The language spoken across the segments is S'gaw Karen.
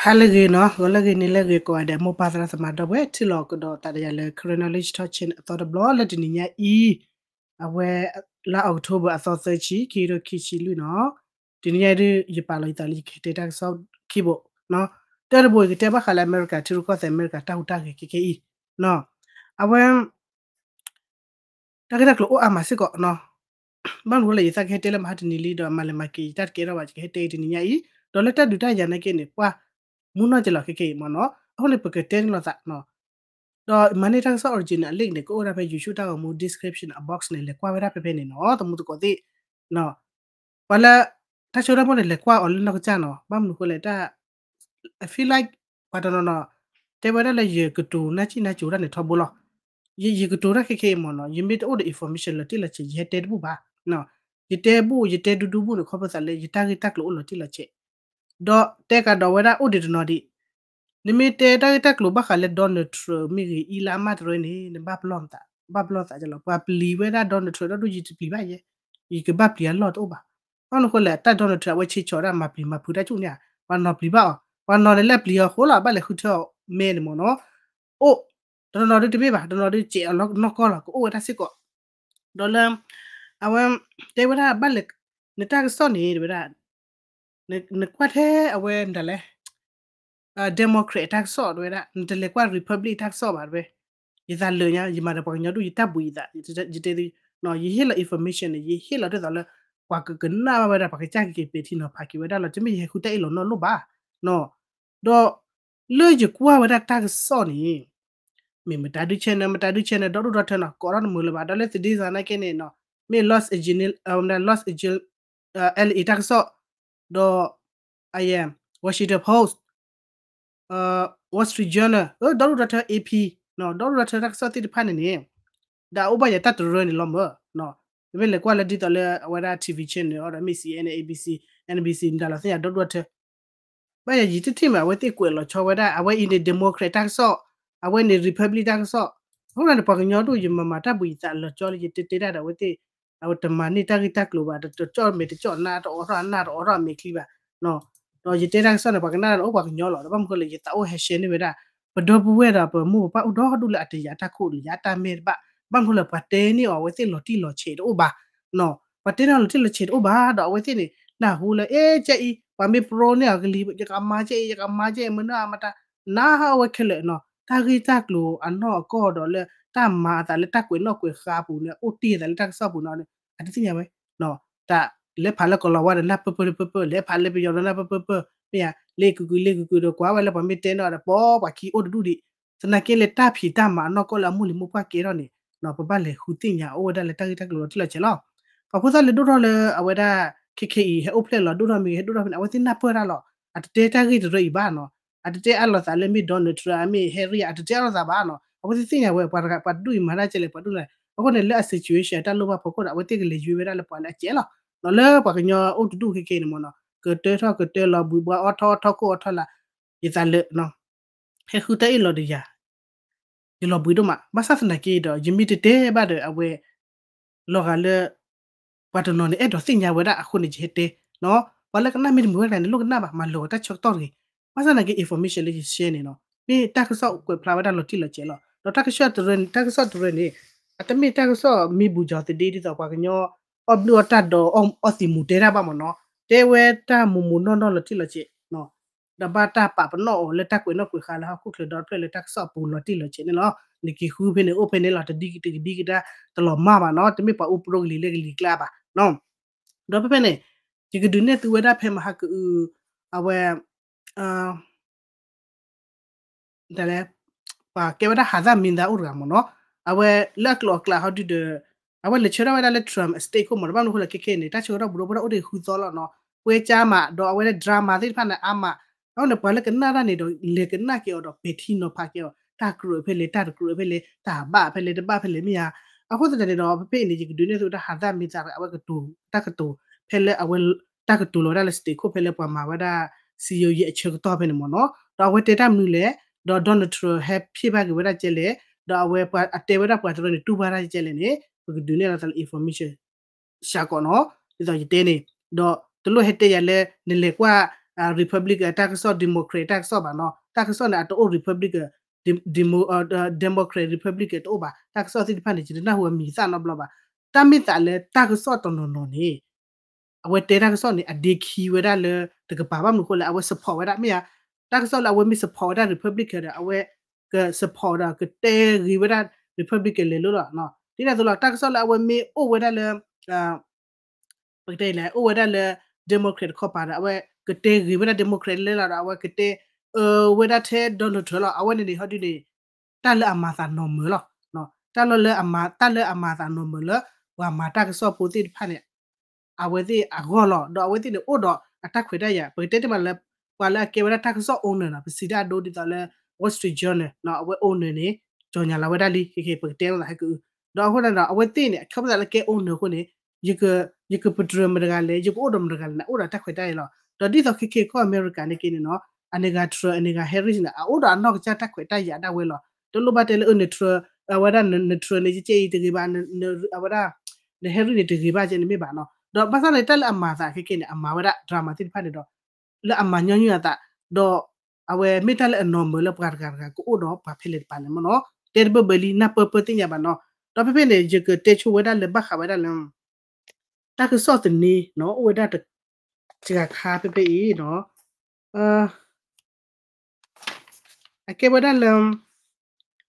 ဟါလၢအဂ့ၤနီၤ, ဂီၤလၢအဂ့ၤ, နံၤလၢအဂ့ၤ ကိးဂၤဒဲး မိၢ်ပၢ်သရၣ်သမါဒီပုၢ်ဝဲၢ် ထံၣ်လိာ်ကဒီးသးဒီးယၤလၢ Karen Knowledge Talk Channel အသီတဘျီလၢတနံၤညါအံၤ, အဝဲ လါအီးကထိဘၢၣ်အသီ သၢဆံ ခံကထိခံဆံလွံၢ်နီၤ. တနံၤညါအံၤဒုး ယပာ်လီၤယသးလၢယကတဲတၢ်ကစီၣ်ခံဘိ, တၢတဘိ ယကတဲဘၣ်ဃးလၢအမဲရကၤ ထံရူၢ်ကီၢ်သဲးအမဲရကၤတၢ်ဟူးတၢ်ဂဲၤခဲခဲအံၤ, အဝဲ တၢ်ဂ့ၢ်တၢ်ကျိၤအိၣ်အါမးစ့ၢ်ကီးနီၤ. ဘၣ်မနုၤဃိလဲၣ် ယသးကဟဲတဲလၢမဟါတနံၤလံ ဒီးမၤလဲၤမၤက့ၤ ယတၢ်တကဲထီၣ်ဘၣ် ယကဟဲတဲအံၤတနံၤညါအံၤ, ဒီးလၢတၢ်ဒုးတၢ်ယၤနာ်က့န့ၣ် ပှၤမူနီၢ်က့ၤလီၤခဲခဲအံၤမ့ၢ်နီၤ. အဃိန့ၣ် ပကတဲန့ၢ်လိာ်သးနီၤ. ဒီးမၤန့ၢ်တၢ်ကစီၣ် original အ link န့ၣ် ကအိၣ်ဒၣ်ဖဲ YouTube တၢ်ဂီၤမူ description အ box န့ၣ် လဲၤကွၢ်ဝဲဒၣ်ဖဲဖဲန့ၣ်နီၤ သမူသကိးသ့ၣ်. ပှၤလၢ တၢ်ဆိကမိၣ်န့ၣ် လဲၤကွၢ်အီၤလၢနီၢ်ကစၢ်နီၤ. ဘၣ်မနုၤဃိလဲၣ် တၢ် I feel like ပှၤတနီၤနီၤ တဲဝဲဒၣ်လၢယကတိၤနၢ်စံၣ်နၢ်စူၤတၢ်န့ၣ်ထီဘိလီၤ. ယ ယကတိၤတၢ်ခဲခဲအံၤမ့ၢ်နီၤ ယမ့ၢ်တအိၣ်ဒီး information လီၤတံၢ်လီၤဆဲး ယဟဲတဲတဘူၣ်ဘၣ်. ယတဲဘူၣ် ယတဲဒူဒူဘူၣ်န့ၣ် ခီဖျိသးလၢယတၢ်ဂ့ၢ်တၢ်ကျိၤအိၣ်လီၤတံၢ်လီၤဆဲး ဒီးတဲကဒီးဝဲဒၣ်အိၣ်ဒံးတနီၤဒံး, နမ့ၢ်တဲတၢ်ဂ့ၢ်တၢ်ကျိၤဘၣ်ဃးလၢ Donald Trump မ့ၢ်ဂ့ၤ Elon Musk တရၢန့ၣ် နဘၣ်ပလီၢ်သး, ဘၣ်ပလီၢ်သးကလီၤ. ပှၤပျံၤဝဲဒၣ် Donald Trump ဒီဒူၣ် ယတပျံၤဘၣ်ယဲ, ယကဘၣ်ပျံၤအလီၢ်တအိၣ်ဘၣ်. ဘၣ်မနုၤဃိလဲၣ် တၢ် Donald Trump အဝဲဆ့ဆီးဒၣ်မၤပျံၤမၤဖုးတၢ်ဆူၣ်န့ၣ်ဧါ, ပှၤနီၤပျံၤဘၣ်အီၤ, ပှၤနီၤန့ၣ်လၢအပျံၤအီၤဃိလီၤ ဘၣ်လဲၤဃုထၢအီၤမဲန့ၣ်မ့ၢ်နီၤ. အိၣ် တနီၤနီၤဒုးတမ့ၢ်ဘၣ်, တနီၤဒုးစဲးအီၤလီၤနီၢ်ကီၢ်လီၤ ကအိၣ်ဝဲဒၣ်စ့ၢ်ကီး. ဒီးလၢ အဝဲ တဲဝဲဒၣ်ဘၣ်လဲၤ နတၢ်ကစီၣ်န့ၣ် တဲဝဲဒၣ် နကွၢ်ထဲအဝဲဒၣ်လဲၣ် Democrat တၢ်ကစီၣ်တဲဝဲဒၣ် နတလဲၤကွၢ် Republic တၢ်ကစီၣ်ဘၣ်တဲဝဲ. ယသးလၢာ်ညါ ယမၤဒီးပှၤကညီဒူၣ် ယတၢ်ဘှံးယသး ယတဲသု ယဟ့ၣ်လီၤ information န့ၣ် ယဟ့ၣ်လီၤဒ်သိးလၢ ပှၤကကနၣ်ဘၣ်ဝဲဒၣ် ပှၤကစၢ်ကက့ၤပဲာ်ထံနီၤဖးက့ၤဝဲဒၣ်လီၤ. တမ့ၢ်ယဟဲဃုတၢ်အ့ၣ်လိာ်နီတဘျီဘၣ်. ဒီး လၢယကွၢ်ဝဲဒၣ်တၢ်ကစီၣ်န့ၣ် မ့ၢ်မတၤဒုး channel မတၤဒုး channel ဒီဒူၣ်ဒီထၢနီၤ ကိးထီၣ်တမုာ်လၢၤဘၣ်. ဒီးလၢ Today's နာ်က့န့ၣ်နီၤ မ့ၢ် Los Angeles Los Angeles LA တၢ်ကစီၣ် ဒီး Washington Post, Wall Street Journal ဒီဒူၣ်ဒီထၢ AP ဒီဒူၣ်ဒီထၢတၢ်ကစီၣ်သ့ၣ်တဖၣ်န့ၣ်န့ၣ် ဒီးအအိၣ်ဘၣ်ယၤတၢ်တရၢန့ၣ်လီၤမၢ်. ပမ့ၢ်လဲၤကွၢ်လၢဒ်သိးလၢအဝဲဒၣ် TV channel အီၤဒီး မ့ၢ် CNN ABC NBC မတၤလီၤသ့ၣ်ညါဒီဒူၣ်ဒီထၢ ဘၣ်ယၤယံာ်တထံၣ်မး အဝဲသ့ၣ်ကွဲးလီၤဆီဝဲဒၣ် အဝဲအံၤန့ၣ် Democrat တၢ်ကစီၣ်, အဝဲန့ၣ် Republic တၢ်ကစီၣ်. အဃိန့ၣ် ပှၤကညီဒူၣ် ယမၤမၤတၢ်ဘှံးယသးလီၤကၠီလၢယတဲတဲဒၣ်ဒီး အဝဲသ့ၣ် အဝဲတမၤန့ၢ်တၢ်ဂ့ၢ်တၢ်ကျိၤဘၣ်, တကၠီၣ်မဲာ်တကၠီၣ်နါ တအိးထီၣ်အနၢ်တအိးထီၣ်အမဲာ်ချံဘၣ်. ဒီးယတဲတၢ်ကစီၣ်န့ၣ် ပှၤကနၣ်တၢ်န့ၣ်အိၣ်ပှၤကညီလီၤ. ဒီးဘၣ်မနုၤဃိလဲၣ် ယသးအိၣ်ဟဲ share န့ၢ်ဝဲဒၣ် ပဒီပုၢ်ဝဲၢ်ဒီးပမိၢ်ပပၢ်အိၣ်ဒီဒူၣ်လၢအတယာ်တၢ်ခိၣ်တယာ်တၢ်မဲာ်တဘၣ်. ဘၣ်မနုၤဃိလဲၣ် ပှၤတဲန့ၢ်အီၤအဝဲသ့ၣ်လီၤတံၢ်လီၤဆဲးတအိၣ်ဘၣ် ပှၤတဲန့ၢ်အီၤလီၤတံၢ်လီၤဆဲးတအိၣ်ဘၣ်ဒီး အဝဲသ့ၣ်န့ၣ် နၢ်ဟူလၢ အဲ ကဲအံၤ ပှၤမ့ၢ် pro န့ၢ်အီၤကလံၤ ယကမၤကဲအံၤ ယကမၤကဲအံၤ မနုၤအမတၤ နၢ်ဟူအဝဲခဲလၢာ်နီၤ တၢ်ဂ့ၢ်တၢ်ကျိၤအနီၢ်အကီၢ်ဒီးလၢတၢ်မၤအသးလၢတၢ်ကွဲးနီၣ်ကွဲးဃါအပူၤန့ၣ် အိၣ်တ့ၢ်အသးလၢတၢ်ကစီၣ်ပူၤန့ၣ် အတသ့ၣ်ညါဝဲ တၢ်လဲၤဖးလၢကီၤလၤဝါဒီးနၢ်ပၢၢ်ပၢၢ်ပၢၢ်ပၢၢ် လဲၤဖးလၢပယီၤဒီးနၢ်ပၢၢ်ပၢၢ်ပၢၢ် မ့ၢ်ဧါ လ့ၢ်ကုာ်ကုာ်လ့ၢ်ကုာ်ကုာ်ဒီးကွၢ်ဝဲလၢပှၤမ့ၢ်တဲန့ၢ်အီၤဒီး ပိာ်ပှၤခံအိၣ်တဒူၣ်ဒံး သနာ်က့လၢတၢ်ဖံးတၢ်မၤအနီၢ်ကီၢ်လၢအမိၢ်လံၤမိၢ်ပှၢ်ကဲထီၣ်န့ၣ် ပဘၣ်လဲၤဃုသ့ၣ်ညါအိၣ်ဝဲဒၣ်လၢတၢ်ဂ့ၢ်တၢ်ကျိၤလီၤတံၢ်လီၤဆဲးလီၤ. ပှၤဖိသၣ်လၢဒိၣ်ထီၣ်လၢအဝဲဒၣ် ခဲခဲအံၤ ဟဲအိၣ်ဖျဲၣ်လီၤဒိၣ်ထီၣ်မ့ၢ်ဂ့ၤ ဟဲဒိၣ်ထီၣ်ဖဲန့ၣ် အဝဲသ့ၣ်နၢ်ပၢၢ်တၢ်လီၤ. အတတဲတၢ်ဂ့ၢ်တရၢအံၤဘၣ်နီၤ အတတဲအါလိာ်သးလၢမ့ၢ် Donald Trump အမ့ၢ် Harry အတတဲအါလိာ်သးဘၣ်နီၤ အဝဲသ့ၣ်သ့ၣ်ညါဝဲ ပှၤတဂၤပှၤဒူၣ်အံၤမၤတၢ်ကဲလဲၣ် ပှၤဒူၣ်လဲၣ် အဃိန့ၣ်လၢအ situation အတၢ်လိၣ်ဘၣ်ဖီခိၣ်ဒီး အဝဲသ့ၣ်ကလဲၤယွ့ဝဲဒၣ်လၢပှၤလၢအကဲလီၤ. ဒီးလၢပှၤကညီအိၣ်တဒူၣ်ခဲခဲအံၤန့ၣ်မ့ၢ်နီၤ ကတၢထီၣ်ကတၢလီၤ ဘှံးဘှါအီထီၣ်အီထီၣ်ခိၣ်အီထီၣ်လၢ ယသးလၢာ် ဟဲဃုတၢ်အ့ၣ်လိာ်ဒီးယၤ ယလီၤဘှံးဒိၣ်မး ဘၣ်ဆၣ်သနာ်က့ဒီး ယမ့ၢ်တတဲဘၣ်ဒီးအဝဲ လီၤဂာ်လၢ ပှၤတနီၤန့ၣ် အဲၣ်ဒိးသ့ၣ်ညါဝဲဒၣ်အဃိန့ၣ် ယဟဲတဲ ပှၤလၢကနၣ်မ့ၢ်တမုာ်ဝဲဒၣ်န့ၣ် လိၣ်ကနၣ်ဘၣ် မၤလၢာ်ဂီၤတၢ်ဆၢကတီၢ်တဂ့ၤ. ဘၣ်ဆၣ်သနာ်က့ information လၢယ share န့ၣ်နီၤ မ့ၢ်တၢ်ကစီၣ်ကွဲးဖျါဝဲဒၣ်လီၤတံၢ်လီၤဆဲးလီၤ. ဒီးတၢ်ကစီၣ်တရၢန့ၣ် တၢ်ကစီၣ်တရၢန့ၣ် အတမ့ၢ်တၢ်ကစီၣ်မ့ၢ်ဘူးကီၤသဒ့ ဒ်သိးပှၤကညီ အီၣ်ဘျုးအီၣ်တၢ်ဒီးအီသံးမူၤတဲတၢ်ဘၣ်မ့ၢ်နီၤ တဲဝဲတၢ်မူၤမူၤနီၢ်နီၢ်လီၤတံၢ်လီၤဆဲး ဒီးဘၣ်တၢ်ပာ်ပနီၣ်အီၤလၢတၢ်ကွဲးနီၣ်ကွဲးဃါလၢဟီၣ်ခိၣ်ချၢဒီတဖျၢၣ်လၢတၢ်ကစီၣ်အပူၤလီၤတံၢ်လီၤဆဲးန့ၣ်လီၤ. နက့ၤဃုဖဲန့ၣ်အိၣ်ဖဲန့ၣ်လီၤ တဒံကတဒံကဒါတလီၤမၢ်ဘၣ်နီၤ တမ့ၢ်ပှၤအိၣ်ပြိကလံၤလၢကလံၤကျါဘၣ်. ဒီးဖဲဖဲန့ၣ် ယကဒုးနဲၣ်သုဝဲဒၣ်ဖဲမဟါကအု အဝဲ ဒ်လဲၣ် ပှၤကဲဝဲဒၣ်ဟးသၣ်မံသးအိၣ်တဂၤမ့ၢ်နီၤ အဝဲလၢအကျိၤအကျဲဟီဒုဒီး အဝဲလဲၤဆၢထၢၣ်ဝဲဒၣ်လၢ Trump estate ခိၣ်မ့ၢ်နီၤ ဘၣ်မနုၤအဃိလဲၣ် ခဲခဲအံၤန့ၣ် တၢ်ဆၢကတီၢ်ဘူးဒီး ပဝဲဒၣ်အိၣ်တ့ၢ်ဃုသီလီၤနီၤ ပွဲကြမ်းမး ဒီးအဝဲဒၣ် drama သ့ၣ်တဖၣ်န့ၣ် အါမး အဃိန့ၣ် ပှၤလၢကနၣ်တၢ်န့ၣ်ဒီး လဲၤကနၣ်က့ၤအီၤဒီး ပဲာ်ထံနီၤဖးက့ၤအီၤ တၢ်ကြၢးဖဲလဲၣ် တၢ်တကြၢးဖဲလဲၣ် တၢ်ဘၣ်ဖဲလဲၣ် တဘၣ်ဖဲလဲၣ်မ့ၢ်ဧါ. အဃိသတးန့ၣ်ဒီး ဖဲဖဲအံၤန့ၣ် ယကဒုးနဲၣ်သုတၢ်ဟးသၣ်မံသး အဝဲကတိၤ တၢ်ကတိၤ ဖဲလၢအဝဲ တၢ်ကတိၤလီၤဝဲဒၣ်လၢ state ခိၣ် ဖဲလၢပှၤမၤဝဲဒၣ် စည်းရုံးရေး အဆၢကတီၢ်ဖဲန့ၣ်မ့ၢ်နီၤ ဒီးအဝဲတဲတၢ်မနုၤလဲၣ် ဒီး Donald Trump ဟဲဖံးဘၣ်က့ၤဝဲဒၣ်ကဲလဲၣ် ဒီးအဝဲပှၤအတဲဝဲဒၣ်ပှၤတရၢန့ၣ် တူၢ်ဘၣ်တၢ်ကဲလဲၣ်န့ၣ် ပကဒုးနဲၣ်လီၤသးလၢ information စှၤကီးနီၤ ဒ်သိးယတဲန့ၣ် ဒီးတလိၣ်ဟဲတဲယၤလၢ နလဲၤကွၢ် Republican တၢ်ကစီၣ် Democrat တၢ်ကစီၣ်ဘၣ်နီၤ. တၢ်ကစီၣ်န့ၣ် အတအိၣ် Republican, Demo-, Democrat, Republican တအိၣ်ဘၣ်. တၢ်ကစီၣ်သ့ၣ်တဖၣ်န့ၣ် ယတနၢ်ဟူအမံၤသၣ်နီတဘျီဘၣ်. တၢ်မ့ၢ်သးလၢတၢ်ကစီၣ်တနီၤနီၤန့ၣ် အဝဲတဲတၢ်ကစီၣ်န့ၣ် အဒ့ခံဝဲဒၣ်လၢတကပၤ ဘၣ်မနုၤအဃိလဲၣ် အဝဲ support ဝဲဒၣ် မ့ၢ်ဧါ. တၢ်ကစီၣ်လၢအဝဲမ့ၢ် support ဝဲဒၣ် Republican ဒီး အဝဲက support ဒီးကတဲဂ့ၤဝဲဒၣ် Republican လဲၤလိၤလီၤ. ဒ်န့ၣ်အသိးလီၤ တၢ်ကစီၣ်လၢအဝဲမ့ၢ်အိၣ်ဝဲဒၣ်လၢ ပကတဲလဲၣ် အိၣ်ဝဲဒၣ်လၢ Democrat တခီပၤဒီး အဝဲကတဲဂ့ၤဝဲဒၣ် Democrat လဲၤလီၤဒီး အဝဲကတဲအၢဝဲဒၣ်ထဲ Donald Trump လီၤ. အဝဲန့ၣ်န့ၣ် ဟီဒုန့ၣ် တၢ်လၢအမၤသးနီၢ်မၢၤလီၤ. တၢ်လၢအမၤ, တၢ်လၢအမၤသးနီၢ်မၢၤလၢ ပှၤမၤတၢ်ကစီၣ်ဖိသ့ၣ်တဖၣ်န့ၣ် အဝဲသ့ၣ်အဂီၢ်လီၤ. ဒီးအဝဲသ့ၣ်န့ၣ် အိၣ်ဒီးအတၢ်ခွဲးတၢ်ယာ် ပကတဲတ့ၢ်မးလၢ ပှၤလၢအကဲဝဲဒၣ်တၢ်ကစီၣ် owner နီၤ ပစံးတၢ်အဒိဒ်သိးလၢ Wall Street Journal နီၤ အဝဲ owner န့ၣ် ကၠီၣ်ညါလီၤဝဲဒၣ်လံ ခဲခဲ ပကတဲလိာ်သးဟဲက့ၤအု ဒီးအဃိန့ၣ်ဒီး အဝဲသ့ၣ်န့ၣ် အခီပညီလၢကဲ owner အဃိန့ၣ် ယက, ယကပတြၢၤမတၤတဂၤလဲၣ် ယကအိၣ်ဒီးမတၤတဂၤလဲၣ်န့ၣ် အိၣ်ဒီးတၢ်ခွဲးတၢ်ယာ်လီၤ. ဒီးဒ်သိးခဲခဲကီၢ်အမဲရကၤန့ၣ်က့န့ၣ်နီၤ အန့ၣ်ဂၤ Trump အန့ၣ်ဂၤ Harris န့ၣ် အအိၣ်ဒီးအနီၢ်ကစၢ်တၢ်ခွဲးတၢ်ယာ်ဒၣ်ဝဲလီၤ. တလိၣ်ဘၣ်တဲလၢ အၢ န Trump အဝဲဒၣ် န Trump န့ၣ် ကဲအံၤတဂ့ၤဘၣ်, အဝဲဒၣ် န Harris န့ၣ်တဂ့ၤဘၣ်ကဲန့ၣ်မ့ၢ်ဘၣ်နီၤ. ဒီးဘၣ်ဆၣ်န့ၣ် တၢ်လၢအမၤသးခဲခဲန့ၣ် အမၤဝဲဒၣ် drama သ့ၣ်တဖၣ်န့ၣ်ဒီး လၢအမၤညီနုၢ်အသး ဒီး အဝဲမ့ၢ်တၢ်လၢအနီၢ်မၢၤလၢပှၤတဂၤတဂၤကအိၣ်ဒီးပှၤဖဲလဲၣ်တပၤလဲၣ်မ့ၢ်နီၤ. တဲတဘၢဘၢလံ နၢ်ပၢၢ်ပၢၢ်သ့ၣ်ညါဘၣ်နီၤ. ဒီးဖဲဖဲန့ၣ် ယကတဲဆိဝဲဒၣ်လၢဘၣ်ဃးဝဲဒၣ်လၢ တၢ်ကစီၣ်သန့ နီၤ အိၣ်ဝဲဒၣ်တကခါဖဲဖဲအံၤနီၤ အကဲဝဲဒၣ်လၢ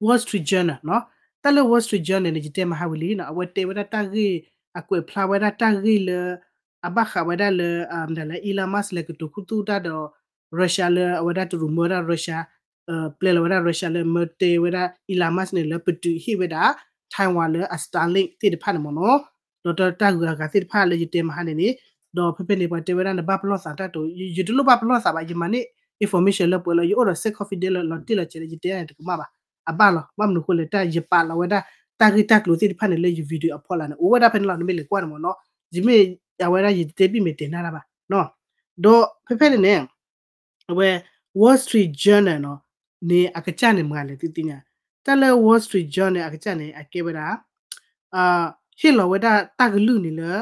Wall Street Journal နီၤ. တၢ်လၢ Wall Street Journal န့ၣ် ယတဲမဟါဝံၤလံနီၤ အဝဲတဲဝဲဒၣ်တၢ်ဂ့ၢ် အကွဲးဖျါဝဲဒၣ်တၢ်ဂ့ၢ်လၢ အဘၣ်ဃးဝဲဒၣ်လၢ မတၤလဲၣ် Elon Musk လဲၤကတိၤခူသူၣ်တၢ်ဒီး Russia လၢအဝဲဒၣ်တရူးမၢဝဲဒၣ် Russia ပျဲလီၤဝဲဒၣ် Russia လၢမၢတဲဝဲဒၣ် Elon Musk န့ၣ် လၢပတုာ်ဟ့ၣ်ဝဲဒၣ် Taiwan လၢအ Starlink သ့ၣ်တဖၣ်န့ၣ်မ့ၢ်နီၤ. ဒီးတၢ်ဂုၤအဂၤသ့ၣ်တဖၣ်လၢယတဲမဟါန့ၣ်န့ၣ် ဒီးဖဲဖဲန့ၣ် ပှၤတဲဝဲဒၣ်နဘၣ်ပလီၢ်သးတၢ်တိၤ ယတလိၣ်ဘၣ်ပလီၢ်သးဘၣ် ယမၤန့ၢ် information လၢပှဲၤလီၤ ယအိၣ်ဒီး စဲး confident လၢလီၤတံၢ်လီၤဆဲးလၢယတဲန့ၣ်တကမၣ်ဘၣ်. အဘၣ်လီၤ ဘၣ်မနုၤအဃိလဲၣ် တၢ်ယပာ်လီၤဝဲဒၣ် တၢ်ဂ့ၢ်တၢ်ကျိၤသ့ၣ်တဖၣ်န့ၣ်လၢယ video အဖီလာ်န့ၣ် အိၣ်ဝဲဒၣ်ဖဲန့ၣ်လီၤ နမ့ၢ်လဲၤကွၢ်န့ၣ်မ့ၢ်နီၤ. ယမ့ၢ်အဝဲဒၣ်ယတဲဘၣ်မ့ၢ်တဲနၢ်တၢ်ဘၣ် ဒီးဖဲဖဲန့ၣ်န့ၣ် အဝဲ Wall Street Journal နီၤ န့ၣ်အကစၢ်န့ၣ် မၤလဲၣ်သုသ့ၣ်ညါ တၢ်လၢ Wall Street Journal န့ၣ် အကစၢ်န့ၣ် အကဲဝဲဒၣ် ဟ့ၣ်လီၤဝဲဒၣ်တၢ်ကလုၢ်န့ၣ်လၢ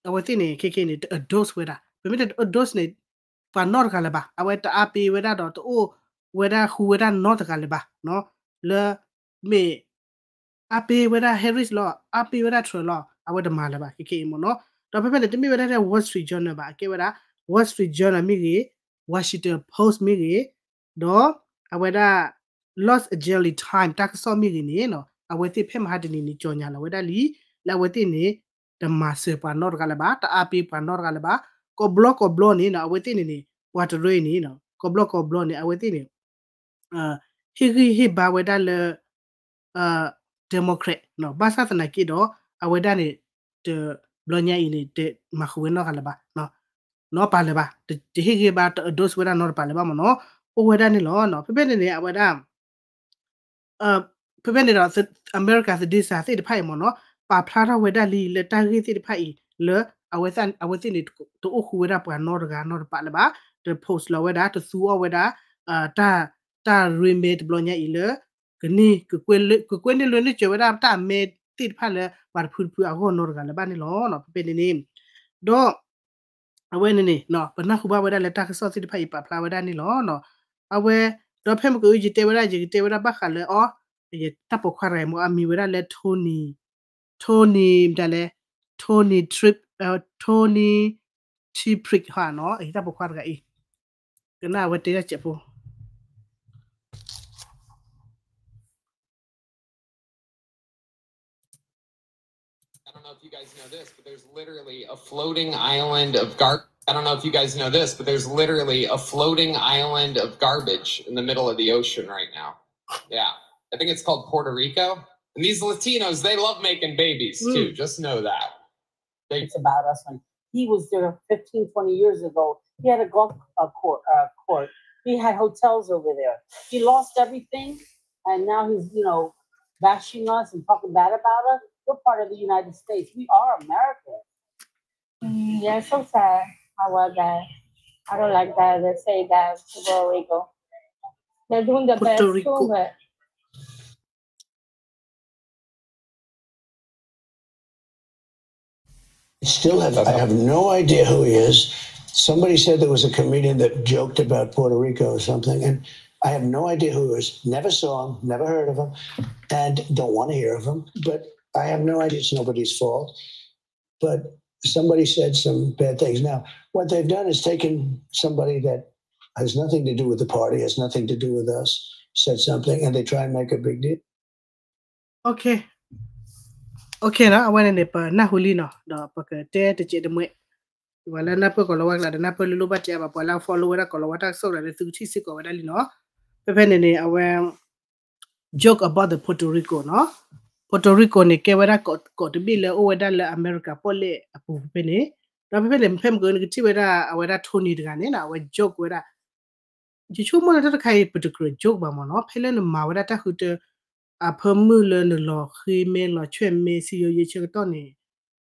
အဝဲသ့ၣ်န့ၣ် ခဲခဲန့ၣ် တ endorse ဝဲဒၣ် ပမ့ၢ်တ endorse န့ၣ် ပှၤနီတဂၤလၢၤဘၣ် အဝဲတအါပ့ၤဝဲဒၣ်ဒီးတအိၣ်ဝဲဒၣ်ဃူဝဲဒၣ်နီတဂၤလၢၤဘၣ် လၢ မ့ၢ် အါပ့ၤဝဲဒၣ် Harris လီၤ အါပ့ၤဝဲဒၣ် Trump လီၤ အဝဲတမၤလၢၤဘၣ် ခဲခဲအံၤမ့ၢ်နီၤ. ဒီးဖဲဖဲန့ၣ် တမ့ၢ်ဝဲဒၣ်ထဲ Wall Street Journal ဘၣ် အကဲဝဲဒၣ် Wall Street Journal မ့ၢ်ဂ့ၤ Washington Post မ့ၢ်ဂ့ၤ ဒီးအဝဲဒၣ် Los Angeles Times တၢ်ကစီၣ်မ့ၢ်ဂ့ၤန့ၣ် အဝဲသ့ၣ်ဖဲမဟါတနံၤန့ၣ် ကၠီၣ်ညါလီၤဝဲဒၣ်လံ လၢအဝဲသ့ၣ်န့ၣ် တမၤစၢၤပှၤနီတဂၤလၢၤဘၣ် တအါပ့ၤပှၤနီတဂၤလၢၤဘၣ် ကိးဘျီကိးဘျီန့ၣ် အဝဲသ့ၣ်န့ၣ်န့ၣ် ပှၤတရၢအံၤန့ၣ် ကိးဘျီကိးဘျီန့ၣ် အဝဲသ့ၣ်န့ၣ် ဟ့ၣ်ဂံၢ်ဟ့ၣ်ဘါဝဲဒၣ်လၢ Democrat ဘၣ်ဆၣ်သနာ်က့ဒီး အဝဲဒၣ်န့ၣ် တဘျီညါအံၤန့ၣ် တမၤဃုာ်ဝဲနီတဂၤလၢၤဘၣ် နီတပၤလၢၤဘၣ် တဟ့ၣ်ဂံၢ်ဘါ တ endorse ဝဲဒၣ်နီတပၤလၢၤဘၣ်မ့ၢ်နီၤ အိၣ်ဝဲဒၣ်န့ၣ်လီၤ. ဖဲဖဲန့ၣ်န့ၣ်အဝဲဒၣ် ဖဲဖဲန့ၣ်ဒီး အမဲရကၤသဒ့စၢ်သ့ၣ်တဖၣ်အံၤမ့ၢ်နီၤ ပာ်ဖျါထီၣ်ဝဲဒၣ်လံလၢတၢ်ဂ့ၢ်သ့ၣ်တဖၣ်အံၤ လၢ အဝဲသ့ၣ်န့ၣ် တအိၣ်ဃူဝဲဒၣ်ပှၤနီတဂၤနီတပၤလၢၤဘၣ် တ post လီၤဝဲဒၣ် တသူအီၣ်ဝဲဒၣ် တၢ် တၢ်ရ့မဲတဘျီညါအံၤလၢ ကန့ၢ် ကကွဲးန့ၢ်လွဲၤန့ၢ်စၢၤဝဲဒၣ်တၢ်အမဲသ့ၣ်တဖၣ်လၢ ပှၤတဖုတဖုအဂီၢ်နီတဂၤလၢၤဘၣ်န့ၣ်လီၤ. ဖဲဖဲန့ၣ်န့ၣ် ဒီး အဝဲန့ၣ်န့ၣ် ပနၢ်ဟူဘၣ်ဝဲဒၣ်လၢတၢ်ကစီၣ်သ့ၣ်တဖၣ်အံၤပာ်ဖျါဝဲဒၣ်န့ၣ်လီၤ. အဝဲ ဒီးဖဲမ့ၢ်က ယတဲဝဲဒၣ် ယကတဲဝဲဒၣ်ဘၣ်ဃးလၢအီၤ တၢ်ပိာ်ခွါတဂၤအံၤမ့ၢ် အမံၤဝဲဒၣ်လၢ Tony Tony မတၤလဲၣ် Tony Trip Tony Tippit ဟီနီၤ တၢ်ပိာ်ခွါတဂၤအံၤ ကနၣ်အဝဲတဲတၢ်စဲးဖိ I don't know if you guys know this, but there's literally a floating island of gar. I don't know if you guys know this, but there's literally a floating island of garbage in the middle of the ocean right now. Yeah. I think it's called Puerto Rico. And these Latinos, they love making babies too. Just know that. They It's about us when he was there fifteen, twenty years ago. He had a golf uh, court, uh, court. He had hotels over there. He lost everything, and now he's, you know, bashing us and talking bad about us. We're part of the United States. We are America. Mm, yeah, so sad about that. I don't like that they say that to Puerto Rico. They're doing the best too, but Still have, I have no idea who he is. Somebody said there was a comedian that joked about Puerto Rico or something, and I have no idea who it was. Never saw him, never heard of him, and don't want to hear of him. But I have no idea. It's nobody's fault. But somebody said some bad things. Now, what they've done is taken somebody that has nothing to do with the party, has nothing to do with us, said something, and they try and make a big deal. Okay, okay နီၤ, အဝဲန့ၣ်န့ၣ် ပနၢ်ဟူလံနီၤ, ဒီးပကတဲတစဲးတမှဲ, ပှၤလၢနၢ်ပၢၢ်ကီၤလၤဝါကျါဒီး နၢ်ပၢၢ်လိၤလိၤဘၣ်တဲအါဘၣ်, ပှၤလၢအ follow ဝဲဒၣ်ကီၤလၤဝါတၢ်ကစီၣ်ကျါဒီး သုကထံၣ်စ့ၢ်ကီးဝဲဒၣ်လံနီၤ. ဖဲဖဲန့ၣ်န့ၣ် အဝဲ joke about the Puerto Rico နီၤ. Puerto Rico န့ၣ် ကဲဝဲဒၣ်ကီးတဘ့ၣ်လၢအိၣ်ဝဲဒၣ်လၢအမဲရကၤပီၣ်လဲၣ်အပူၤဖဲန့ၣ်, ဒီးဖဲဖဲန့ၣ် ဖဲမ့ၢ်ကနကထံၣ်ဝဲဒၣ်အဝဲဒၣ် Tony တဂၤန့ၣ်နီၤ, အဝဲ joke ဝဲဒၣ် ယဆိကမိၣ်လၢတၢ်တခါအံၤ ပတကြၢး joke ဘၣ်မ့ၢ်နီၤ, ဖဲလၢနမၤဝဲဒၣ်တၢ်ဃုထၢ အဖၢမုၢ်လၢနလီၤဃ့မဲလီၤဆွဲမဲ စံယိယဲဆၢကတီၢ်န့ၣ်,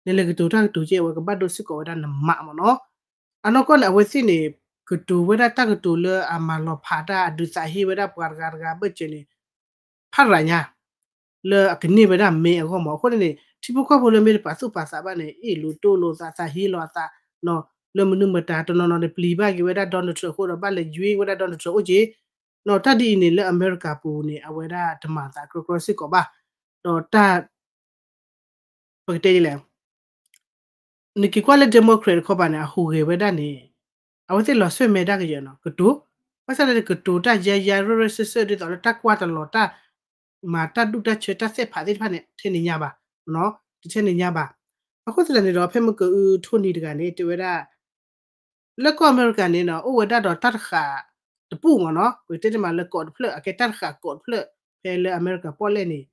နလဲၤကတိၤတၢ်ကတိၤကဲ အဝဲကဘၣ်ဒိစ့ၢ်ကီးဝဲဒၣ်နမးမ့ၢ်နီၤ. အနီၢ်ကီၢ်န့ၣ် အဝဲသ့ၣ်န့ၣ် ကတိၤဝဲဒၣ်တၢ်ကတိၤလၢအမၤလီၤဖးတၢ် အဒုးသးဟ့ဝဲဒၣ်ပှၤတဂၤတဂၤဘၢၣ်စၢၤန့ၣ် ဖးရၤညါ လၢအကန့ၢ်ဝဲဒၣ်မဲအဂီၢ်မ့ၢ်, အဃိန့ၣ်န့ၣ် ထံဖိကီၢ်ဖိလၢမ့ၢ်တပာ်သူၣ်ပာ်သးဘၣ်န့ၣ် အ့ၣ်လိာ်တိၢ်လိာ်သး သးဟ့လိာ်အသး လၢမနုၤမတၤ တနီၤနီၤန့ၣ် ပျံၤဘၣ်က့ၤဝဲဒၣ် Donald Trump အဃိဒီး ဘၣ်လဲၤယွ့ဝဲဒၣ် Donald Trump အိၣ်က့ၤ, တၢ်ဒ်အံၤန့ၣ် လၢအမဲရကၤပူၤန့ၣ် အဝဲဒၣ်တမၤသးကြီကြီစ့ၢ်ကီးဘၣ်, ဒီးတၢ် ပကတဲဒ်လဲၣ် နက့ၤကွၢ်လၢ Democrat တခီပၤန့ၣ် အဟူးဂဲၤဝဲဒၣ်န့ၣ် အဝဲသ့ၣ်လီၤဆွဲမဲဒၣ်ကယဲၢ်နီၤ ကတိၤ, ဘၣ်ဆၣ်န့ၣ် ကတိၤတၢ်ယါယါရၢၢ်ရၢၢ်စၢၢ်စၢၢ် ဒ်သိးလၢတၢ်ကွၢ်တလီၤတၢ် မၤတၢ်ဒူၣ်တၢ်ဆၢတၢ်သ့ၣ်ဖးသ့ၣ်တဖၣ်န့ၣ် ထဲန့ၣ်ညါဘၣ်, တထဲန့ၣ်ညါဘၣ်. အဃိသတးန့ၣ်ဒီး ဖဲမ့ၢ်ကအု Tony တဂၤန့ၣ် တဲဝဲဒၣ် လၢကီၢ်အမဲရကၤန့ၣ်နီၤ အိၣ်ဝဲဒၣ်ဒီးတၢ်တဃာ်တပူၤမ့ၢ်နီၤ, ပကတဲတမးလၢကီးတဖျၢၣ် အကဲတၢ်တဃာ်ကီးတဖျၢၣ် ဖဲလၢအမဲရကၤပီၣ်လဲၣ်န့ၣ်,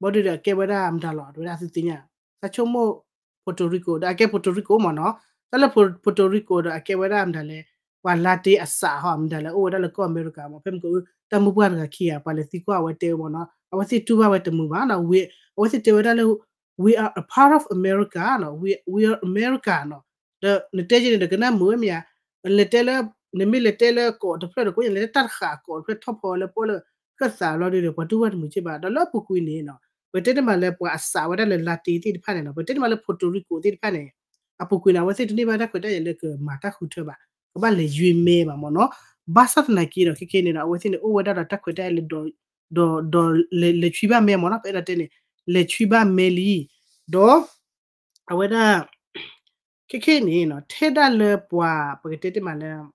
ဘၣ်ဒီးအကဲဝဲဒၣ်မတၤလီၤ တဲဝဲဒၣ်သုသ့ၣ်ညါ, သးဆိကမိၣ် Puerto Rico ဒီးအကဲ Puerto Rico မ့ၢ်နီၤ, တၢ်လၢ Puerto Rico ဒီးအကဲဝဲဒၣ်မတၤလဲၣ်, ပှၤလါတ့အစးဟီ မတၤလဲၣ် အိၣ်ဝဲဒၣ်လၢကီၢ်အမဲရကၤမ့ၢ်, ဖဲမ့ၢ်ကအု တၢ်မုၢ်ပှၢ်တဂၤခံဂၤ ပှၤလဲၤသံကွၢ်အဝဲတဲဝဲမ့ၢ်နီၤ, အဝဲသ့ၣ်တူၢ်ဘၣ်ဝဲတမုာ်ဘၣ်နီၤ, အဝဲသ့ၣ်တဲဝဲဒၣ်လၢ we are a part of America နီၤ, we are America နီၤ, ဒီးနတဲက့ၤန့ၣ်ဒီးကနၣ်မုာ်ဝဲမ့ၢ်ဧါ, လဲၤတဲလၢ နမ့ၢ်လဲၤတဲလၢကီးတဖျၢၣ်ဒီး ကိးညါလဲၤတဲတၢ်တဃာ်ကီးတဖျၢၣ် ထီၣ်ဖီဝဲလၢပီၣ်လဲၣ် ဃၣ်သးဘျီဒီး ပှၤတူၢ်ဘၣ်တမုာ်က့ဘၣ်, ဒီးလၢအပူၤကွံာ်န့ၣ်နီၤ ပတဲတမးလၢပှၤအစးဝဲဒၣ်လၢလါတ့သ့ၣ်တဖၣ်န့ၣ်နီၤ, ပတဲတမးလၢ Puerto Rico သ့ၣ်တဖၣ်န့ၣ် အပူၤကွံာ်န့ၣ် အဝဲသ့ၣ်တန့ၢ်ဘၣ်တၢ်ခွဲးတၢ်ယာ်လၢကမၤတၢ်ဃုထၢဘၣ်, ကဘၣ်လဲၤယွ့မဲဘၣ်မ့ၢ်နီၤ, ဘၣ်ဆၣ်သနာ်က့ဒီး ခဲခဲန့ၣ်ဒီး အဝဲသ့ၣ်န့ၣ် အိၣ်ဝဲဒၣ်ဒီးတၢ်ခွဲးတၢ်ယာ်လၢ ဒီး ဒီး လဲၤ လဲၤဆွံဘၣ်မဲမ့ၢ်နီၤ, ပအဲၣ်ဒိးတဲန့ၣ် လဲၤဆွံဘၣ်မဲလံ, ဒီး အဝဲဒၣ် ခဲခဲန့ၣ်နီၤ ထဲဒၣ်လၢပှၤ ပကတဲတ့ၢ်မးလၢ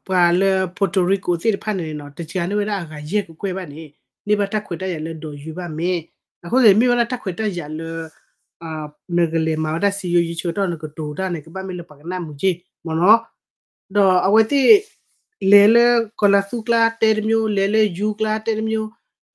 ပှၤလၢ Puerto Rico သ့ၣ်တဖၣ်န့ၣ်နီၤ တစှၤန့ၢ်ဝဲဒၣ်အဂၤယဲၢ်ကကွဲၢ်ဘၣ်န့ၣ် န့ၢ်ဘၣ်တၢ်ခွဲးတၢ်ယာ်လၢဒီးယွ့ဘၣ်မဲ, အဃိသတးန့ၣ် မ့ၢ်ဝဲဒၣ်တၢ်ခွဲးတၢ်ယာ်လၢ နကလဲၤမၤဝဲဒၣ်စံယိယဲဆၢကတီၢ် နကတိၤတၢ်န့ၣ် ကဘၣ်မ့ၢ်လၢပှၤကနၣ်မုာ်က့မ့ၢ်နီၤ, ဒီးအဝဲသ့ၣ် လဲၤလၢကီၤလၤသူကျါတဲတမျိုး, လဲၤလၢယူကျါတဲတမျိုး,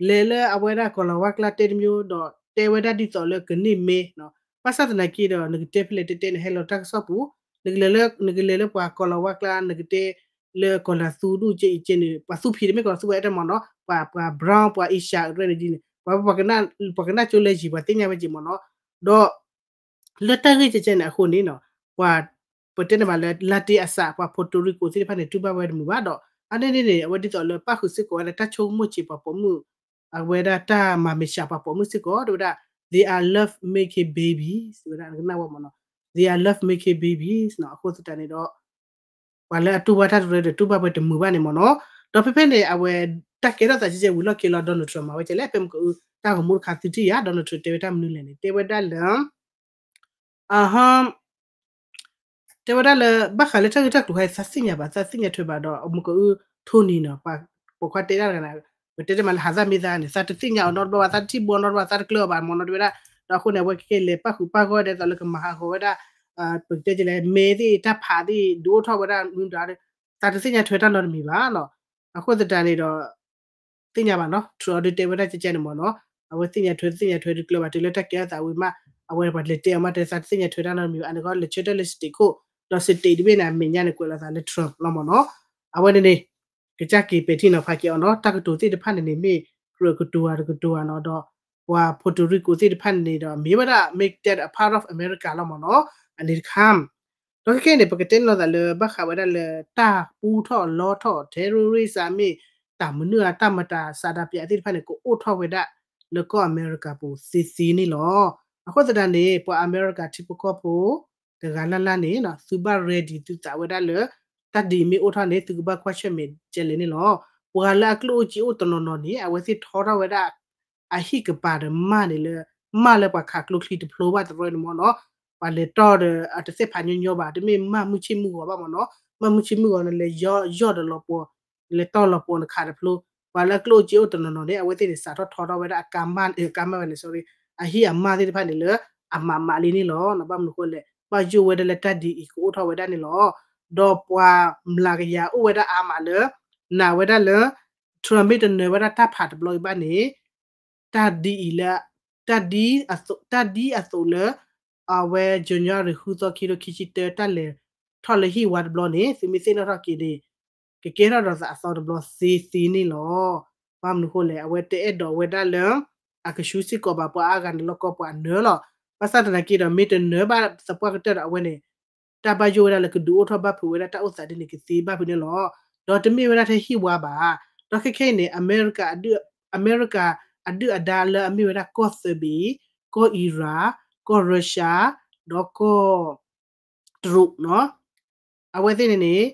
လဲၤလၢအဝဲဒၣ်ကီၤလၤဝါကျါတဲတမျိုး, ဒီးတဲဝဲဒၣ်ဒ်သိးလၢကန့ၢ်မဲနီၤ, ဘၣ်ဆၣ်သနာ်က့ဒီး နကတဲဖဲလဲၣ်တဲတဲန့ၣ် ဟဲလီၤတၢ်ကစီၣ်ပူၤ, နကလဲၤလၢ နကလဲၤလၢပှၤကီၤလၤဝါကျါ နကတဲလၢကီၤလၤသူဒူၣ်ကဲအံၤကဲန့ၣ် ပှၤသူဖံးတမ့ၢ်ကီၤလၤသူဝဲအဲၣ်တမ့ၢ်နီၤ, ပှၤ ပှၤ brown ပှၤ Asia အရ့န့ၣ်ဒ်န့ၣ် ပှၤ ပှၤကနၣ်ကၠိလဲၤယံၤ ပှၤသ့ၣ်ညါဝဲက့မ့ၢ်နီၤ, ဒီး လၢတၢ်ဂ့ၢ်ကဲကဲန့ၣ်အဃိန့ၣ်နီၤ ပှၤ ပတဲန့ၣ်မးလၢ လါတ့အစး ပှၤ Puerto Rico သ့ၣ်တဖၣ်န့ၣ် တူၢ်ဘၣ်ဝဲတမုာ်ဘၣ်ဒီး အါန့ၢ်န့ၣ်န့ၣ် အဝဲဒ်သိးလၢပၣ်ဃုာ်စ့ၢ်ကီးဝဲဒၣ်တၢ်ဆိကမိၣ်ဆံးပှၤပိာ်မုၣ် အဝဲဒၣ်တၢ်မၤမဲာ်ဆှးပှၤပိာ်မုၣ်စ့ၢ်ကီး တဲဝဲဒၣ် they are love making babies ဝဲဒၣ် နကနၣ်ဝဲမ့ၢ်နီၤ they are love making babies နီၤ အဃိသတးန့ၣ်ဒီး ပှၤလၢအတူၢ်ဘၣ်တၢ်တရၢဒီး တူၢ်ဘၣ်ဝဲတမုာ်ဘၣ်န့ၣ်မ့ၢ်နီၤ ဒီးဖဲဖဲန့ၣ် အဝဲတၢ်ကဲထီၣ်သးကဲကဲဝံၤလီၢ်ခံလီၤ Donald Trump မၤဝဲကဲလဲၣ် ဖဲမ့ၢ်ကအု တၢ်ဂီၤမူတခါသုထံၣ်ယါ Donald Trump တဲဝဲတၢ်မနုၤလဲၣ်န့ၣ် တဲဝဲဒၣ်လၢ အဟ တဲဝဲဒၣ်လၢ ဘၣ်ဃးလၢတၢ်ဂ့ၢ်တၢ်ကျိၤခါအံၤ သးသ့ၣ်ညါဘၣ် သးသ့ၣ်ညါထွဲဘၣ်ဒီး အမ့ၢ်ကအု Tony နီၤ ပှၤပိာ်ခွါတဲဒၣ်တဂၤန့ၣ် ပတဲတမးလၢဟးသၣ်မ့ၢ်သးန့ၣ် သးတသ့ၣ်ညါအီၤနီတဘျီဘၣ် သးတထံၣ်ဘၣ်နီတဘျီ သးတကျၢၤအီၤဘၣ်မ့ၢ်နီၤ တဲဝဲဒၣ် ဒီးအဃိန့ၣ် အဝဲကကဲလဲၤပၣ်ဃုာ်ပၣ်ဂီၢ်ဒ်သိးလၢကမၤဟးဂီၤဝဲဒၣ် ပကတဲကလဲၣ် မဲသ့ၣ်တၢ်ဖးသ့ၣ် ဒုးအိၣ်ထီၣ်ဝဲဒၣ်မနုၤဒီး သးတသ့ၣ်ညါထွဲတၢ်နီတမံၤဘၣ်နီၤ အဃိသတးန့ၣ်ဒီး သ့ၣ်ညါဘၣ်နီၤ Trump အီၤဒုးတဲဝဲဒၣ်ကဲကဲန့ၣ်မ့ၢ်နီၤ အဝဲသ့ၣ်ညါထွဲ သ့ၣ်ညါထွဲဒုးကျၢၤဘၣ်တုၤလၢတၢ်ကဲထီၣ်သးဝံၤမး အဝဲပှၤလဲၤတဲအီၤမး တဲသးတသ့ၣ်ညါထွဲတၢ်နီတမံၤဘၣ် အန့ၣ်ခီလဲၤဆၢထၢၣ်လၢ state ခိၣ် ဒီး state တဘ့ၣ်န့ၣ် အမဲာ်ညါန့ၣ်ကွဲးလီၤသးလၢ Trump လီၤမ့ၢ်နီၤ အဝဲန့ၣ်န့ၣ် ကစၢ်က့ၤပဲာ်ထံနီၤဖးက့ၤအီၤနီၤ တၢ်ကတိၤသ့ၣ်တဖၣ်န့ၣ်န့ၣ် မ့ၢ်ကြၢးကတိၤဧါတကတိၤဧါနီၤဒီး ပှၤ Puerto Rico သ့ၣ်တဖၣ်န့ၣ်န့ၣ်ဒီး မ့ၢ်ဝဲဒၣ် make that a part of America လီၤမ့ၢ်နီၤ အန့ၣ်တခါ ဒီးခဲခဲန့ၣ် ပကတဲနီၤသးလၢ ဘၣ်ဃးဝဲဒၣ်လၢ တၢ်ပူထီၣ်လီထီၣ် terrorist မ့ၢ်တၢ်မနုၤအတၢ်မတၤ ဆန္ဒပြ သ့ၣ်တဖၣ်န့ၣ် ကအိၣ်ထီၣ်ဝဲဒၣ်လၢကီၢ်အမဲရကၤပူၤသ့သ့န့ၣ်လီၤ. အဃိသတးန့ၣ် ပှၤအမဲရကၤထံဖိကီၢ်ဖိ တဂၤလၢ်လၢ်န့ၣ် သုဘၣ် ready သုသးဝဲဒၣ်လၢ တၢ်ဒ်အံၤမ့ၢ်အိၣ်ထီၣ်န့ၣ် သုကဘၣ်ကွၢ်ဆၢၣ်မဲာ်ကဲလဲၣ်န့ၣ်လီၤ. ပှၤလၢအကျိၣ်အိၣ်စ့အိၣ်တနီၤနီၤန့ၣ် အဝဲသ့ၣ်ထီထီၣ်ဝဲဒၣ် အဟံၣ်ကပၤဒီးမၢ်န့ၣ်လၢ မၢ်လၢပှၤခးကျိချံတဖျိဘၣ်တရီန့ၣ်မ့ၢ်နီၤ, ပှၤလဲၤတီၢ်ဒီး အတသ့ၣ်ဖးညီညီဘၣ်, တမ့ၢ်မၢ်မုၢ်ဆ့ၣ်မုၢ်ဂီၤဘၣ်မ့ၢ်နီၤ, မၢ်မုၢ်ဆ့ၣ်မုၢ်ဂီၤန့ၣ် လဲၤယီၢ်ယီၢ်ဒီးလီၤပှီၢ်, လဲၤတီၢ်လီၤပှီၢ်နခးတဖျိ, ပှၤလၢအကျိၣ်အိၣ်စ့အိၣ်တနီၤနီၤန့ၣ် အဝဲသ့ၣ်န့ၣ် စးထီၣ်ထီထီၣ်ဝဲဒၣ်အကါမၢ် အကါမၢ်ဝဲန့ၣ် sorry, အဟံၣ်အမၢ်သ့ၣ်တဖၣ်န့ၣ်လၢ အမးမးလံန့ၣ်လီၤ. ဘၣ်မနုၤဃိလဲၣ်, ဘၣ်ယိၣ်ဝဲဒၣ်လၢတၢ်ဒ်အံၤကအိၣ်ထီၣ်ဝဲဒၣ်န့ၣ်လီၤ. ဒီးပှၤမျးကယၤအိၣ်ဝဲဒၣ်အါမးလၢ နာ်ဝဲဒၣ်လၢ Trump မ့ၢ်တနၢၤဝဲဒၣ်တၢ်ဖးတဘျီအံၤဘၣ်န့ၣ် တၢ်ဒ်အံၤလၢ တၢ်ဒ်အသိး တၢ်ဒ်အသိးလၢ အဝဲ January ဃုသီ ခံကထိခံဆံတၢ တၢ်လဲၤထီၣ်လၢဟံၣ်ဝါတဘျီန့ၣ် သုမ့ၢ်သ့ၣ်နီၣ်ထီၣ်က့ၤန့ၣ် ကကဲထီၣ်ဒီးသးအသီတဘျီသ့သ့န့ၣ်လီၤ. ဘၣ်မနုၤဃိလဲၣ်, အဝဲတအဲၣ်ဒိးဝဲဒၣ်လၢ အကဆူးစ့ၢ်ကီးဘၣ်ပှၤအါဂၤန့ၣ် လီၢ်ကီပှၤနၢၤလီၤ. ဘၣ်ဆၣ်သနာ်က့ဒီး မ့ၢ်တနၢၤဘၣ်သပှၢ်ကတၢၢ်ဒီးအဝဲန့ၣ် တၢ်ဘၣ်ယိၣ်ဝဲဒၣ်လၢကဒုးအိၣ်ထီၣ်ဘၣ်ဖုးဝဲဒၣ်တၢ်အိၣ်သးဒ်န့ၣ်ကသ့ဘၣ်ဖုးန့ၣ်လီၤ. ဒီးတမ့ၢ်ဝဲဒၣ်ထဲဟံၣ်ဝါဘၣ်. ဒီးခဲခဲအံၤန့ၣ် အမဲရကၤ အမဲရကၤအဒုၣ်အဒါလၢအမ့ၢ်ဝဲဒၣ်ကီၢ်သၢဘ့ၣ်, ကီၢ်အံရၣ်, ကီၢ်ရၢၡါ, ဒီးကီၢ်တရူးနီၤ အဝဲသ့ၣ်န့ၣ်န့ၣ်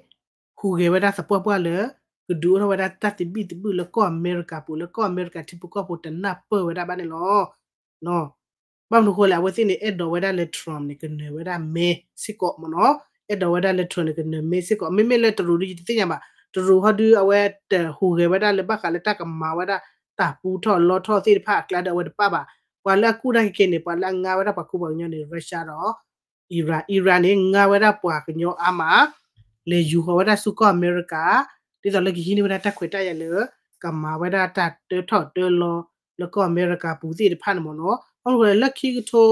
ဟူးဂဲၤဝဲဒၣ်သပှၢ်ပှၢ်လၢ ကဒုးအိၣ်ထီၣ်ဝဲဒၣ်တၢ်သဘံၣ်သဘုၣ်လၢကီၢ်အမဲရကၤပူၤ လၢကီၢ်အမဲရကၤထံဖိကီၢ်ဖိတနၢ်ပၢၢ်ဝဲဒၣ်ဘၣ်န့ၣ်လီၤ. ဘၣ်မနုၤဃိလဲၣ်, အဝဲသ့ၣ်န့ၣ် အဲၣ်ဒိးဝဲဒၣ်လၢ Trump န့ၣ် ကနၢၤဝဲဒၣ်မဲစ့ၢ်ကီးမ့ၢ်နီၤ, အဲၣ်ဒိးဝဲဒၣ်လၢ Trump န့ၣ် ကနၢၤမဲစ့ၢ်ကီး, မ့မ့ၢ်လၢတရူးဒ်ယတသ့ၣ်ညါဘၣ်, တရူးဟီဒုး အဝဲတဟူးဂဲၤဝဲဒၣ်လၢဘၣ်ဃးလၢတၢ်ကမၤဝဲဒၣ် တၢ်ပူထီၣ်လီထီၣ်သ့ၣ်တဖၣ်အကျါဒီးအဝဲတပၣ်ဘၣ်. ပှၤလၢအကူၣ်တၢ်ခဲခဲန့ၣ် ပှၤလၢအငါဝဲဒၣ်ပှၤခူပှၤကညီန့ၣ် Russia ဒီး Iran, Iran န့ၣ် ငါဝဲဒၣ်ပှၤကညီအါမး လဲၤယူၤဃီၤဝဲဒၣ်ဆူကီၢ်အမဲရကၤ, ဒ်သိးလၢကဟံးန့ၢ်ဝဲဒၣ်တၢ်ခွဲးတၢ်ယာ်လၢ ကမၤဝဲဒၣ်တၢ်တၢထီၣ်တၢလီၤလၢကီၢ်အမဲရကၤပူၤသ့ၣ်တဖၣ်န့ၣ်မ့ၢ်နီၤ. ဘၣ်မနုၤဃိလဲၣ်, လၢခံကထိ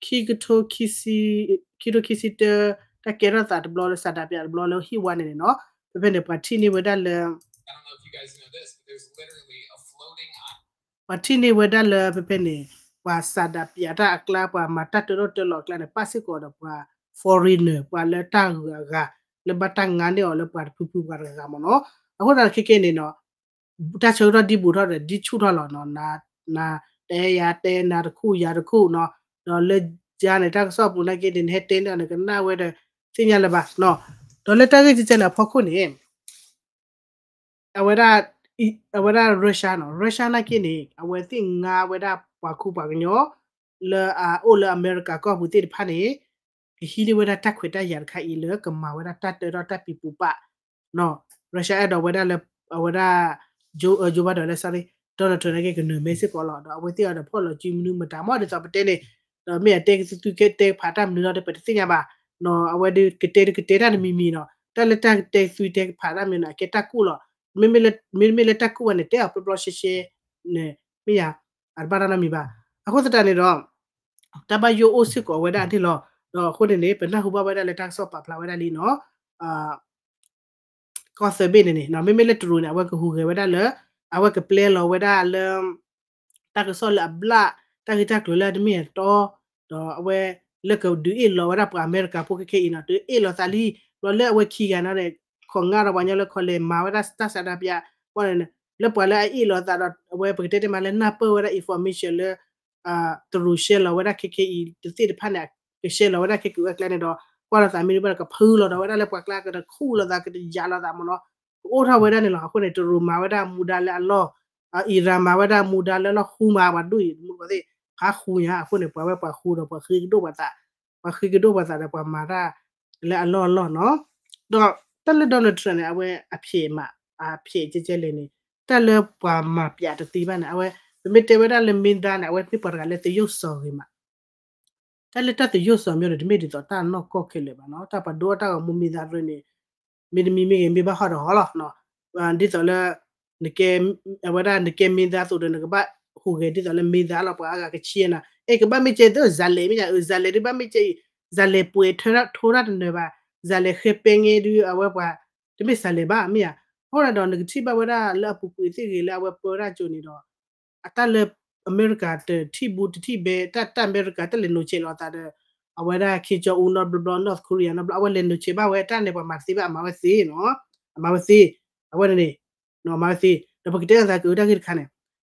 ခံကထိ ခံကထိခံဆံတၢ တၢ်ကဲထီၣ်သးတဘျီလၢ ဆန္ဒပြ တဘျီလၢဟံၣ်ဝါန့ၣ်န့ၣ်နီၤ, ဖဲဖဲန့ၣ် ပှၤထံၣ်န့ၢ်ဝဲဒၣ်လၢ ပှၤထံၣ်န့ၢ်ဝဲဒၣ်လၢဖဲဖဲန့ၣ် ပှၤဆန္ဒပြတၢ်အကျါ ပှၤမၤတၢ်တၢထီၣ်တၢလီၤအကျါန့ၣ် ပၣ်စ့ၢ်ကီးဒီးပှၤ foreigner ပှၤလၢတၢ်ဂုၤအဂၤ လၢဘၣ်တၢ်ငါန့ၢ်အီၤလၢပှၤတဖုဖုပှၤတဂၤဂၤမ့ၢ်နီၤ. အဃိသတးခဲခဲန့ၣ်နီၤ တၢ်ဆၢကတီၢ်ဒံးဘူးထီၣ်ဒီး ဒ်ဆူၣ်ထီၣ်လီၤနီၤ, နၤတဲယၤတဲ နၤတခူၣ်ယၤတခူၣ်နီၤ, ဒီးလၢယၤန့ၣ် တၢ်ကစီၣ်ပူၤနာ်က့န့ၣ် နဟဲတဲန့ၣ် နကနၣ်ဝဲဒီး သ့ၣ်ညါလၢၤဘၣ်နီၤ. ဒီးလၢတၢ်ဂ့ၢ်ကဲကဲန့ၣ်အဖီခိၣ်န့ၣ် အဝဲဒၣ် အဝဲဒၣ် Russia နီၤ, Russia နာ်က့န့ၣ် အဝဲသ့ၣ်ငါဝဲဒၣ်ပှၤခူပှၤကညီ လၢအအိၣ်လၢအမဲရကၤကီၢ်ပူၤသ့ၣ်တဖၣ်န့ၣ် ကဟံးန့ၢ်ဝဲဒၣ်တၢ်ခွဲးတၢ်ယာ်တခါအံၤလၢကမၤဝဲဒၣ်တၢ်တၢထီၣ်တၢ်ပံၤပူၤပာ် နီၤ. Russia အဲၣ်ဒိးဝဲဒၣ်လၢ အဝဲဒၣ် Joe Biden လၢ sorry, Donald Trump နာ်က့ကနၢၤမဲစ့ၢ်ကီးလီၤ. ဒီးအဝဲသ့ၣ်အံၤဒီးဖီၣ်လီၤစုမနုၤမတၤမ့ၢ်ဒ်သိးပတဲန့ၣ်, ဒီးမ့ၢ်အတဲကသုသုကဲတဲဖးတၢ်မနုၤလီၤဒီး ပတသ့ၣ်ညါဘၣ်နီၤ. အဝဲဒၣ်ကတဲဒုးကတဲတၢ်တမံၤမံၤနီၤ, တၢ်လၢတၢ်ကတဲကသုတဲဖးတၢ်မနုၤန့ၣ် အကဲတၢ်ကူၣ်လီၤ. မ့မ့ၢ်လၢတၢ်ကူၣ်ဝဲန့ၣ် တဲအီၤပျီပျီရှဲရှဲန့ၣ် မ့ၢ်ယၤ အတဘၣ်တၢ်နီတမံၤဘၣ်. အဃိသတးန့ၣ်ဒီး တၢ်ဘၣ်ယိၣ်အိၣ်စ့ၢ်ကီးဝဲဒၣ်ဒ်လီၤ. ဒီးအဃိန့ၣ်န့ၣ် ပနၢ်ဟူဘၣ်ဝဲဒၣ်လၢတၢ်ကစီၣ်ပာ်ဖျါဝဲဒၣ်လံနီၤ ကီၢ်သၢဘ့ၣ်န့ၣ်န့ၣ် မ့မ့ၢ်လၢတရူးန့ၣ် အဝဲကဟူးဂဲၤဝဲဒၣ်လၢ အဝဲကပျဲလီၤဝဲဒၣ်လၢ တၢ်ကစီၣ်လၢအဘျၣ် တၢ်ဂ့ၢ်တၢ်ကျိၤလၢအတမ့ၢ်အတီ ဒီးအဝဲလၢကဒုးအ့ၣ်လီၤဝဲဒၣ်ပှၤအမဲရကၤဖိခဲခဲအံၤနီၤ ဒုးအ့ၣ်လီၤသးလံ. ဘျီလၢအဝဲခံဂၤန့ၣ် ခိးငါဒီးပှၤကညီလၢ ခီလဲၤမၤဝဲဒၣ်တၢ်ဆန္ဒပြ ဘၣ်န့ၣ် လၢပှၤလၢအအ့ၣ်လီၤသးဒီး အဝဲပကတဲတ့ၢ်မးလၢနၢ်ပၢၢ်ဝဲဒၣ် information လၢ တရူးရှဲလီၤဝဲဒၣ်ခဲခဲအံၤ တသ့ၣ်တဖၣ်န့ၣ် ကရှဲလီၤဝဲဒၣ်ခဲကဝဲၢ်ကျါန့ၣ်ဒီး ကွၢ်လိာ်သးမ့ၢ်တဘၣ်ဒီး ကဖုလီၤဒီးဝဲဒၣ်လၢပှၤကျါ ကတခူၣ်လိာ်သး ကတယာ်လိာ်သးမ့ၢ်နီၤ ကအိၣ်ထီၣ်ဝဲဒၣ်န့ၣ်လီၤ. အဃိန့ၣ် တရူးမၤဝဲဒၣ်မူဒါလၢအလီၢ်, Iran မၤဝဲဒၣ်မူဒါလၢလီၢ်ဃူမး ပှၤဒိၣ်အံၤ မူတကိးသ့ၣ် ဖးဃူညါ အဃိန့ၣ် ပှၤဝဲပှၤဃူဒီးပှၤဃ့ကဒိၣ်ပှၤသး, ပှၤဃ့ကဒိၣ်ပှၤသးဒီးပှၤမၤတၢ်လၢအလီၢ်အလီၢ်နီၤ. ဒီးတၢ်လၢ Donald Trump န့ၣ် အဝဲအဖျဲးမး အဖျဲးကဲကဲလဲၣ်န့ၣ် တၢ်လၢပှၤမၤပျးတသ့ဘၣ်န့ၣ် အဝဲ ပမ့ၢ်တဲဝဲဒၣ်လၢမ့ၢ်သါန့ၣ် အဝဲမ့ၢ်ပှၤတဂၤလၢသရုပ်ဆောင်ဂ့ၤမး တၢ်လၢတၢ်သရုပ်ဆောင်မျိုးန့ၣ် တမ့ၢ်ဒ်သိးတၢ်နီၢ်ကီၢ်ခဲလၢာ်ဘၣ်နီၤ. တၢ်ပှၤဒိတၢ်ဂီၤမူမ့ၢ်သါတရၢန့ၣ် မ့တမံၤမ့ၢ်ဂ့ၤ မ့ၢ်ဘၣ်ဟီၣ်ဒီးဟီၣ်လီၤ. ဒ်သိးလၢ နကဲ အဝဲဒၣ်နကဲမ့ၢ်သါအသိးဒီး နကဘၣ်ဟူးဂဲၤဒ်သိးလၢမ့ၢ်သါလီၤ ပှၤအါဂၤကဆံးနၤ အဲ ကဘၣ်မ့ၢ်ကဲသ့ ဇာတ်လည် မ့ၢ်ယၤ ဇာတ်လည် ဒ်ဘၣ်မ့ၢ်ကဲအံၤ ဇာတ်လည် ပှဲၤထိရၣ်တနၢၤဘၣ် ဇာတ်လည် ဃဲပဲငဲဒုး အဝဲပှၤ တမ့ၢ် ဇာတ်လည် ဘၣ် မ့ၢ်ယၤ. အဃိဒီးနကထံၣ်ဘၣ်ဝဲဒၣ်လၢအပူၤကွံာ်သ့ၣ်ဂ့ၤလၢအဝဲပၢဝဲဒၣ်ကၠိန့ၣ်ဒီး အတၢ်လၢ အမဲရကၤတထံၣ်ဘိတထံၣ်ဘဲ တၢ်တၢ်အမဲရကၤတၢ်လဲၤနုာ်ဆဲးလီၤသးဒီး အဝဲဒၣ် Kim Jong Un နီတဘျီဘျီ North Korea နီတဘျီ အဝဲလဲၤနုာ်ဆဲးဘၣ်ဝဲတၢ်န့ၣ် ပှၤမၤတသ့ဘၣ် အမၤဝဲသ့နီၤ အမၤဝဲသ့ အဝဲန့ၣ်န့ၣ် မၤဝဲသ့ ဒီးပကတဲအသးကအုးတၢ်ဂ့ၢ်တခါန့ၣ်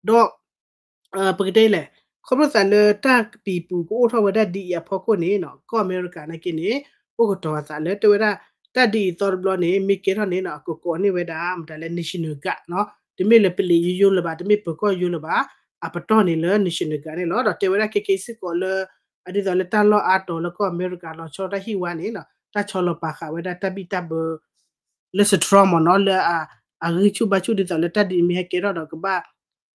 ဒီး ပကတဲလဲၣ် ခီဖျိသးလၢတၢ်ကပံာ်ပူၤကအိၣ်ထီၣ်ဝဲဒၣ်ဒ်အံၤအဖီခိၣ်န့ၣ်နီၤ ကီၢ်အမဲရကၤနာ်က့န့ၣ် အိၣ်ကတီၤအသးလၢတဲဝဲဒၣ် တၢ်ဒ်အံၤသီတဘျီန့ၣ် မ့ၢ်ကဲထီၣ်န့ၣ်နီၤ အကကိးန့ၢ်ဝဲဒၣ် မတၤလဲၣ် National Guard နီၤ တမ့ၢ်လၢပလံးယိယိလၢၤဘၣ် တမ့ၢ်ပၢၤကီၢ်ယိလၢၤဘၣ် အပတီၢ်န့ၣ်လၢ National Guard န့ၣ်လီၤ. ဒီးတဲဝဲဒၣ်ခဲကဲစ့ၢ်ကီးလၢ ဒ်သိးလၢတၢ်လီၢ်အါတီၤလၢကီၢ်အမဲရကၤလီၤဆီတၢ်ဟံၣ်ဝါန့ၣ်နီၤ တၢ်ဆီလီၤပာ်ဃာ်ဝဲဒၣ်တၢ်ဘံၣ်တၢ်ဘၢ လၢ strong မ့ၢ်နီၤ လၢအဂံၢ်ဆူၣ်ဘါဆူၣ်ဒ်သိးလၢတၢ်ဒ်အံၤမ့ၢ်ဟဲကဲထီၣ်ဒီးကဘၣ်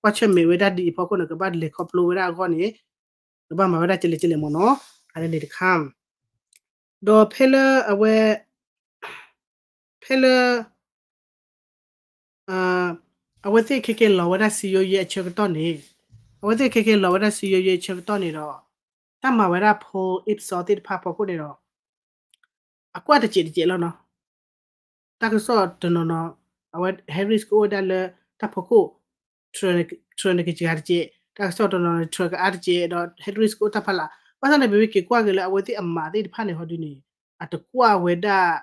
ကွၢ်ဆၢၣ်မဲာ်ဝဲဒၣ်ဒ်အံၤအဖီခိၣ်န့ၣ် ကဘၣ်လဲၤခီဖျိဝဲဒၣ်အဂီၢ်န့ၣ် ကဘၣ်မၤဝဲဒၣ်ကလဲာ်ကလဲာ်မ့ၢ်နီၤ အန့ၣ်တခါ ဒီးဖဲလၢအဝဲ ဖဲလၢ အဝဲသ့ၣ်ခဲကဲလီၤဝဲဒၣ်စံယိယဲအဆၢကတီၢ်န့ၣ် အဝဲသ့ၣ်ခဲကဲလီၤဝဲဒၣ်စံယိယဲအဆၢကတီၢ်န့ၣ်ဒီး တၢ်မၤဝဲဒၣ်ဖိအ့ၣ်ပစီသ့ၣ်တဖၣ်ဖီခိၣ်န့ၣ်ဒီး အကွၢ်တစဲးတစဲးလီၤနီၤ တၢ်ကစီၣ်တနီၤနီၤ အဝဲ Harris ကအိၣ်ဝဲဒၣ်လၢတၢ်ဖီခိၣ် Trump န့ၣ်ကစှၤတစဲး တၢ်ကစီၣ်တနီၤ Trump ကအါတစဲးဒီး Harris ကအိၣ်တၢ်ဖးလၢ် ဘၣ်ဆၣ်န့ၣ် ပမ့ၢ်က့ၤကွၢ်က့ၤလၢအဝဲသ့ၣ်အမၤသ့ၣ်တဖၣ်န့ၣ်ဟီဒုန့ၣ် အတကွၢ်ဝဲဒၣ်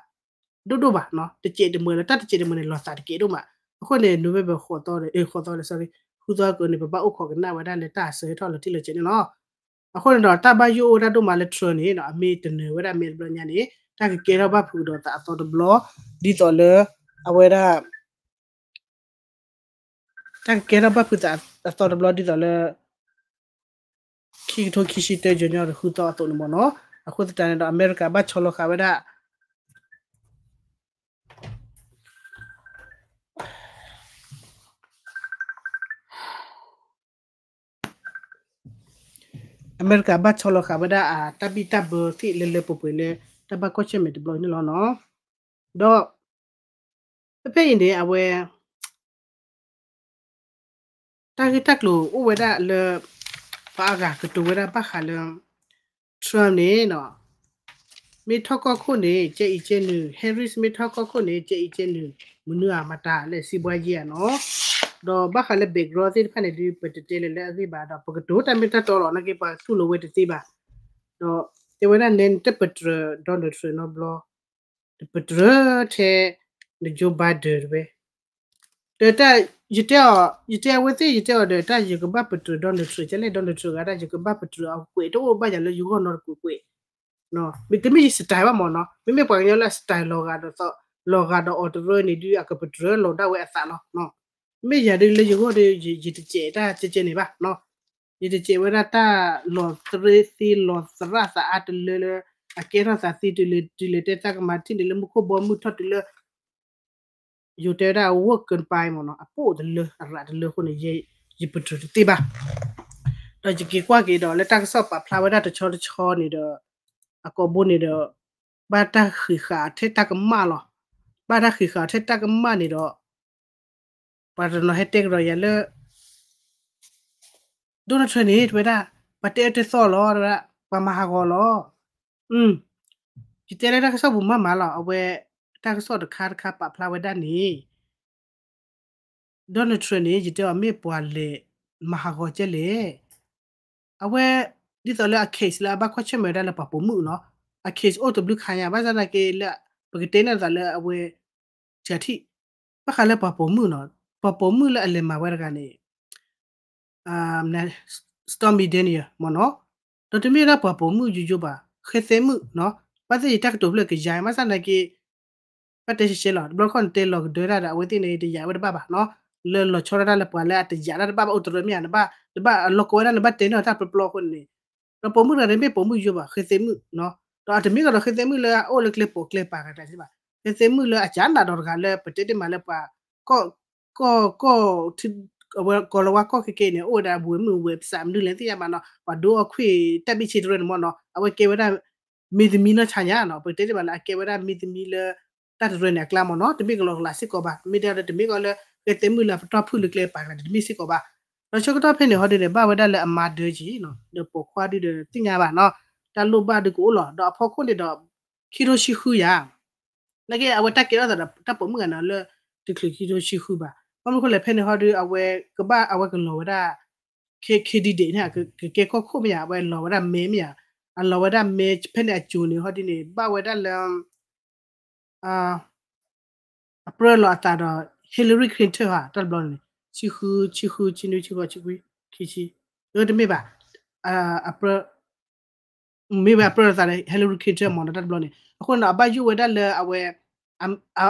ဒိၣ်ဒိၣ်ဘၣ်နီၤ တစဲးတမှဲၤလီၤ တၢ်တစဲးတမှဲၤန့ၣ် လီၤသးတကဲးဒိၣ်မး အဃိန့ၣ် November ဃိးသီ ဃိးသီလၢ sorry ဃုသီကန့ၣ် ပဘၣ်အိၣ်ခိးကနၣ်ဝဲဒၣ်လၢတၢ်အစၢဟဲထီၣ်လီၤတံၢ်လီၤဆဲးန့ၣ်လီၤ. အဃိန့ၣ်ဒီး တၢ်ဘၣ်ယိၣ်အိၣ်ဝဲဒၣ်ဒိၣ်မးလၢ Trump န့ၣ် အမ့ၢ်တနၢၤဝဲဒၣ်မဲာ်တဘျီညါန့ၣ် တၢ်ကကဲထီၣ်ဘၣ်ဖုးဒီးသးအသီတဘျီ ဒ်သိးလၢ အဝဲဒၣ် တၢ်ကကဲထီၣ်ဘၣ်ဖုးသးအသီတဘျီဒ်သိးလၢ ခံကထိခံဆံတၢ ယီၤညီတဃုသီအသိးန့ၣ်မ့ၢ်နီၤ. အဃိသတးန့ၣ်ဒီး အမဲရကၤဘၣ်ဆီလီၤဃာ်ဝဲဒၣ် အမဲရကၤဘၣ်ဆီလီၤဃာ်ဝဲဒၣ်အတၢ်ဘံၣ်တၢ်ဘၢသ့ၣ်လၢလၢပှဲၤပှဲၤလၢ တၢ်ဘၣ်ကွၢ်ဆၢၣ်မဲာ်တဘျီအံၤန့ၣ်လီၤနီၤ. ဒီး ဖဲဖဲအံၤန့ၣ် အဝဲ တၢ်ဂ့ၢ်တၢ်ကျိၤအိၣ်ဝဲဒၣ်လၢ ပှၤအဂၤကတိၤဝဲဒၣ်ဘၣ်ဃးလၢ Trump န့ၣ်နီၤ မ့ၢ်ထီၣ်ကီၢ်ခိၣ်န့ၣ် ကဲအံၤကဲနုာ် Harris မ့ၢ်ထီၣ်ကီၢ်ခိၣ်န့ၣ် ကဲအံၤကဲနုာ် မနုၤအမၤတၢ်လဲၣ် စံးဘှါယဲၢ်ဧါနီၤ. ဒီးဘၣ်ဃးလၢ background သ့ၣ်တဖၣ်န့ၣ်ဒုး ပတတဲလၢၤလၢအဂ့ၢ်ဘၣ် ဒီးပကတိၤတၢ်မ့ၢ်တၢ်တီလီၤ နာ်က့ပှၤတူၢ်လိာ်ဝဲတသ့ဘၣ်. ဒီးတဲဝဲဒၣ်နဲနတပတြၢၤ Donald Trump နီတဘျီ တပတြၢၤထဲ န Joe Biden တဝဲ ဒီးတၢ် ယတဲအီၤ ယတဲအဝဲသ့ၣ် ယတဲအီၤဒီး တၢ်ယကဘၣ်ပတြၢၤ Donald Trump ကဲလဲၣ် Donald Trump ဂၤဒၣ် ယကဘၣ်ပတြၢၤအကွဲး တအိၣ်ဘၣ်ယၤလၢယဂီၢ်နီတကွဲးကွဲး မ့တမ့ၢ်ယ style ဘၣ်မ့ၢ်နီၤ မ့မ့ၢ်ပှၤကညီလၢအ style လီၤဂာ်ဒီးသီ လီၤဂာ်ဒီးအီၤတရၢန့ၣ်ဒုး အကပတြၢၤလီၤဒၣ်ဝဲအသးလီၤ. မ့ၢ်ယၤဒုးလၢယဂီၢ်ဒီး ယတစဲးတၢ်ကဲကဲန့ၣ်ဘၣ် ယတစဲးဝဲဒၣ်တၢ်လီၤသရၣ်သ့လီၤသရၣ်သးအါတလၢလၢ အကဲထီၣ်သးသ့တုၤလၢ တုၤလၢတဲတၢ်ကမၤထံၣ်န့ၣ်လၢမူခိၣ်ဘီမုၢ်ထီၣ်တုၤလၢ ယိၤတဲဝဲဒၣ် အဝိၣ်ကၢၢ်ပၢ်မ့ၢ်နီၤ အပိၣ်တလၢ အရးတလၢအဃိန့ၣ် ယ ယပတြၢၤတသ့ဘၣ်. ဒီးယက့ၤကွၢ်က့ၤဒီး လၢတၢ်ကစီၣ်ပာ်ဖျါဝဲဒၣ်တဆီတဆီန့ၣ်ဒီး အကိာ်ဘိန့ၣ်ဒီး ဘၣ်တၢ်ဃံးဃာ်ထဲတၢ်ကမၣ်လီၤ. ဘၣ်တၢ်ဃံးဃာ်ထဲတၢ်ကမၣ်န့ၣ်ဒီး ပှၤတနီၤဟဲတဲကဒီးယၤလၢ Donald Trump န့ၣ် တဝဲဒၣ် ပှၤတဲအၢတဲသီလီၤ တဝဲဒၣ် ပှၤမၤဟးဂီၤလီၤ. ယတဲလၢတၢ်ကစီၣ်ပူၤမးမးလီၤ အဝဲ တၢ်ကစီၣ်တခါတခါပာ်ဖျါဝဲဒၣ်န့ၣ် Donald Trump န့ၣ် ယတဲအီၤမ့ၢ်ပှၤလဲၤမၤဟးဂီၤကဲလဲၣ်. အဝဲ ဒ်သိးလၢအ case လၢအဘၣ်ကွၢ်ဆၢၣ်မဲာ်ဝဲဒၣ်လၢပှၤပိာ်မုၣ်နီၤ အ case အိၣ်တဘျုးခါညါ ဘၣ်ဆၣ်သနာ်က့လၢ ပကတဲန့ၣ်သးလၢအဝဲ ဆၢထံၣ် ဘၣ်ဃးလၢပှၤပိာ်မုၣ်နီၤ ပှၤပိာ်မုၣ်လၢအလဲၤမၤဝဲတဂၤန့ၣ် Stormy Daniels မ့ၢ်နီၤ ဒီးတမ့ၢ်ဝဲဒၣ်ပှၤပိာ်မုၣ်ယိယိဘၣ် ဃဲသဲမုၣ်နီၤ ဘၣ်သ့ၣ်ယတၢ်ကတိၤဖျၢၣ်ကယၤ ဘၣ်ဆၣ်သနာ်က့ ဘၣ်တဲရှဲရှဲလီၤ တဘျီခီၣ်န့ၣ်တဲလီၤကဒၢတၢ်ဒီး အဝဲသ့ၣ်န့ၣ် တယာ်ဝဲတဘၣ်ဘၣ်နီၤ လၢလီၤဆီဒၣ်တၢ်လၢပှၤလၢအတယာ်တၢ်တဘၣ်ဘၣ်အိၣ်တရၢမ့ၢ်ဧါ နဘၣ် နဘၣ်အလီၢ်ကိးဝဲဒၣ် နဘၣ်တဲန့ၢ်တၢ်ပျီပျီအဃိန့ၣ် ဒီးပိာ်မုၣ်တဂၤန့ၣ်မ့ၢ်ပိာ်မုၣ်ယိဘၣ် ဃဲသဲမုၣ်နီၤ ဒီးအတမ့ၢ်ကဒီးဃဲသဲမုၣ်လၢအအိၣ်လၢကျဲပိာ်ကျဲပၤတဂၤဘၣ် ဃဲသဲမုၣ်လၢအကနၣ်ဒီးတဂၤလၢပတဲတ့ၢ်မးလၢပှၤ ကီၢ် ကီၢ် ကီၢ် အဝဲကီၢ်လီၤဝါကီၢ်ခဲကဲန့ၣ် အိၣ်ဝဲဒၣ်ဝဲမုၣ်ဝဲပစးမနုၤလဲၣ်သ့ၣ်ညါဘၣ်နီၤ ပှၤဒိအီၣ်ခွံၣ်တၢ်ဘံၣ်ဆ့တရၢန့ၣ်မ့ၢ်နီၤ အဝဲကဲဝဲဒၣ် မ့ၢ်သမံနီၢ်ဆါညါနီၤ ပတဲတ့ၢ်မးလၢအကဲဝဲဒၣ်မ့ၢ်သမံလၢ တၢ်တရၢန့ၣ်အကျါမ့ၢ်နီၤ တမ့ၢ်ကလီၤကလးစ့ၢ်ကီးဘၣ် မ့ၢ်ဒၣ်ဒီးတမ့ၢ်ကီးလၢ ဃဲသဲမုၣ်လၢအပတီၢ်ဖုၣ်လၢကျဲပၤကလးတမ့ၢ်စ့ၢ်ကီးဘၣ် ဒီးဆၢကတီၢ်ဖဲန့ၣ်ဟီဒုန့ၣ် ဘၣ်ဝဲဒၣ်လၢအမါဒၢကံနီၤ ဒီးပိာ်ခွါဒုဒီးသ့ၣ်ညါဘၣ်နီၤ တၢ်လိၣ်ဘၣ်ဒုကအိၣ်လီၤ ဒီးအဖီခိၣ်န့ၣ်ဒီး ခံထိဆံဃုယၤ နာ်က့အဝဲတၢ်ကဲထီၣ်သးဒီးတၢ်ပိာ်မုၣ်ဂၤနီၤလၢ တချုးခံထိဆံဃုဘၣ် ဘၣ်မနုၤဃိလဲၣ်ဖဲန့ၣ်ဟီဒု အဝဲကဘၣ်အဝဲကလီၤဝဲဒၣ် candidate န့ၣ် ကကဲကီၢ်ခိၣ်မ့ၢ်ဧါ အဝဲလီၤဝဲဒၣ်မဲမ့ၢ်ဧါ အလီၤဝဲဒၣ်မဲဖဲန့ၣ်အစိၤန့ၣ်ဟီဒုန့ၣ် ဘၣ်ဝဲဒၣ်လၢ အပြၢလီၤအသးဒီး Hillary Clinton ဟါ တၢ်တဘျီန့ၣ် ဆံဃု ဆံဃု ဆံနွံ ဆံဃိး ဆံခွံ ခံဆံ တမ့ၢ်ဘၣ် အပြၢ မ့ၢ်ဝဲအပြၢလိာ်သးန့ၣ် Hillary Clinton မ့ၢ်နီၤ တၢ်တဘျီန့ၣ် အဃိန့ၣ်ဒီး အဘၣ်ယိၣ်ဝဲဒၣ်လၢအဝဲ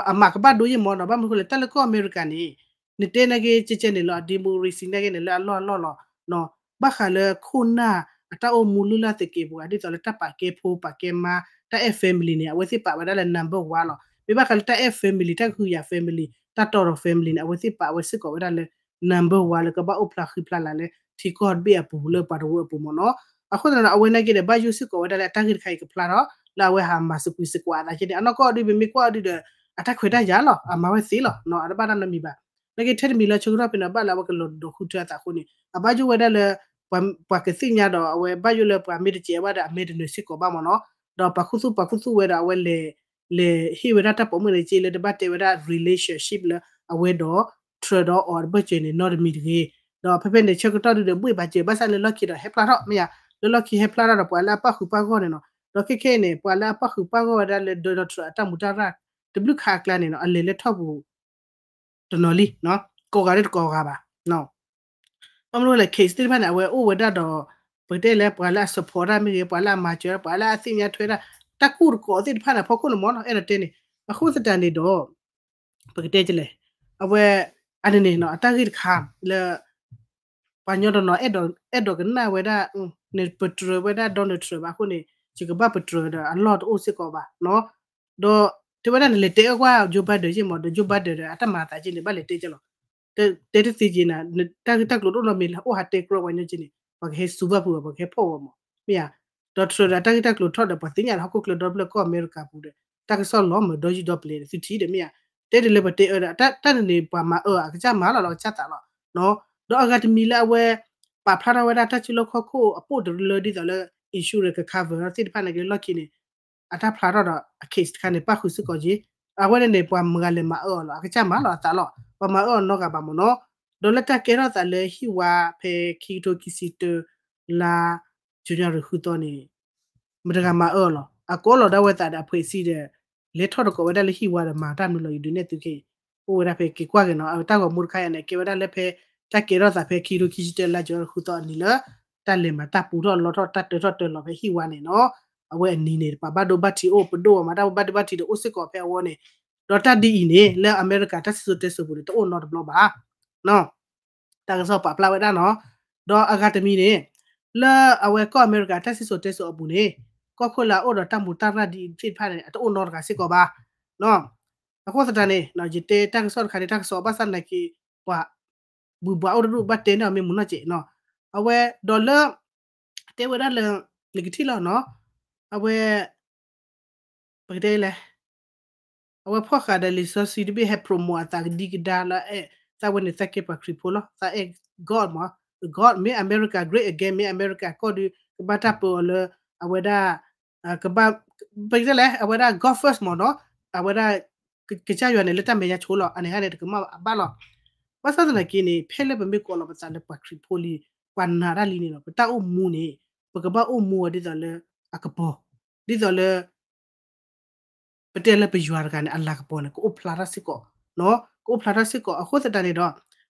အမၤကဘၣ်ဒိယ့ၢ်မ့ၢ်နီၤ ဘၣ်မနုၤအဃိလဲၣ် တၢ်လၢကီၢ်အမဲရကၤန့ၣ် နတဲနာ်က့ ကဲကဲန့ၣ်လီၤ democracy နာ်က့န့ၣ် လၢအလီၢ်အလီၢ်လီၤ ဘၣ်ဃးလၢခိၣ်နၢ်အတၢ်အိၣ်မူလုၢ်လၢ်သကဲးပဝး ဒ်သိးလၢတၢ်ပာ်ကဲဖိပာ်ကဲမါ တၢ်အဲၣ် family န့ၣ် အဝဲသ့ၣ်ပာ်ဝဲဒၣ်လၢ number one လီၤ. မ့ၢ်ဘၣ်ဃးလၢတၢ်အဲၣ် family တၢ်ကဟုကယာ် family တၢ်တီဒီး family န့ၣ် အဝဲသ့ၣ်ပာ်ဝဲစ့ၢ်ကီးဝဲဒၣ်လၢ number one လၢကဘၣ်အိၣ်ဖျါဃံဖျါလၤလၢ ထံကီၢ်တဘ့ၣ်အပူၤလၢပှၤတဝၢအပူၤမ့ၢ်နီၤ. အဃိသတးဒီး အဝဲနာ်က့ဒီး ဘၣ်ယိၣ်စ့ၢ်ကီးဝဲဒၣ်လၢအတၢ်ဂ့ၢ်တခါအံၤကဖျါထီၣ် လၢအဝဲဟးမၤသကွံၤသကွးအသးက့န့ၣ် အနီၢ်ကီၢ်ဒုး ပမ့ၢ်ကွၢ်အီၤဒုးဒီး အတၢ်ခွဲးတၢ်ယာ်လီၤ အမၤဝဲသ့လီၤ အတဘၣ်တၢ်နီတမံၤဘၣ်. နာ်က့ထဲတမံၤလၢဆၢကတီၢ်ဖဲန့ၣ် ဘၣ်လၢအဝဲကလီၤဒိးဃုထၢအသးအဃိန့ၣ် အဘၣ်ယိၣ်ဝဲဒၣ်လၢ ပှၤကသ့ၣ်ညါဒီး အဝဲဘၣ်ယိၣ်လၢပှၤမ့ၢ်တစဲးဘၣ်ဒီး အမဲာ်တနၢၤစ့ၢ်ကီးဘၣ်မ့ၢ်နီၤ. ဒီးပှၤခူသူၣ်ပှၤခူသူၣ်ဝဲဒီး အဝဲလဲၤ လဲၤဟ့ၣ်ဝဲဒၣ်တၢ်ပိာ်မုၣ်န့ၣ်က့လၢတဘၣ်တဲဝဲဒၣ် relationship လၢအဝဲဒီး Trump ဒီးအီၤတဘၢၣ်စၢၤန့ၣ် နီတမံၤတဂ့ၤ. ဒီးဖဲဖဲန့ၣ် ဆၢကတီၢ်ဒုးဒီး ဘှ့ၣ်ဘၣ်စၢၤ ဘၣ်ဆၣ်လၢလီၢ်ခံဒီး ဟဲဖျါထီၣ်မ့ၢ်ဧါ, လၢလီၢ်ခံဟဲဖျါထီၣ်ဒီး ပှၤလၢအပၣ်ဃုာ်ပၣ်ဂီၢ်န့ၣ်နီၤ. ဒီးခဲခဲအံၤန့ၣ် ပှၤလၢအပၣ်ဃုာ်ပၣ်ဂီၢ်ဝဲဒၣ်လၢ Donald Trump အတၢ်မူတၢ်ရၢ် တဘျုးခါအကျါန့ၣ်နီၤ အလဲၤလၢထီၣ်ပူၤ တနီၤလံ, ကိးဂၤလၢတကိးဂၤဘၣ်. ဘၣ်မနုၤလဲၣ် case သ့ၣ်တဖၣ်န့ၣ် အဝဲအိၣ်ဝဲဒၣ်ဒီး ပကတဲလၢပှၤလၢအ support တၢ်မ့ၢ်ဂ့ၤ, ပှၤလၢအမၤစၢၤတၢ်, ပှၤလၢအသ့ၣ်ညါထွဲတၢ်, တၢ်ကူၣ်တကိးသ့ၣ်တဖၣ်န့ၣ် အဖီခိၣ်န့ၣ်မ့ၢ်နီၤ အဲၣ်ဒိးတဲန့ၣ်, အဃိသတးန့ၣ်ဒီး ပကတဲလဲၣ်, အဝဲ အန့ၣ်န့ၣ်နီၤ အတၢ်ဂ့ၢ်တခါလၢ ပှၤညီတနီၤ အဲၣ်ဒိးကနၣ်ဝဲဒၣ် နပတြၢၤဝဲဒၣ် Donald Trump ဘၣ်အဃိန့ၣ် ယကဘၣ်ပတြၢၤဒီးအလီၢ်တအိၣ်စ့ၢ်ကီးဘၣ်နီၤ. ဒီးတဲဝဲဒၣ်နလဲၤတဲအၢကွၢ် Joe Biden ယ့ၢ်မ့ၢ်ဒီး Joe Biden ဒီးအတၢ်မၤအသးက့န့ၣ် ဘၣ်လဲၤတဲက့လီၤ. တဲတသ့က့နၤ တၢ်ဂ့ၢ်တၢ်ကျိၤတအိၣ်နီတမံၤလၢအိၣ်ဟးတဲကြီပှၤညီက့န့ၣ် ပှၤကဟဲစူၤဘၣ်ပှၤ ပှၤကဟဲဖီၣ်ဝဲမ့ၢ်, မ့ၢ်ဧါ. ဒီး Trump ဒီးတၢ်ဂ့ၢ်တၢ်ကျိၤထီၣ်ဒီး ပှၤသ့ၣ်ညါလၢဟီၣ်ခိၣ်ချၢဒီဖျၢၣ်ကီၢ်အမဲရကၤပူၤဒီး တၢ်ကစီၣ်လီၤမၢ်ဒီယုၢ်ဒီပလဲၤဒီးသုထံၣ်ဒီးမ့ၢ်ဧါ. တဲဒ်လၢပတဲအၢဒီး တၢ်န့ၣ်န့ၣ် ပှၤမၤအၢအကစၢ်မၤလီၤလီၤကစၢ်သးလီၤ. ဒီးအဂၤတမံၤလၢအဝဲ ပာ်ဖျါထီၣ်ဝဲဒၣ်တၢ်စုလီၢ်ခီၣ်ခိၣ်အပိၣ်တရၢလၢဒ်သိးလၢ insurance က cover ထီၣ်သ့ၣ်တဖၣ်န့ၣ်က့လီၢ်ခံန့ၣ် အတၢ်ဖျါထီၣ်ဒီး အ case တခါန့ၣ် ပၣ်ဃုာ်စ့ၢ်ကီးက့, အဝဲန့ၣ်န့ၣ် ပှၤမၤဂၤလဲၤမၤအၢအီၤလီၤ အကစၢ်မၤလီၤအသးလီၤ ပှၤမၤအၢအီၤနီတဂၤဘၣ်မ့ၢ်နီၤ. ဒီးလၢတၢ်ကဲထီၣ်သးလၢဟံၣ်ဝါဖဲခံကထိခံဆံတၢ လါ January ဃုသီန့ၣ် မတဂၤမၤအၢအီၤလီၤ အကိးလီၤဒၣ်ဝဲသးဒီးအဖှဲးစံဒီး လဲၤထီၣ်တကိးဝဲဒၣ်လၢဟံၣ်ဝါဒီးမၤတၢ်မနုၤလီၤ ယဒုးနဲၣ်သုခဲအံၤ, အိၣ်ဝဲဒၣ်ဖဲက့ၤကွၢ်က့ၤနီၤ အတၢ်ဂီၤမူတခါအံၤန့ၣ် ကဲဝဲဒၣ်လၢဖဲ တၢ်ကဲထီၣ်သးဖဲခံကထိခံဆံတၢ လါ January ဃုသီအနံၤလၢ တၢ်လဲၤမၤတၢ်ပူၤထီၣ်လီထီၣ်တၢ်တၢထီၣ်တၢလီၤဖဲဟံၣ်ဝါန့ၣ်နီၤ, အဝဲအနံၤန့ၣ် ပှၤဘၣ်ဒိဘၣ်ထံးအိၣ် ပဒိၣ်အမၤတၢ်ဘၣ်ဒိဘၣ်ထံးဒီးအိၣ်စ့ၢ်ကီးဖဲအဝဲန့ၣ်, ဒီးတၢ်ဒ်အံၤန့ၣ် လၢအမဲရကၤတၢ်စံၣ်စိၤတဲစိၤပူၤန့ၣ် တအိၣ်နီတဘျီဘၣ် တၢ်ကစီၣ်ပာ်ဖျါဝဲဒၣ်နီၤ. ဒီးအဂၤတမံၤန့ၣ် လၢအဝဲကီၢ်အမဲရကၤတၢ်စံၣ်စိၤတဲစိၤအပူၤန့ၣ် ကီၢ်ခိၣ်လၢအအိၣ်ဒီးတၢ်မူးတၢ်ရၢ်ဒ်အံၤသ့ၣ်တဖၣ်န့ၣ် အတအိၣ်နီတဂၤစ့ၢ်ကီးဘၣ်. အဃိသတးန့ၣ် ယတဲတၢ်ကစီၣ်တခါန့ၣ် တၢ်ကစီၣ်ဘၣ်ဆၣ်သနာ်က့ ပှၤ ဘုးဘှါအိၣ်တဒူၣ်ဘၣ်တဲန့ၢ်အီၤမ့ၢ်မုာ်နီၢ်ကဲးနီၤ. အဝဲဒီးလၢ တဲဝဲဒၣ်လၢ နကထံၣ်လီၤနီၤ အဝဲ ပကတဲလဲၣ် အဝဲဖီၣ်ဃာ်ဒီးလံာ်စီဆှံတဘ့ၣ်ဟဲ promote အသးကဒံကဒါလၢ အဲၣ်သးဝဲန့ၣ် သးကဲပှၤခရံာ်ဖိလီၤ သးအဲၣ် God မး God make America great again make America ကီၢ်ဒုး ကဘၣ်တၢ်ပၢအီၤလၢ အဝဲဒၣ် ကဘၣ် ပကတဲလဲၣ် အဝဲဒၣ် God first မးနီၤ အဝဲဒၣ် ကစၢ်ယွၤန့ၣ် လၢတၢ်မဲာ်ညါဆိလီၤ အန့ၣ်ဟဲန့ၣ် တကမၣ်အဘၣ်လီၤ. ဘၣ်ဆၣ်သနာ်က့န့ၣ် ဖဲလၢပမ့ၢ်ကိးလီၤပသးလၢပှၤခရံာ်ဖိလံ ပှၤနာ်တၢ်လံန့ၣ်လီၤ ပတၢ်အိၣ်မူန့ၣ် ပကဘၣ်အိၣ်မူဝဲဒ်သိးလၢအကပီၤ ဒ်သိးလၢ ပတဲလၢပယွၤတဂၤန့ၣ် အလၤကပီၤန့ၣ် ကအိၣ်ဖျါထီၣ်စ့ၢ်ကီး ကအိၣ်ဖျါထီၣ်စ့ၢ်ကီး အဃိသတးန့ၣ်ဒီး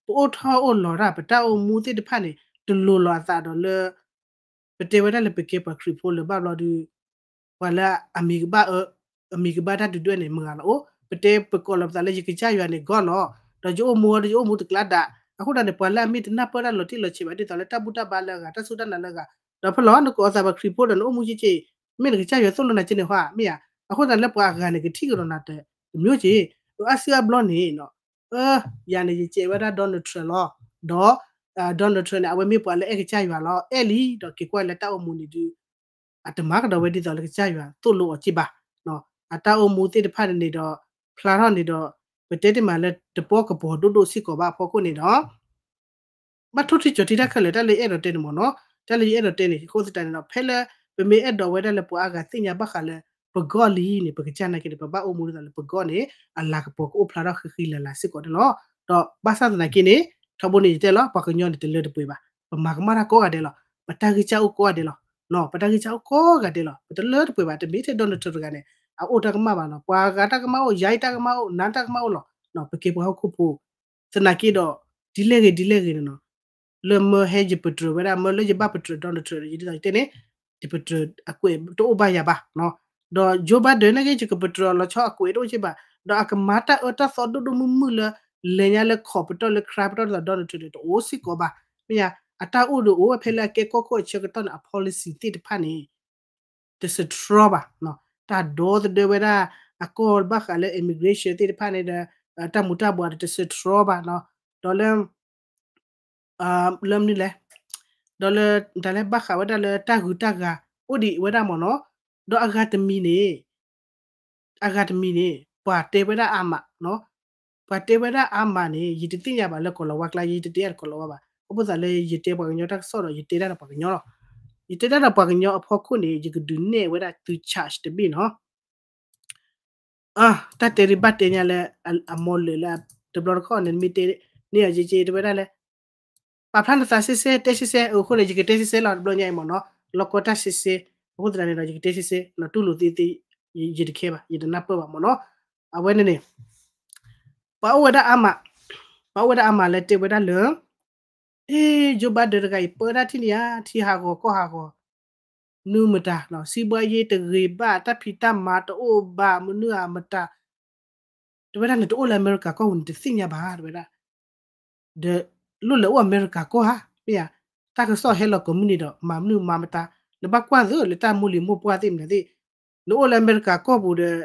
ပအိၣ်ထီၣ်အိၣ်လီၤတၢ် ပတၢ်အိၣ်မူသ့ၣ်တဖၣ်န့ၣ် တလိၤလီၤအသးဒီးလၢ ပတဲဝဲဒၣ်လၢပကဲပှၤခရံာ်ဖိလၢၤဘၣ်ဘျီဒုး ပှၤလၢအမံၤကဘၣ်အၢ အမံၤကဘၣ်တၢ်ဒုးဒွဲၣ်န့ၣ် မုၢ်ဂၤလီၤအိၣ် ပတဲပကိးလီၤပသးလၢယကစၢ်ယွၤန့ၣ် God လီၤ ဒီးယအိၣ်မူဝဲဒီးယအိၣ်မူတကျါဒၣ် အဃိသတးန့ၣ် ပှၤလၢအမ့ၢ်တနၢ်ပၢၢ်တၢ်လီၤတံၢ်လီၤဆဲးဘၣ် ဒ်သိးလၢတၢ်ဘူၣ်တၢ်ဘါလၢအဂၤ တၢ်စူၢ်တၢ်နာ်လၢအဂၤ ဒီးဖဲလီၤ နကိးအသးပှၤခရံာ်ဖိဒီးနအိၣ်မူက့က့ မ့ၢ်နကစၢ်ယွၤသိၣ်လိနၤက့န့ၣ်ဟီ မ့ၢ်ဧါ အဃိသတးလၢပှၤအဂၤန့ၣ် ကထံၣ်ကဒီးနၤတမံၤက့ ဒီးအါစုအါဘျီန့ၣ် ယၤန့ၣ်ယကဲဝဲဒၣ် Donald Trump လီၤ ဒီး Donald Trump န့ၣ် အဝဲမ့ၢ်ပှၤလၢအဲၣ်ကစၢ်ယွၤလီၤ အဲၣ်လံ ဒီးက့ၤကွၢ်လၢတၢ်အိၣ်မူန့ၣ်ဒုး အတမၤကဒီးဝဲဒ်သိးလၢကစၢ်ယွၤသိၣ်လိအီၤက့ဘၣ် အတၢ်အိၣ်မူသ့ၣ်တဖၣ်န့ၣ်ဒီး ဖျါထီၣ်န့ၣ်ဒီး ပတဲတ့ၢ်မးလၢတပီၢ်ကပီၤဒိၣ်ဒိၣ်စ့ၢ်ကီးဘၣ်အဖီခိၣ်န့ၣ်ဒီး ဘၣ်ထိၣ်ထံကၠီၤထံတၢ်ခဲလၢာ် တၢ်လၢယအဲၣ်ဒိးတဲန့ၣ်မ့ၢ်နီၤ တၢ်လၢယအဲၣ်ဒိးတဲန့ၣ် အဃိသတးန့ၣ်ဒီး ဖဲလၢ ပမ့ၢ်အဲၣ်ဒိးဝဲဒၣ်လၢပှၤအါဂၤသ့ၣ်ညါဘၣ်ဃးလၢ ပ God လံန့ၣ် ပကစၢ်နာ်က့န့ၣ် ပဘၣ်အိၣ်မူဒ်သိးလၢပ God န့ၣ် အလၤကပီၤကအိၣ်ဖျါထီၣ်ဃံဃံလၤလၤစ့ၢ်ကီးန့ၣ်လီၤ. ဒီးဘၣ်ဆၣ်သနာ်က့န့ၣ် ထီဘိန့ၣ်ယတဲလီၤ ပှၤကညီန့ၣ်တလၢတပှဲၤဘၣ် ပမၤကမၣ်တၢ်ကိးဂၤဒဲးလီၤ ပတၢ်ဂံၢ်စၢ်အိၣ်ကိးဂၤဒဲးလီၤ ပတၢ်ဂံၢ်စၢ်အိၣ်ကိးဂၤဒဲးလီၤ ပတလၢတပှဲၤဘၣ် တမ့ၢ်ထဲ Donald Trump တဂၤန့ၣ် အအိၣ်တၢ်ကမၣ်ဘၣ်နီၤ ပှၤဂၤတၢ်ကမၣ်အိၣ် ယၤအံၤတၢ်ကမၣ်အိၣ် နၤတၢ်ကမၣ်အိၣ်လီၤ ပကဲပှၤဟီၣ်ခိၣ်ဖိ သနာ်က့ဒီး ဒ်လဲၣ်ဂ့ၤဒ်လဲၣ်ဂ့ၤန့ၣ်နီၤ လၢမၢဟဲယပတြၢၤဝဲဒၣ် မၢလၢယဘၣ်ပတြၢၤ Donald Trump ဒီး ယဒ်သိးယတဲန့ၣ် ယပတြၢၤအကွဲးတအိၣ်ဘၣ်ယၤဘၣ်နီၤ. ဒီး Joe Biden န့ၣ်က့ ယကပတြၢၤအီၤလီၤဆီအကွဲးတအိၣ်က့ဘၣ်, ဒီးအကမၤတၢ်အၢတၢ်သီဒိၣ်ဒိၣ်မုၢ်မုၢ်လၢ လဲၤညါလၢခိးပတီၢ်လၢ crime ပတီၢ်ဒ်သိး Donald Trump န့ၣ် တအိၣ်စ့ၢ်ကီးဘၣ်. မ့ၢ်ဧါ, အတၢ်အိၣ်ဒီးအိၣ်ဝဲဖဲလၢအကဲကီၢ်ခိၣ်အဆၢကတီၢ်န့ၣ် အ policy သ့ၣ်တဖၣ်န့ၣ် တ strong ဘၣ်နီၤ. တၢ်ဒီသဒၢဝဲဒၣ် အကီၢ်ဘၣ်ဃးလၢ immigration သ့ၣ်တဖၣ်န့ၣ်ဒီး တၢ်မူၤတၢ်ဘှီးဒီးတ strong ဘၣ်နီၤ. ဒီးလၢ လၢမနုၤလဲၣ်, ဒီးလၢ တၢ်လၢဘၣ်ဃးဝဲဒၣ်လၢတၢ်ဂုၤတၢ်ဂၤ အိၣ်ဒံးဝဲဒၣ်မ့ၢ်နီၤ. ဒီးအဂၤတမံၤန့ၣ် အဂၤတမံၤန့ၣ် ပှၤတဲဝဲဒၣ်အါမးနီၤ. ပှၤတဲဝဲဒၣ်အါမးန့ၣ် ယတသ့ၣ်ညါဘၣ်လၢကီၢ်လီၤဝါကျါ ယတတဲအါတကီၢ်လီၤဝါဘၣ်. အဃိသတးလၢယတဲပှၤကညီတၢ်ကစီၣ်ဒီး ယတဲတၢ်ဒီးပှၤကညီလီၤ. ယတဲတၢ်ဒီးပှၤကညီအဖီခိၣ်န့ၣ် ယကဒုးနဲၣ်ဝဲဒၣ်သု charge တဘ့ၣ်နီၤ. တၢ်တဲဒံးဘၣ်တဲညါလၢ အမီၤလၢာ်လၢ တဘျီတခီၣ်န့ၣ် မ့ၢ်တဲန့ၢ်အီၤက့က့ တဲဝဲဒၣ်လၢ ပာ်ဖျါနသးစဲစဲ တဲစဲစဲ အဃိန့ၣ် ယကတဲစဲစဲလီၤ တဘျီညါအံၤမ့ၢ်နီၤ. လီၢ်ကီတၢ်စဲစဲ အဃိသတးန့ၣ်ဒီး ယကတဲစဲစဲ တူၢ်လိာ်သ့သ့ ယတခဲဘၣ် ယတနၢ်ပၢၢ်ဘၣ်မ့ၢ်နီၤ. အဝဲန့ၣ်န့ၣ် ပှၤအိၣ်ဝဲဒၣ်အါမး ပှၤအိၣ်ဝဲဒၣ်အါမးလၢတဲဝဲဒၣ်လၢ အ့ Joe Biden တဂၤအံၤ ပၢတၢ်ထံၣ်န့ၣ်ဧါ ထံဟးဂီၤကီၢ်ဟးဂီၤ နုမတၤ စံးဘှါယ့တဂ့ၤဘၣ် တၢ်ဖံးတၢ်မၤတအိၣ်ဘၣ် မနုၤဧါမတၤ တဲဝဲဒၣ် နတအိၣ်လၢအမဲရကၤကီၢ်ပူၤ နတသ့ၣ်ညါဘၣ် တဲဝဲဒၣ် ဒီးလိၣ်လဲၤအိၣ်အမဲရကၤကီၢ်ဧါ မ့ၢ်ဧါ တၢ်ကစီၣ်ဟဲလီၤကိးမုၢ်နံၤဒီး မၤမနုၤမၤမတၤ နဘၣ်ကွၢ်သ့လၢတၢ်မိၢ်လံၤမိၢ်ပှၢ်သ့ၣ်မနုၤသ့ၣ် နအိၣ်လၢအမဲရကၤကီၢ်ပူၤဒီး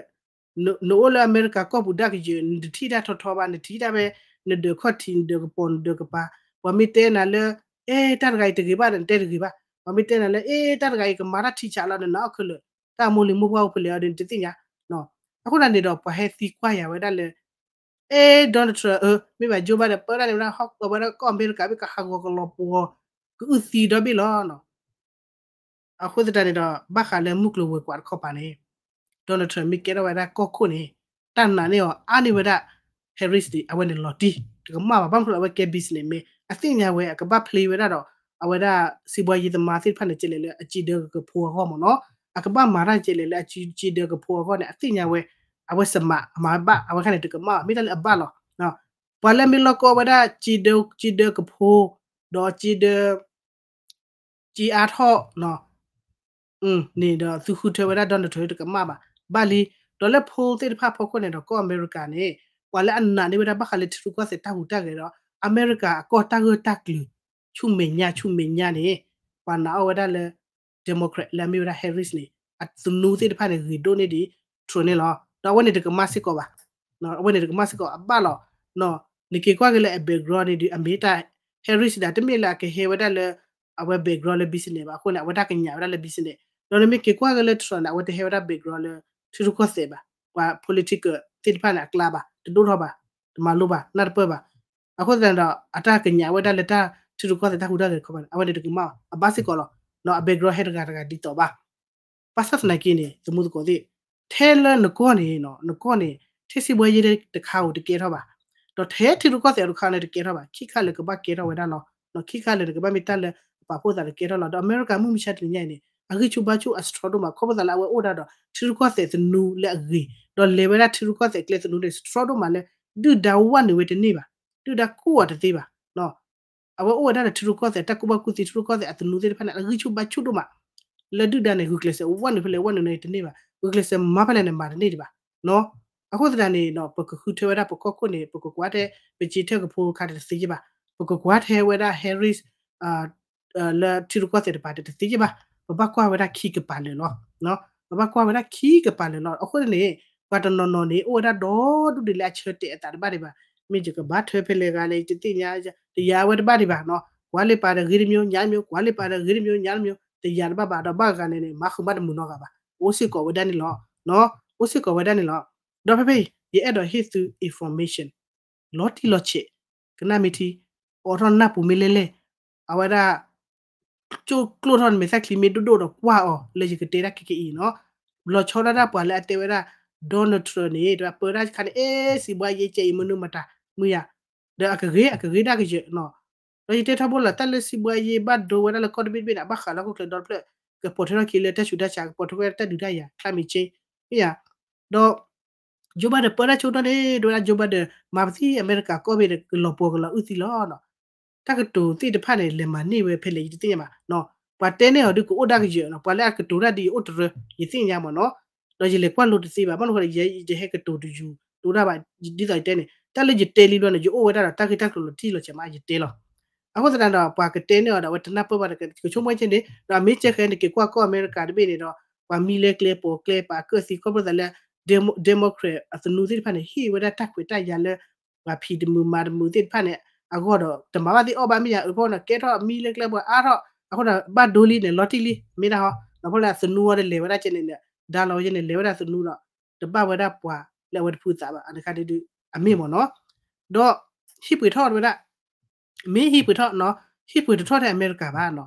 နအိၣ်လၢအမဲရကၤကီၢ်ပူၤဒၣ်ကယဲၢ် နတထံၣ်တၢ်ထီထီဘၣ် နထံၣ်တၢ်ဖဲ နဒၢးခီၣ်ထံး နဒၢးကပီၤ နဒၢးကပၤ ပှၤမ့ၢ်တဲနၤလၢ အဲ တၢ်တဂၤအံၤတဂ့ၤဘၣ်ဒီး နတဲတဂ့ၤဘၣ် ပှၤမ့ၢ်တဲနၤလၢ အဲ တၢ်တဂၤအံၤကမၤတၢ်ထံဆးလီၤ နနာ်အီၤခဲလၢာ် တၢ်မိၢ်လံၤမိၢ်ပှၢ်အိၣ်ဖဲလဲၣ်အီၤဒီး နတသ့ၣ်ညါ အဃိသတးန့ၣ်ဒီး ပှၤဟဲသံကွၢ်ယၤဝဲဒၣ်လၢ အဲ Donald Trump အၢ မ့ၢ်ဘၣ် Joe Biden ပၢတၢ်န့ၣ်ဝဲဒၣ် ဟီၣ်ကဝီၤဝဲဒၣ်ကီၢ်အမဲရကၤ မ့ၢ်ကဟးဂီၤကလီၤပှီၤ ကအုၣ်သံဒီဘ့ၣ်လီၤ. အဃိသတးန့ၣ်ဒီး ဘၣ်ဃးလၢမုၢ်ကျိၤဝဲၤကွာ်တခီပၤန့ၣ် Donald Trump မ့ၢ်ကဲထီၣ်ဝဲဒၣ်ကီၢ်ခိၣ်န့ၣ် တၢ်နာ်န့ၢ်အီၤ အါန့ၢ်ဝဲဒၣ် Harris န့ၣ် အဝဲန့ၣ်လီၤတံၢ် တကမၣ်ဘၣ် ဘၣ်မနုၤအဝဲကဲ business man အသ့ၣ်ညါဝဲ အကဘၣ် play ဝဲဒၣ်ဒီး အဝဲဒၣ်စံးဘှါယ့သမါသ့ၣ်တဖၣ်န့ၣ် ကလဲၤလၢအစံးဒၢကဖိအဂီၢ်မ့ၢ်နီၤ အကဘၣ်မၤတၢ်ကလဲၤလၢအစံးဒၢကဖိအဂီၢ်န့ၣ် အသ့ၣ်ညါဝဲ အဝဲစမး အမၤဘၣ် အဝဲခါန့ၣ် တကမၣ်ဘၣ် မ့ၢ်တၢ်လၢအဘၣ်လီၤ. ပှၤလၢမ့ၢ်လီၢ်ကီဝဲဒၣ် စံးဒၢကဖိ ဒီးစံးဒၢ စံးအါထီၣ် န့ၣ်ဒီး သုဃုထၢဝဲဒၣ် Donald Trump တကမၣ်ဘၣ် ဘၣ်လံ. ဒီးလၢ poll သ့ၣ်တဖၣ်ဖီခိၣ်န့ၣ်ဒီး ကီၢ်အမဲရကၤန့ၣ် ပှၤလၢအနာ်န့ၢ်ဝဲဒၣ်ဘၣ်ဃးလၢထံရူၢ်ကီၢ်သဲးတၢ်ဟူးတၢ်ဂဲၤဒီး အမဲရကၤအကီၢ်တၢ်ဂၢၢ်တၢ်ကျၢၤ ဆူမဲာ်ညါ ဆူမဲာ်ညါန့ၣ် ပှၤနာ်အီၤဝဲဒၣ်လၢ Democrat လၢအမ့ၢ်ဝဲဒၣ် Harris န့ၣ် အသနူသ့ၣ်တဖၣ်န့ၣ် ဂ့ၤဒိၣ်န့ၢ်ဒံး Trump န့ၣ်လီၤ. ဒီးအဝဲန့ၣ်တကမၣ်စ့ၢ်ကီးဘၣ် အဝဲန့ၣ်တကမၣ်စ့ၢ်ကီးအဘၣ်လီၤ. နက့ၤကွၢ်က့ၤလၢအ background န့ၣ်ဒီး အမ့ၢ်တၢ် Harris ဒၣ် တမ့ၢ်လၢအကဟဲဝဲဒၣ်လၢ အဝဲ background လၢ business ဘၣ်အဃိန့ၣ် အဝဲဒၣ်ကညးဝဲဒၣ်လၢ business ဒီးနမ့ၢ်က့ၤကွၢ်က့ၤလၢ Trump န့ၣ် အဝဲတဟဲဝဲဒၣ် background လၢထံရူၢ်ကီၢ်သဲးဘၣ် ပှၤ political သ့ၣ်တဖၣ်န့ၣ်အကျါဘၣ် တဒိၣ်ထီၣ်ဘၣ် တမၤလိဘၣ် နၢ်တပၢၢ်ဘၣ်. အဃိသတးဒီး အတၢ်ကညးဝဲဒၣ်လၢတၢ်ထံရူၢ်ကီၢ်သဲးတၢ်ဟူးတၢ်ဂဲၤတခီပၤန့ၣ် အဝဲန့ၣ်တကမၣ်ဘၣ် အဘၣ်စ့ၢ်ကီးလီၤ. အ background ဟဲတဂၤတဂၤဒ်သိးဘၣ် ဘၣ်ဆၣ်သနာ်က့န့ၣ် သမူသကိးသ့ၣ် ထဲလၢနကီၢ်န့ၣ် နကီၢ်န့ၣ် ထဲစံးဘှါယ့တခါဧိၤတကဲထီၣ်ဘၣ် ဒီးထဲထံရူၢ်ကီၢ်သဲးတခါန့ၣ်တကဲထီၣ်ဘၣ် ခံခါလၢာ်ကဘၣ်ကဲထီၣ်ဝဲဒၣ်လီၤ. ခံခါလၢာ်န့ၣ် ကဘၣ်မ့ၢ်တၢ်လၢအပာ်ဖှိၣ်သးတကဲထီၣ်လီၤ. ဒီးအမဲရကၤမုၢ်မဆါတနံၤညါအံၤန့ၣ် အဂံၢ်ဆူၣ်ဘါဆူၣ်အ strong ဒိၣ်မး ခီဖျိသးလၢအဝဲအိၣ်ဒၣ်ဒီး ထံရူၢ်ကီၢ်သဲးသနူလၢအဂ့ၤ ဒီးလဲၤဝဲဒၣ်ထံရူၢ်ကီၢ်သဲးကျဲသနူန့ၣ် strong ဒိၣ်မးလၢ ဒုၣ်ဒါဝဲနုာ်ဝဲတန့ၢ်ဘၣ် ဒုၣ်ဒါကူၣ်အီၤတသ့ဘၣ် အဝဲအိၣ်ဝဲဒၣ်ဒီးထံရူၢ်ကီၢ်သဲး တၢ်ကူၣ်ဘၣ်ကူၣ်သ့ထံရူၢ်ကီၢ်သဲးအသနူသ့ၣ်တဖၣ်န့ၣ် အဂံၢ်ဆူၣ်ဘါဆူၣ်ဒိၣ်မး လၢဒုၣ်ဒါန့ၣ် ဂုာ်ကျဲးစၢးဝဲနုာ်ဖဲလဲၣ်ဝဲနုာ်န့ၣ်တန့ၢ်ဘၣ် ဂုာ်ကျဲးစၢးမၤဖဲလဲၣ်န့ၣ်မၤတန့ၢ်ဒံးဘၣ် အဃိသတးန့ၣ် ပကဃုထၢဝဲဒၣ်ပကီၢ်ခိၣ်န့ၣ် ပကကွၢ်ထဲ ပက့ၤထၢၣ်ကဖိခါန့ၣ်တသ့က့ဘၣ် ပကကွၢ်ထဲဝဲဒၣ် Harris လၢထံရူၢ်ကီၢ်သဲးတပၤန့ၣ်တသ့က့ဘၣ် ပဘၣ်ကွၢ်ဝဲဒၣ်ခံကပၤလၢာ်လီၤ. ပဘၣ်ကွၢ်ဝဲဒၣ်ခံကပၤလၢာ်လီၤ. အဃိန့ၣ် ပှၤတနီၤနီၤန့ၣ် အိၣ်ဝဲဒၣ်ဒီဒူၣ်ဒံးလၢအဆၢတဲာ်အသးတဘၣ်ဒံးဘၣ် မ့ၢ်ယကဘၣ်ထၢဖဲလဲၣ်ဂၤလဲၣ် ယတသ့ၣ်ညါ တယာ်ဝဲတဘၣ်ဒံးဘၣ်နီၤ ကွၢ်လၢပာ်ဒီးဂ့ၤတမျိုး ညါတမျိုး ကွၢ်လၢပာ်ဒီးဂ့ၤတမျိုး ညါတမျိုး တယာ်တဘၣ်ဘၣ်ဒီးဘၣ်ဂၤန့ၣ်န့ၣ် မၤဃုာ်ဘၣ်တမုာ်နီတဂၤဘၣ် အိၣ်စ့ၢ်ကီးဝဲဒၣ်န့ၣ်လီၤ. အိၣ်စ့ၢ်ကီးဝဲဒၣ်န့ၣ်လီၤ. ဒီးဖဲဖဲအံၤ ယအဲၣ်ဒိးဟ့ၣ်သု information လီၤတံၢ်လီၤဆဲး ကနၣ်မ့ၢ်ထံ အိးထီၣ်နၢ်ပူၤမ့ၢ်လဲၢ်လဲၢ် အဝဲဒၣ် ကၠိၣ်ကျိၣ်ထီၣ်နမဲာ်သၣ်ချံမ့ၢ်ဒိၣ်ဒိၣ်ဒီးကွၢ်အီၤလၢယကတဲဒၣ်ခဲကနံၣ်အံၤနီၤ. လီၤဆီဒၣ်တၢ်ပှၤလၢအတဲဝဲဒၣ် Donald Trump န့ၣ် တပၢတၢ်ခါန့ၣ် အဲ စံးဘှါယ့ကဲအံၤမနုၤမတၤ မုၢ်ယၤ ဒီးအကဂ့ၤ အကဂ့ၤဒၣ်ကယၢၤနီၤ. ဒီးယတဲထီဘိလီၤ တၢ်လၢစံးဘှါယ့ဘၣ်ဒိဝဲဒၣ်လၢကီၢ်တဘ့ၣ်တဘ့ၣ်န့ၣ် အဘၣ်ဃးလၢဟီၣ်ခိၣ်ချၢဒီတဖျၢၣ် ကပိာ်ထွဲထီၣ်က့ၤလၢတၢ်ဆူးတၢ်ဆါ ကပိာ်ထွဲဝဲဒၣ်တၢ်ဒုးတၢ်ယၤ climate change မ့ၢ်ယၤ ဒီး Joe Biden ပၢတၢ်ဆိကတီၢ်န့ၣ် ဒိဝဲဒၣ် Joe Biden မၤပသံ အမဲရကၤကီၢ်ဘ့ၣ်ဒီး ကလီၤပှီၤကလီၤအုၣ်သံလီၤနီၤ. တၢ်ကတိၤသ့ၣ်တဖၣ်န့ၣ် လဲၤမၤန့ၢ်ဝဲဖဲလဲၣ် ယတသ့ၣ်ညါဘၣ်နီၤ. ပှၤတဲန့ၢ်အီၤဒုးကအိၣ်ဒၣ်ကယၢၤနီၤ, ပှၤလၢအကတိၤတၢ်ဒ်အံၤအိၣ်တရၢ ယသ့ၣ်ညါမ့ၢ်နီၤ. ဒီးယလဲၤကွၢ်လိတသ့ဘၣ်, ဘၣ်မနုၤဃိလဲၣ် ယဟဲကတိၤတယူၤ တအိၣ်ဒၣ်ဘၣ်, ဒ်သိးယတဲန့ၣ် တၢ်လၢယတဲလံဘျီန့ၣ် ယအိၣ်ဝဲဒၣ်ဒီးတၢ်ဂ့ၢ်တၢ်ကျိၤလီၤတံၢ်လီၤဆဲးမး ယတဲလီၤ. အဃိသတးဒီး ပှၤကတဲန့ၢ်အီၤဒီး အဝဲတနၢ်ပၢၢ်ဘၣ်ဒီး ကဆိကမိၣ်က့န့ၣ် ဒီးအမ့ၢ်ကဲဃဲန့ၣ် က့ၤကွၢ်ကီၢ်အမဲရကၤတဘ့ၣ်န့ၣ်ဒီး ပှၤမံလၢကျဲပိာ်ကျဲ ပှၤကၢၣ်သံ ခီဖျိသးလၢ Demo-, Democrat အသနူသ့ၣ်တဖၣ်န့ၣ် ဟ့ၣ်ဝဲဒၣ်တၢ်ခွဲးတၢ်ယာ်လၢ ပှၤဖံးတမုာ်မၤတမုာ်သ့ၣ်တဖၣ်န့ၣ် အဂီၢ်ဒီး တမၤဘၣ်သ့ၣ်အီၣ်ဘၣ်မ့ၢ်ယါ အဖီန့ၣ် ကဲထီၣ်မံလၢကျဲပိာ်အါထီၣ် အဃိဒီး ဘၣ်ဒိလံန့ၣ် လီၤတံၢ်လံ မ့ၢ်ဒၣ်ဟီ ဒီးဖီလၢအသနူအီၤဒီးလဲၤဝဲဒၣ်ကဲန့ၣ် ဒါလီၤဝဲကဲန့ၣ် လဲၤဝဲဒၣ်သနူဒီး တဘၣ်ဝဲဒၣ်ပှၤလၢအဝဲတဖုသးဘၣ် အန့ၣ်ခါဒုး အမ့ၢ်မ့ၢ်နီၤ. ဒီး ဟံၣ်ပှ့ၤထီၣ်ဝဲဒၣ် မ့ၢ်ဟံၣ်ပှ့ၤထီၣ်နီၤ, ဟံၣ်ပှ့ၤတထီၣ်ထဲအမဲရကၤဘၣ်နီၤ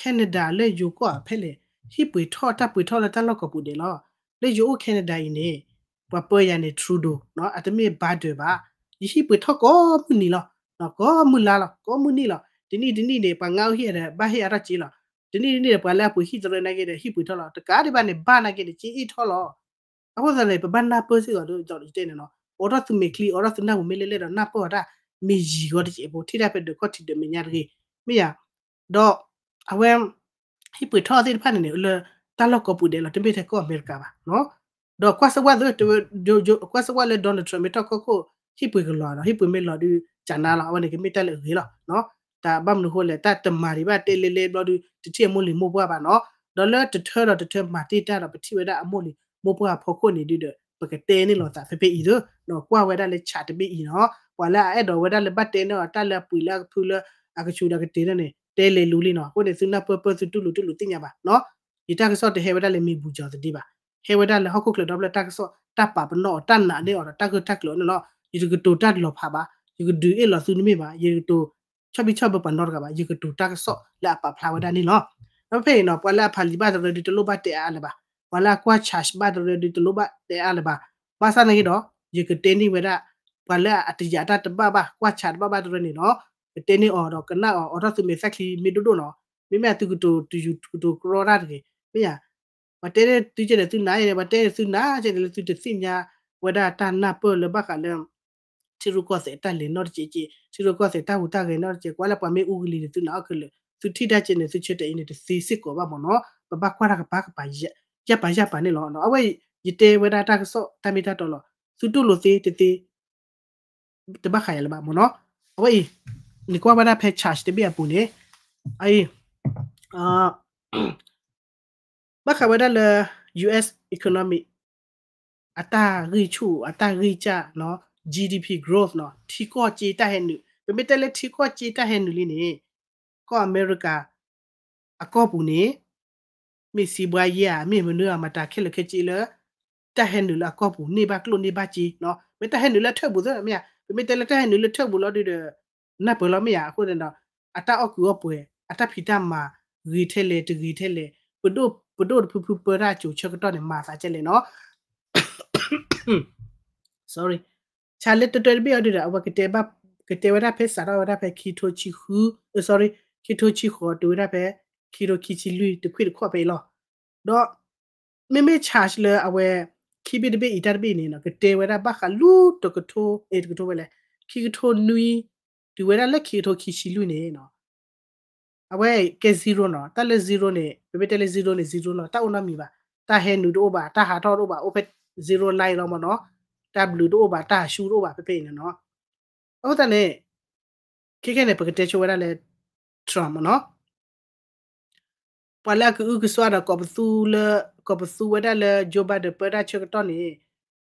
Canada လၢယိၤကီၢ်ဖဲလဲၣ် ဟံၣ်ပှ့ၤထီၣ်တၢ်ပှ့ၤထီၣ်လၢတၢ်လီၢ်ကိးပူၤဒဲးလီၤ. လၢယအိၣ် Canada အံၤန့ၣ် ပှၤပၢယၤန့ၣ် Trudeau နီၤ အတမ့ၢ် Biden ဘၣ်. ယဟံၣ်ပှ့ၤထီၣ်ကိးမုၢ်နံၤလီၤ, ကိးမုၢ်လါလီၤ ကိးမုၢ်နံၤလီၤ. တနံၣ်တနံၣ်န့ၣ် ပှၤငါအိၣ်ဟံၣ်ဒီး ဘၣ်ဟ့ၣ်အါထီၣ်က့လီၤ. တနံၣ်တနံၣ်န့ၣ် ပှၤလၢအပှ့ၤဟံၣ်တရၢနာ်က့ဒီး ဟံၣ်ပှ့ၤထီၣ်လီၤ. တကးဒံးဘၣ်န့ၣ် ဘၣ်နာ်က့န့ၣ် က့အ့ၣ်ထီၣ်လီၤ. အဃိသတးန့ၣ် ပဘၣ်နၢ်ပၢၢ်စ့ၢ်ကီးဒီး ယတဲန့ၣ်နီၤ အိးထီၣ်သုမဲာ်ချံ အိးထီၣ်သုနၢ်ပူၤမ့ၢ်လဲၣ်လဲၣ်ဒီး နၢ်ပၢၢ်အီၤတၢ်မ့ၢ်ယံၤဂီၤတစဲးဖိ ထံၣ်တၢ်ဖဲဒၢးခီၣ်ထံးဒၢးမဲာ်ညါတဂ့ၤ မ့ၢ်ယါ ဒီး အဝဲ ဟံၣ်ပှ့ၤထီၣ်သ့ၣ်တဖၣ်န့ၣ်န့ၣ် လၢတၢ်လီၢ်ကိးပူၤဒဲးလီၤ တမ့ၢ်ထဲကီၢ်အမဲရကၤဘၣ်နီၤ. ဒီးကွၢ်စၢၢ်ဝဲသု ကွၢ်စၢၢ်ဝဲလၢ Donald Trump မ့ၢ်ထီၣ်ကီၢ်ခိၣ် ဟံၣ်ပှ့ၤကလီၤဒီး ဟံၣ်ပှ့ၤမ့ၢ်လီၤဒုး ကနါလီၤ အဝဲန့ၣ် ကမ့ၢ်တၢ်လၢအဂ့ၤလီၤ. တၢ်ဘၣ်မနုၤဃိလဲၣ် တၢ်တမၤဒံးဘၣ်တဲလဲလဲဘျီဒုး တထံၣ်အမိၢ်လံၤမိၢ်ပှၢ်ဘၣ်နီၤ. ဒီးလၢတထၢဒီးတထၢမၤတ့ၢ်တၢ်ဒီး ပထံၣ်ဝဲဒၣ်အမိၢ်လံၤမိၢ်ပှၢ်အဖီခိၣ်န့ၣ်ဒုးဒီး ပကတဲန့ၢ်လိာ်သးဖဲဖဲအံၤသၢ ကွၢ်ဝဲဒၣ်လၢ chart တဘ့ၣ်အံၤနီၤ. ပှၤလၢအအဲၣ်ဒိးဝဲဒၣ်လၢဘၣ်တဲန့ၢ်အီၤတၢ်လၢအပှ့ၤလၢအကဖုလၢအကဆူးဒီးကတ့ၤန့ၣ် တဲလဲၤလူၤလံနီၤ. အဃိန့ၣ် သုနၢ်ပၢၢ်ပၢၢ်သုတူၢ်လိာ်တူၢ်လိာ်သ့ၣ်ညါဘၣ်နီၤ. ယတၢ်ကစီၣ်တဟဲဝဲဒၣ်လၢမံၤဘူကၠီၤသဒ့ဘၣ်. ဟဲဝဲဒၣ်လၢဟီၣ်ခိၣ်ချၢဒီဖျၢၣ်တၢ်ကစီၣ် တၢ်ပာ်ပနီၣ်အီၤ တၢ်နာ်န့ၢ်အီၤဒီး တၢ်ဂၢၢ်တၢ်ကျၢၤန့ၣ်လီၤ. ယတကတိၤတၢ်လီၤဖးဘၣ်, ယကဒုးအ့ၣ်လိာ်သုတမ့ၢ်ဘၣ်, ယကတိၤ ဆီၣ်ဘံၣ်ဆီၣ်ဘၢပှၤနီတဂၤဘၣ်, ယကတိၤတၢ်ကစီၣ်လၢအပာ်ဖျါဝဲဒၣ်န့ၣ်လီၤ. ဒီးဖဲအံၤနီၤ ပှၤလၢအဖးလံာ်ဘၣ်တရၢဒုးတလိၣ်ဘၣ်တဲအါအါလၢၤဘၣ်, ပှၤလၢအကွၢ် chart ဘၣ်တရၢဒုးတလိၣ်ဘၣ်တဲအါလၢၤဘၣ်. ဘၣ်ဆၣ်နာ်က့ဒီး ယကတဲန့ၢ်ဝဲဒၣ် ပှၤလၢအတယာ်တၢ်တဘၣ်ဘၣ် ကွၢ် chart တဘၣ်ဘၣ်တရၢန့ၣ်နီၤ ကတဲန့ၢ်အီၤဒီးကနၣ်အီၤ အိးထီၣ်သုမဲာ်သၣ်ချံမ့ၢ်ဒိၣ်ဒိၣ်နီၤ, မ့မ့ၢ်သုကတိၤတယူၤကတိၤကြီတၢ်တဂ့ၤ, မ့ၢ်ယါ ပှၤတဲန့ၢ်သုကဲန့ၣ် သုနာ်ယဲန့ၣ် ပှၤတဲန့ၢ်သုနာ်ကဲန့ၣ်လၢသုတသ့ၣ်ညါဝဲဒၣ်တၢ်နၢ်ပၢၢ်လၢဘၣ်ဃးလၢ ထံရူၢ်ကီၢ်သဲးတၢ်လဲၤနီတစဲးက့, ထံရူၢ်ကီၢ်သဲးတၢ်ဟူးတၢ်ဂဲၤနီတစဲး ကွၢ်လၢပှၤမ့ၢ်အူကလံၤန့ၣ် သုနာ်အီၣ်ခဲလၢာ်, သုထံၣ်တၢ်ကဲန့ၣ် သုဆၢတဲာ်အံၤန့ၣ် တသ့စ့ၢ်ကီးဘၣ်မ့ၢ်နီၤ, ပဘၣ်ကွၢ်တၢ်ကပၤကပၤ ယၢ်ပာ်ယၢ်ပာ်န့ၣ်လီၤ.အဝဲအံၤ ယတဲဝဲဒၣ်တၢ်ကစီၣ်တၢ်မ့ၢ်တၢ်တီလီၤ, သုတူၢ်လိာ်သ့တသ့ တဘၣ်ဃးယၤလၢၤဘၣ်မ့ၢ်နီၤ. အဝဲအံၤ နကွၢ်ဝဲဒၣ်ဖဲ chart တဘ့ၣ်အပူၤန့ၣ်, အအံၤ ဘၣ်ဃးဝဲဒၣ်လၢ US economy အတၢ်ဂံၢ်ဆူၣ် အတၢ်ဂံၢ်စၢ်နီၤ, GDP growth နီၤ, ထံကီၢ်စ့တၢ်ဟဲနုာ်, ပမ့ၢ်တဲလၢထံကီၢ်စ့တၢ်ဟဲနုာ်လံန့ၣ်, ကီၢ်အမဲရကၤ အကီၢ်ပူၤန့ၣ် မ့ၢ်စံးဘှါယဲၢ်ဧါ, မ့ၢ်မနုၤဧါ, မတၤခဲလၢာ်ခဲဆ့လၢ တၢ်ဟဲနုာ်လၢအကီၢ်ပူၤ န့ၢ်ဘၣ်ကျိၣ်န့ၢ်ဘၣ်စ့နီၤ, မ့ၢ်တၢ်ဟဲနုာ်လၢထၢၣ်ပူၤသ့မ့ၢ်ဧါ, ပမ့ၢ်တဲလၢတၢ်ဟဲနုာ်လၢထၢၣ်ပူၤလီၤဒုးဒီး နၢ်ပၢၢ်လီၤမ့ၢ်ဧါ, အဃိန့ၣ်ဒီး အတၢ်အီၣ်ကုးအီၣ်ပှဲၤ အတၢ်ဖံးတၢ်မၤ ဂ့ၤထဲလဲၣ် တဂ့ၤထဲလဲၣ်, ပဒိၣ် ပဒိၣ်တဖုဖုပၢတၢ်အစိၤဆၢကတီၢ်န့ၣ် မၤသးကဲလဲၣ်နီၤ sorry, ဆၣ်လၢတတၢတဘ့ၣ်အီၤဒုးဒီး အဝဲကတဲဘၣ် ကတဲဝဲဒၣ်ဖဲစးထီၣ်ဝဲဒၣ်ဖဲခံထိဆံဃု, အ sorry, ခံထိဆံဃိးတုၤဝဲဒၣ်ဖဲ ခံထိခံဆံလွံၢ်တခွံၣ်တခီၣ်ဖဲအံၤလီၤ. ဒီး မ့မ့ၢ် chart လၢအဝဲ ခံဘ့ၣ်တဘ့ၣ်အံၤတၢ်တဘ့ၣ်န့ၣ်နီၤ ကတဲဝဲဒၣ်ဘၣ်ဃးလၢတကထိ အဲ တကထိဝဲလဲၣ်, ခံကထိနွံ တုၤဝဲဒၣ်လၢခံကထိခံဆံလွံၢ်န့ၣ်နီၤ အဝဲကဲ zero နီၤ, တၢ်လၢ zero န့ၣ် ပမ့ၢ်တဲလၢ zero န့ၣ် zero လီၤ, တၢ်အိၣ်နီတမံၤဘၣ်, တၢ်ဟဲနုာ်တအိၣ်ဘၣ်, တၢ်ဟးထီၣ်တအိၣ်ဘၣ်, အိၣ်ဖဲ zero line လီၤမ့ၢ်နီၤ, တၢ်ဘျုးတအိၣ်ဘၣ်, တၢ်ဟးဆူတအိၣ်ဘၣ် ဖဲဖဲအံၤန့ၣ်နီၤ. အဃိသတးန့ၣ် ခဲကဲန့ၣ် ပကတဲဆိဝဲဒၣ်လၢ Trump မ့ၢ်နီၤ ပှၤလၢအကအုကစွါဒီး ကိးပသူလၢ ကိးပသူဝဲဒၣ်လၢ Joe Biden ပၢတၢ်ဆၢကတီၢ်န့ၣ်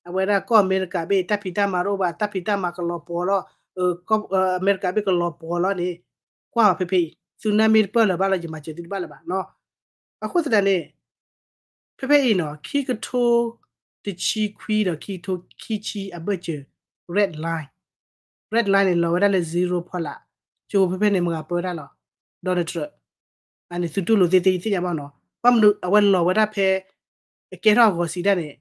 အဝဲဒၣ်ကီၢ်အမဲရကၤဘ့ၣ် တၢ်ဖံးတၢ်မၤတအိၣ်ဘၣ်, တၢ်ဖံးတၢ်မၤကလီၤပှီၤလီၤ, အမဲရကၤဘ့ၣ်ကလီၤပှီၤလီၤန့ၣ် ကွၢ်အီၤဖဲဖဲအံၤ, သုနၢ်မ့ၢ်တပၢၢ်လၢၤဘၣ်လီၤ ယမၤစၢၤသုတဘၣ်လၢၤဘၣ်နီၤ. အဃိသတးန့ၣ် ဖဲဖဲအံၤနီၤ ခံကထိတဆံခွံဒီး ခံကထိခံဆံအဘၢၣ်စၢၤ red line, red line န့ၣ် လီၤဝဲဒၣ်လၢ zero ဖီလာ်, ကၠိဖဲဖဲန့ၣ် မတၤပၢတၢ်လီၤ, Donald Trump, အန့ၣ်သုတူၢ်လိာ်သ့သ့ ယသ့ၣ်ညါဘၣ်နီၤ, ဘၣ်မနုၤအဝဲလီၤဝဲဒၣ်ဖဲ အကဲထီၣ်အဂီၤစံးဒၣ်န့ၣ်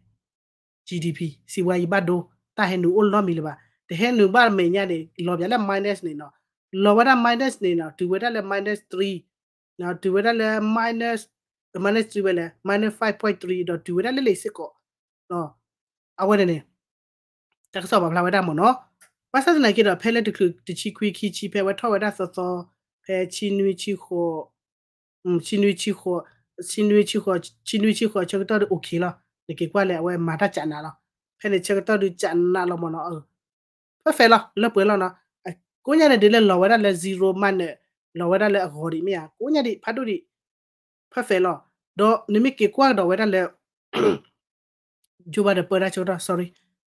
GDP စံးဝဲယဘၣ်ဒိ, တၢ်ဟဲနုာ်အိၣ်လီၤမံၤလၢၤဘၣ်, တဟဲနုာ်ဘၣ်မဲာ်ညါန့ၣ် လီၤပၠးလၢ minus န့ၣ်နီၤ, လီၤဝဲဒၣ် minus န့ၣ်နီၤ တုၤဝဲဒၣ်လၢ minus three နီၤ, တုၤဝဲဒၣ်လၢ minus, minus three ဝဲလဲၣ် minus five point three ဒီးတုၤဝဲဒၣ်လၢလံာ်စ့ၢ်ကီး, အဝဲန့ၣ်န့ၣ် တၢ်ကစီၣ်ပာ်ဖျါဝဲဒၣ်မ့ၢ်နီၤ. ဘၣ်ဆၣ်သနာ်က့ဒီး ဖဲလၢတချုးတဆံခွံခံဆံ ဖဲအဝဲထီၣ်ဝဲဒၣ်သီသီ ဖဲဆံနွံဆံဃိး ဆံနွံဆံဃိး ဆံနွံဆံဃိး ဆံနွံဆံဃိး ဆၢကတီၢ်ဒီး okay လီၤ. နက့ၤကွၢ်လဲၣ် အဝဲမၤတၢ်ကးနးလီၤ. ဖဲန့ၣ်ဆၢကတီၢ်ဒုးကးနးလီၤမ့ၢ်နီၤ. ဖဲဖဲလီၤ လၢပှဲၤလီၤနီၤ. ကိးညါန့ၣ် ဒ်လၢလီၤဝဲဒၣ်လၢ zero minus လီၤဝဲဒၣ်လၢအဂီၤဒံးမ့ၢ်ဧါ, ကိးညါဒံး ဖးဒိၣ်ဒံး ဖဲဖဲလီၤ. ဒီးနမ့ၢ်က့ၤကွၢ်ကဒီးဝဲဒၣ်လၢ Joe Biden ပၢတၢ်ဆၢကတီၢ် sorry,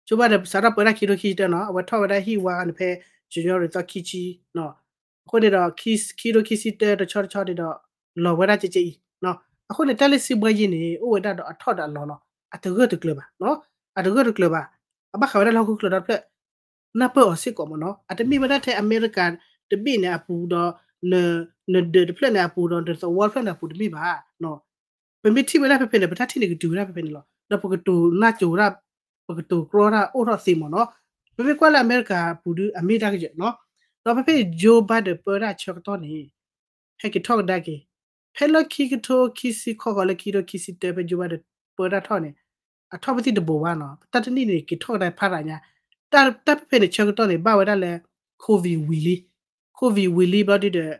Joe Biden စးထီၣ်ပၢတၢ်ခံထိခံဆံတၢနီၤ, အဝဲထီၣ်ဝဲဒၣ်ဟံၣ်ဝါန့ၣ်ဖဲ January သီခံဆံ, အဃိန့ၣ်ဒီး ခံထိခံဆံတၢတဆီတဆီန့ၣ်ဒီး လီၤဝဲဒၣ်ကဲကဲအံၤ. အဃိန့ၣ် တၢ်လၢစံးဘှါယံၤန့ၣ် အိၣ်ဝဲဒၣ်ဒီးအထီၣ်ဒီးအလီၤလီၤ, အတဂၢၢ်တကျၢၤဘၣ်, အတဂၢၢ်တကျၢၤဘၣ်. အဘၣ်ဃးဝဲဒၣ်လၢဟီၣ်ခိၣ်ချၢဒီတဖျၢၣ် နၢ်ပၢၢ်အီၤစ့ၢ်ကီးမ့ၢ်နီၤ, အတမ့ၢ်ဝဲဒၣ်ထဲအမဲရကၤတဘ့ၣ်န့ၣ်အပူၤဒီး နဒၢးတဖျၢၣ်န့ၣ်အပူၤဒီး နသဝီတဖျၢၣ်န့ၣ်အပူၤတမ့ၢ်ဘၣ်. ပမ့ၢ်ထံၣ်ဝဲဒၣ်ဖဲဖဲန့ၣ် ပတၢ်ထံၣ်န့ၣ်ကတုၤဝဲဒၣ်ဖဲဖဲန့ၣ်လီၤ. ဒီးပကတိၤနၢ်ကၠိၤဒၣ် ပကတိၤကြီတၢ်အိၣ်ထီၣ်သ့မ့ၢ်နီၤ. ပမ့ၢ်ကွၢ်လၢအမဲရကၤအပူၤဒီး အမ့ၢ်တၢ်ကယဲၢ်နီၤ. ဒီးဖဲဖဲ Joe Biden ပၢတၢ်ဆၢကတီၢ်န့ၣ် ဟဲက့ၤထီၣ်ကဒါက့ၤ ဖဲလၢခံကထိခံဆံခီဃီလၢခံကထိခံဆံတၢ ဖဲ Joe Biden ပၢတၢ်ထီၣ်န့ၣ် အထီၣ်ပသံၣ်တဘိးဘၣ်နီၤ, တၢ်တနံၣ်န့ၣ် က့ၤထီၣ်ကဒါဖးရၤညါ, တၢ်တၢ်ဖဲဖဲန့ၣ် ဆၢကတီၢ်န့ၣ် ဘၣ်ဝဲဒၣ်လၢ COVID ဝံၤလံ, COVID ဝံၤလံဘျီဒုဒီး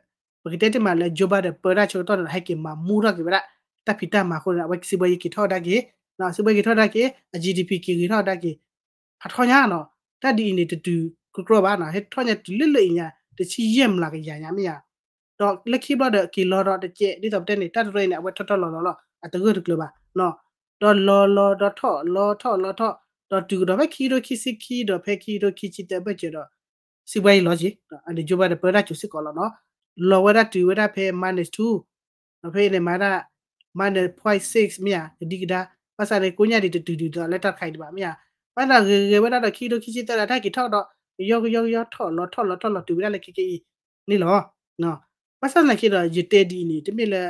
ပကတဲတ့ၢ်မးလၢ Joe Biden ပၢတၢ်ဆၢကတီၢ်န့ၣ် ဟဲက့ၤမၤမူထီၣ်က့ၤဝဲဒၣ် တၢ်ဖံးတၢ်မၤအဃိန့ၣ် အဝဲစံးဘှါယံၤက့ၤထီၣ်ကဒါက့ၤ, စံးဘှါယံၤက့ၤထီၣ်ကဒါက့ၤ အ GDP က့ၤဂ့ၤထီၣ်ကဒါက့ၤ ဖးထီညါနီၤ, တၢ်ဒ်အံၤန့ၣ် တတုၤကြိကြိဘၣ်နီၤ, ဟဲထီၣ်ညါတုၤလၢလၢအံၤညါ တဆံယဲၢ်မျးကယၤညါမ့ၢ်ဧါ. ဒီးလၢခံဘျီဒီးက့ၤလီၤဒီးတကဲး ဒ်သိးပတဲန့ၣ် တၢ်တရၢအံၤန့ၣ် အဝဲထီၣ်ထီၣ်လီၤလီၤလီၤ အတဂၢၢ်တကျၢၤဘၣ်နီၤ, ဒီးလီၤလီၤဒီးထီၣ် လီၤထီၣ်လီၤထီၣ်, ဒီးတုၤကဒီးဖဲခံကထိခံဆံခံဒီးဖဲခံကထိခံဆံတၢအဘၢၣ်စၢၤဒီး စံးဘှါယံၤလီၤက့ၤ, အန့ၣ် Joe Biden ပၢတၢ်ကၠိၤစ့ၢ်ကီးလီၤနီၤ, လီၤဝဲဒၣ်တုၤဝဲဒၣ်ဖဲ minus two ဒီးဖဲအံၤန့ၣ်မၤဒၣ် minus point six မ့ၢ်ဧါ, ကဒံကဒါ, ဘၣ်ဆၣ်န့ၣ် ကိးညါဒံးတတုၤဒံးဒီးလၢတၢ်တခါအံၤဒံးဘၣ်မ့ၢ်ဧါ, ဘၣ်ဒီးဂ့ၤဂ့ၤဝဲဒၣ်ဒီး ခံကထိခံဆံတၢဒီးတၢ်က့ၤထီၣ်ဒီး ကယီကယီကယီထီၣ်လီၤထီၣ်လီၤထီၣ်လီၤတုၤဝဲဒၣ်လၢခဲကဲအံၤန့ၣ်လီၤ. ဘၣ်ဆၣ်သနာ်က့ဒီး ယတဲဒ်အံၤန့ၣ် တမ့ၢ်လၢ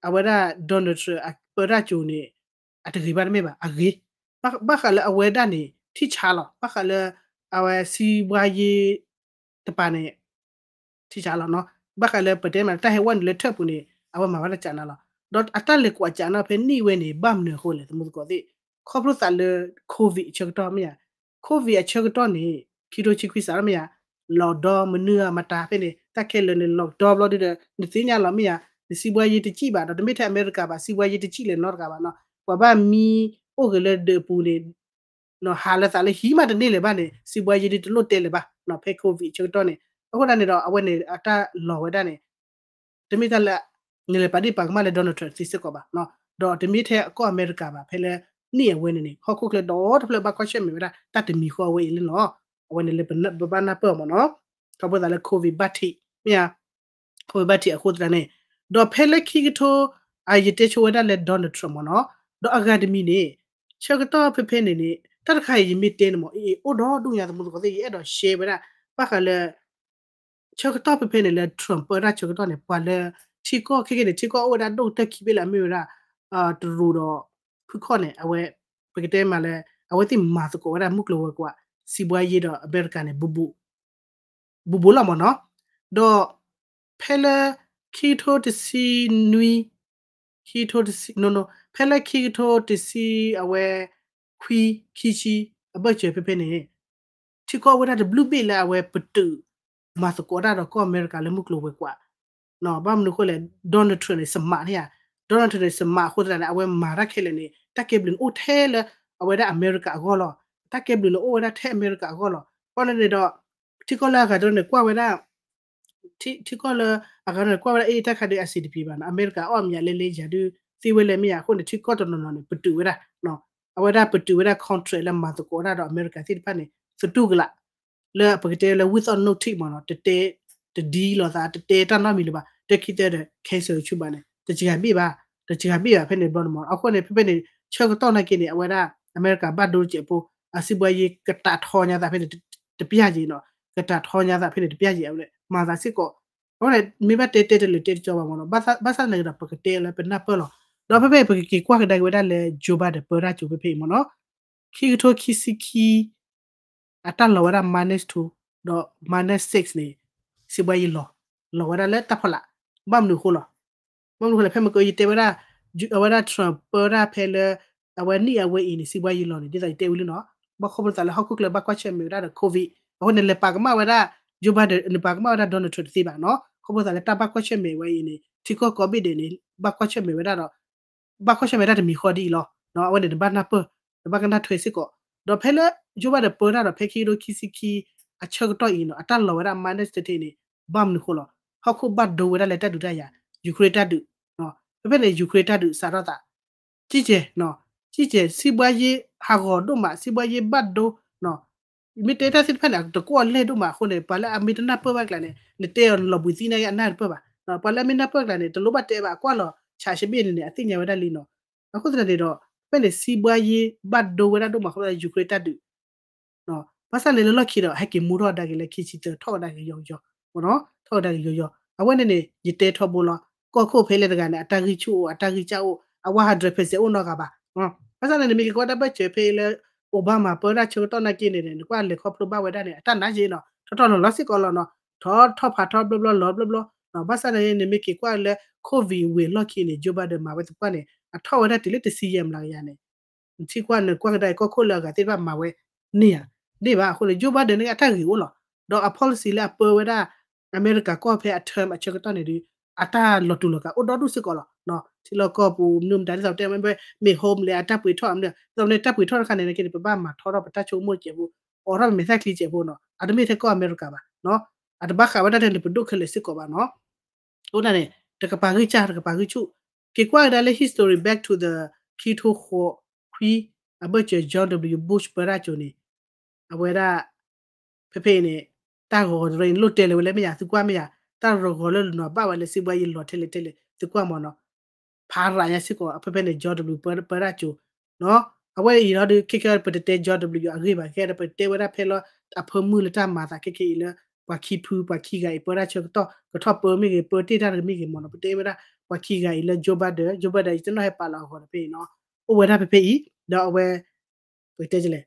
အဝဲဒၣ် Donald Trump အပၢတၢ်ကၠိၤန့ၣ် အတဂ့ၤဘၣ်တမ့ၢ်ဘၣ် အဂ့ၤ, ဘၣ်ဃးလၢအဝဲဒၣ်န့ၣ် ထံၣ်ဆါလီၤ, ဘၣ်ဃးလၢ အဝဲစံးဘှါယံၤ တပၤန့ၣ် ထံၣ်ဆါလီၤနီၤ, ဘၣ်ဃးလၢပတဲမး တၢ်ဟဲဝဲနုာ်လၢထၢၣ်ပူၤန့ၣ် အဝဲမၤဝဲဒၣ်ကးနးလီၤ, ဒီးအတၢ်လဲၤကွၢ်ကးနးဖဲန့ၣ်ဝဲန့ၣ် ဘၣ်မနုၤအဃိလဲၣ် သမူသကိးသ့ၣ်, ခီဖျိသးလၢ COVID အဆၢကတီၢ်မ့ၢ်ဧါ, COVID အဆၢကတီၢ်န့ၣ် ခံကထိခံဆံခွံစးထီၣ်မ့ၢ်ဧါ, လီၤဒီမနုၤအမတၤဖဲန့ၣ် တၢ်ခဲလၢာ်န့ၣ် လီၤဒီဘျီဒုဒီး နသ့ၣ်ညါလီၤမ့ၢ်ဧါ, နစံးဘှါယံၤတစံၣ်ဘၣ် ဒီးတမ့ၢ်ထဲအမဲရကၤဘၣ် စံးဘှါယံၤတစံၣ်လဲၣ်နီတဂၤဘၣ်နီၤ, ပှၤဘၣ်မံအိၣ်ဂ့ၤလၢဒၢးပူၤန့ၣ် ဟးလၢသးလၢဟံးမးတန့ၢ်လၢၤဘၣ်န့ၣ် စံးဘှါယံၤဒုတလိၣ်တဲလၢၤဘၣ်နီၤ, ဖဲ COVID ဆၢကတီၢ်န့ၣ်, အဃိသတးန့ၣ်ဒီး အဝဲန့ၣ်အတၢ်လီၤဝဲဒၣ်န့ၣ် တမ့ၢ်တၢ်လၢ နလဲၤပာ်ဒ့ၣ်ပာ်ကမၣ်လၢ Donald Trump သ့စ့ၢ်ကီးဘၣ်, ဒီးတမ့ၢ်ထဲကီၢ်အမဲရကၤဘၣ် ဖဲလၢ နံၣ်အဝဲန့ၣ်န့ၣ် ဟီၣ်ခိၣ်ချၢဒီတဖျၢၣ်ဘၣ်ကွၢ်ဆၢၣ်မဲာ်ဝဲဒၣ် တၢ်တမံၤဃီအဝဲအံၤလံလီၤ, အဝဲန့ၣ်လၢပဘၣ်နၢ်ပၢၢ်အီၤမ့ၢ်နီၤ, ခီဖျိသးလၢ COVID ဘၣ်ထံး မ့ၢ်ဧါ COVID ဘၣ်ထံးအဃိသတးန့ၣ်, ဒီးဖဲလၢခံကထိ အယတဲဆိဝဲဒၣ်လၢ Donald Trump မ့ၢ်နီၤ, ဒီးအဂၤတမံၤန့ၣ် ဆၢကတီၢ်ဖဲဖဲန့ၣ်န့ၣ် တၢ်တခါအံၤယမ့ၢ်တဲန့ၣ်မ့ၢ် အ့ၣ် အိၣ်ဒီဒူၣ်ညါ သမူသကိးသ့ၣ် ယအဲၣ်ဒိး share ဝဲဒၣ် ဘၣ်ဃးလၢ ဆၢကတီၢ်ဖဲဖဲန့ၣ်လၢ Trump ပၢတၢ်ဆၢကတီၢ်န့ၣ် ပှၤလၢ ထံကီၢ်ခဲကဲန့ၣ် ထံကီၢ်အိၣ်ဝဲဒၣ်ဒိၣ်ကတၢၢ်ခံဘ့ၣ်လၢအမ့ၢ်ဝဲဒၣ် တရူးဒီး ဖုခီၣ်န့ၣ် အဝဲ ပကတဲမးလၢ အဝဲသ့ၣ်မၤသကိးဝဲဒၣ်မုၢ်ကျိၤဝဲၤကွာ် စံးဘှါယံၤဒီးအမဲရကၤန့ၣ် ဘူးဘူးလီၤမ့ၢ်နီၤ, ဒီး ဖဲလၢ ခံကထိတဆံနွံ ခံကထိတဆံ ဖဲလၢခံကထိတဆံ အဝဲ ခွံ ခံဆံ အဘၢၣ်စၢၤဖဲဖဲန့ၣ် ထံကီၢ်အိၣ်ဝဲဒၣ်တဘျုးဘ့ၣ်လၢအဝဲပတုာ် မၤသကိးတၢ်ဒီးကီၢ်အမဲရကၤလၢမုၢ်ကျိၤဝဲၤကွာ်, ဘၣ်မနုၤအဃိလဲၣ် Donald Trump န့ၣ် smart န့ၣ်ဧါ, Donald Trump န့ၣ် smart အဃိသတးန့ၣ် အဝဲမၤတၢ်ခဲလၢာ်န့ၣ် တၢ်ကဲဘျုးန့ၣ်အိၣ်ထဲလၢ အဝဲဒၣ်အမဲရကၤအဂီၢ်လီၤ, တၢ်ကဲဘျုးန့ၣ်အိၣ်ဝဲဒၣ်ထဲအမဲရကၤအဂီၢ်လီၤ, ဘၣ်န့ၣ်န့ၣ်ဒီး ထံကီၢ်လၢအဂၤတနီၤန့ၣ် ကွၢ်ဝဲဒၣ် ထံကီၢ်လၢ အဂၤတနီၤန့ၣ် ကွၢ်ဝဲဒၣ် အ့ၣ် တၢ်ခါဒုးအစံးတပံၤဘၣ်နီၤ, အမဲရကၤအီၣ်မးလဲလဲယၤဒုး သ့ဝဲလဲၣ်မ့ၢ်ဧါ, အဃိန့ၣ် ထံကီၢ်တနီၤနီၤန့ၣ် ပတုာ်ဝဲဒၣ် အဝဲဒၣ်ပတုာ်ဝဲဒၣ် contract လၢမၤသကိးတၢ်ဒီးအမဲရကၤသ့ၣ်တဖၣ်န့ၣ် သတူၢ်ကလာ် လၢပကတဲလၢ without notice မ့ၢ်နီၤ, တတဲ တဒ်လိာ်သး တတဲတၢ်နီတမံၤလၢၤဘၣ်, တၢ်ခံသၢဒီး cancel ဆူဘၣ်န့ၣ် တစှၤဘ့ၣ်ဘၣ်, တစှၤဘ့ၣ်ဘၣ်ဖဲန့ၣ်ဘျီန့ၣ်မ့ၢ်, အဃိန့ၣ် ဖဲဖဲန့ၣ် ဆၢကတီၢ်နာ်က့န့ၣ် အဝဲဒၣ် အမဲရကၤဘၣ်ဒိတစဲးဖိ အစံးဘှါယံၤကတးထီညါသးဖဲန့ၣ် တပျၢ်ယံၤနီၤ, ကတးထီညါသးဖဲန့ၣ် တပျၢ်ယံၤ အဝဲမၤသးစ့ၢ်ကီး, အဃိန့ၣ် မ့ၢ်ဘၣ်တဲတဲတလၢၤတဲတကီဘၣ်မ့ၢ်နီၤ, ဘၣ်ဆၣ်သနာ်က့ဒီး ပကတဲလၢပနၢ်ပၢၢ်လီၤ, ဒီးဖဲဖဲပကက့ၤကွၢ်ကဒါက့ၤဝဲဒၣ်လၢ Joe Biden ပၢတၢ်ကၠိဖဲဖဲအံၤမ့ၢ်နီၤ, ခံကထိခံဆံခံ အတၢ်လီၤဝဲဒၣ် minus two ဒီး minus six န့ၣ် စံးဘှါယံၤလီၤ, လီၤဝဲဒၣ်လၢတၢ်ဖီလာ်, ဘၣ်မနုၤအဃိလီၤ, ဘၣ်မနုၤအဃိလဲၣ် ဖဲမ့ၢ်ကယတဲဝဲဒၣ် အဝဲဒၣ် Trump ပၢတၢ်ဖဲလၢ အဝဲနံၣ်အဝဲအံၤန့ၣ် စံးဘှါယံၤလီၤန့ၣ် ဒ်သိးယတဲဝံၤလံနီၤ, ဘၣ်ခီဖျိသးလၢဟီၣ်ခိၣ်ချၢဘၣ်ကွၢ်ဆၢၣ်မဲာ်ဝဲဒၣ်ဒီး COVID အဃိန့ၣ် လဲၤပာ်ကမၣ်ဝဲဒၣ် Joe Biden န့ၣ် ပာ်ကမၣ်ဝဲဒၣ် Donald Trump တသ့ဘၣ်နီၤ. ခီဖျိသးလၢတၢ်ဘၣ်ကွၢ်ဆၢၣ်မဲာ်ဝဲအံၤန့ၣ် ထံကီၢ်ကိးဘ့ၣ်ဒဲးန့ၣ် ဘၣ်ကွၢ်ဆၢၣ်မဲာ်ဝဲဒၣ်ဒီး ဘၣ်ကွၢ်ဆၢၣ်မဲာ်တၢ်တမံၤဃီဒ်အံၤလီၤ. အဝဲန့ၣ် နဘၣ်နၢ်ပၢၢ် နဘၣ်ကနၣ်ထွဲစ့ၢ်ကီး. ဒီးဖဲလၢ Joe Biden ပၢတၢ်ဒီး ဖဲခံကထိခံဆံခံ အဆၢကတီၢ်အံၤနီၤ အတၢ်လီၤဝဲဒၣ် minus တထံးန့ၣ် ဘၣ်မနုၤဃိလီၤ. ဟီၣ်ခိၣ်ဘၣ်ဒိဝဲဒၣ်လၢတၢ်ဒုးတၢ်ယၤ Ukraine တၢ်ဒုး ဖဲဖဲန့ၣ် Ukraine တၢ်ဒုးစးထီၣ်သး ကံကဲ ကံကဲ စံးဘှါယ့ဟးဂီၤဒိၣ်မး စံးဘှါယ့ဘၣ်ဒိ မ့ၢ်တဲတၢ်သ့ၣ်တဖၣ်န့ၣ် အတကွီၢ်လဲၢ်ဒိၣ်မးအဃိန့ၣ် ပှၤလၢအမ့ၢ်တနၢ်ပၢၢ်ဘၣ်ကျါန့ၣ် နတဲအီၤလီၤဘှံးသံနာ်က့အနၢ်တပၢၢ်ဘၣ်. ပှၤလၢအမ့ၢ်နၢ်ပၢၢ်ကျါန့ၣ် တလိၣ်ဘၣ်တဲဘၣ် အကွၢ်လီၤဆးရှဘ့ၣ်န့ၣ်န့ၣ် အသ့ၣ်ညါဝဲဒၣ်လံနီၤ. အဃိသတးန့ၣ်ဒီး ဖဲန့ၣ် စံးဘှါယ့ဘၣ်ဒိဝဲဒၣ်ဒိၣ်မးအဃိ Ukraine တၢ်ဒုး ဘၣ်ဆၣ်န့ၣ်လၢလီၢ်ခံဒီး ဟဲက့ၤမူထီၣ်ကဒါက့ၤလၢခံဆံသၢ ထီၣ်ကဒါက့ၤယီၤယီၤ မ့ၢ်နီၤ ထီၣ်ကဒါက့ၤယီၤယီၤ. အဝဲန့ၣ်န့ၣ် ယတဲထီဘိလီၤ. ကီၢ်ခိၣ်ဖဲလဲၣ်တဂၤန့ၣ် အတၢ်ဂံၢ်ဆူၣ်အိၣ် အတၢ်ဂံၢ်စၢ်အိၣ် အဝဲ hundred percent အိၣ်နီတဂၤဘၣ်. ဘၣ်ဆၣ်န့ၣ် နမ့ၢ်က့ၤကွၢ်တၢ်ဘၢၣ်စၢၤဖဲအံၤလၢ Obama ပၢတၢ်ဆၢကတီၢ်နာ်က့န့ၣ် နကွၢ်လဲၤခီဖျိဘၣ်ဝဲဒၣ်န့ၣ် အတၢ်နါယ့နီၤ ထီၣ်ထီၣ်လီၤလီၤစ့ၢ်ကီးလီၤနီၤ. ထီၣ်ထီၣ်ဖးထီဘျီဘျီလီၤဘျီဘျီ. ဘၣ်ဆၣ်န့ၣ် နမ့ၢ်က့ၤကွၢ်လၢ COVID ဝံၤအလီၢ်ခံန့ၣ် Joe Biden မၤဝဲသပှၢ်န့ၣ် အထီၣ်ဝဲဒၣ်တုၤလၢတဆံယဲၢ်မျးကယၤန့ၣ် နထံၣ်ကွၢ်နကွၢ်ကဒါအံၤ ကီၢ်ခိၣ်လၢအဂၤသ့ၣ်တဖၣ်မၤဝဲန့ၢ်ဧါ န့ၢ်ဘၣ်. အဃိန့ၣ် Joe Biden န့ၣ် အတၢ်ဂ့ၤအိၣ်လီၤ. ဒီးအ policy လၢအပၢဝဲဒၣ် အမဲရကၤကီၢ်ဖဲအ term အဆၢကတီၢ်န့ၣ်ဒီး အတၢ်လီၤတူာ်လီၤကာ်အိၣ်ဒီဒူၣ်စ့ၢ်ကီးလီၤ. ထံလီၢ်ကီၢ်ပူၤ မနုၤမတၤ ဒ်သိးပတဲမ့ၢ် မ့ၢ် homeland အတၢ်ပှ့ၤထီၣ်မနုၤ ဒ်သိးပတဲတၢ်ပှ့ၤထီၣ်တခါန့ၣ် နက့န့ၣ် ပဘၣ်မၤထီထီၣ်ပတၢ်ဆိကမိၣ်စဲးဖိ အိးထီၣ်ပမဲာ်သၣ်ချံစဲးဖိနီၤ အတမ့ၢ်ထဲကီၢ်အမဲရကၤဘၣ်နီၤ အတဘၣ်ဃးဝဲဒၣ်ထဲလၢပဒိၣ်ခဲလၢာ်စ့ၢ်ကီးဘၣ်နီၤ အဃိသတးန့ၣ် တကပၤဂံၢ်စၢ် တကပၤဂံၢ်ဆူၣ် က့ၤကွၢ်ကဒါလၢ history back to the ခံထိဃိးခွံ အဘၢၣ်စၢၤ George W Bush ပၢတၢ်ကၠိၤန့ၣ် အဝဲဒၣ် ဖဲဖဲအံၤန့ၣ် တၢ်ဂီၤတရၢန့ၣ် လိၣ်တဲလၢၤဝဲလၢမ့ၢ်ယၤ သုကွၢ်မ့ၢ်ယၤ တၢ်ဂီၤဂီၤလၢနနွၤဘၣ်ဝဲလၢစံးဘှါယ့လီၤထဲလဲၣ်ထဲလဲၣ် သုကွၢ်မ့ၢ်နီၤ ဖးရၤညါစ့ၢ်ကီး ဖဲဖဲန့ၣ် George W ပၢတၢ်ကၠိၤ အဝဲအံၤဒီး ခဲကဲပတတဲ George W အဂ့ၢ်ဘၣ် ခဲဒီးပတဲဝဲဒၣ်ဖဲလၢ အဖၢမုၢ်လၢတၢ်မၤသးခဲကဲအံၤလၢ ပှၤခံဖု ပှၤခံဂၤအံၤ ပၢတၢ်ဆၢကတီၢ် ကထီၣ်ပၢမ့ၢ်ဂ့ၤ ပၢတ့ၢ်တၢ်တဂ့ၤမ့ၢ်ဂ့ၤမ့ၢ်နီၤ ပတဲဝဲဒၣ် ပှၤခံဂၤအံၤလၢ Joe Biden Joe Biden အံၤတနီၤဟဲပာ်လီၤအဂီၢ်ဒီးဖဲအံၤနီၤ အိၣ်ဝဲဒၣ်ဖဲဖဲအံၤ ဒီးအဝဲ ပကတဲလဲၣ်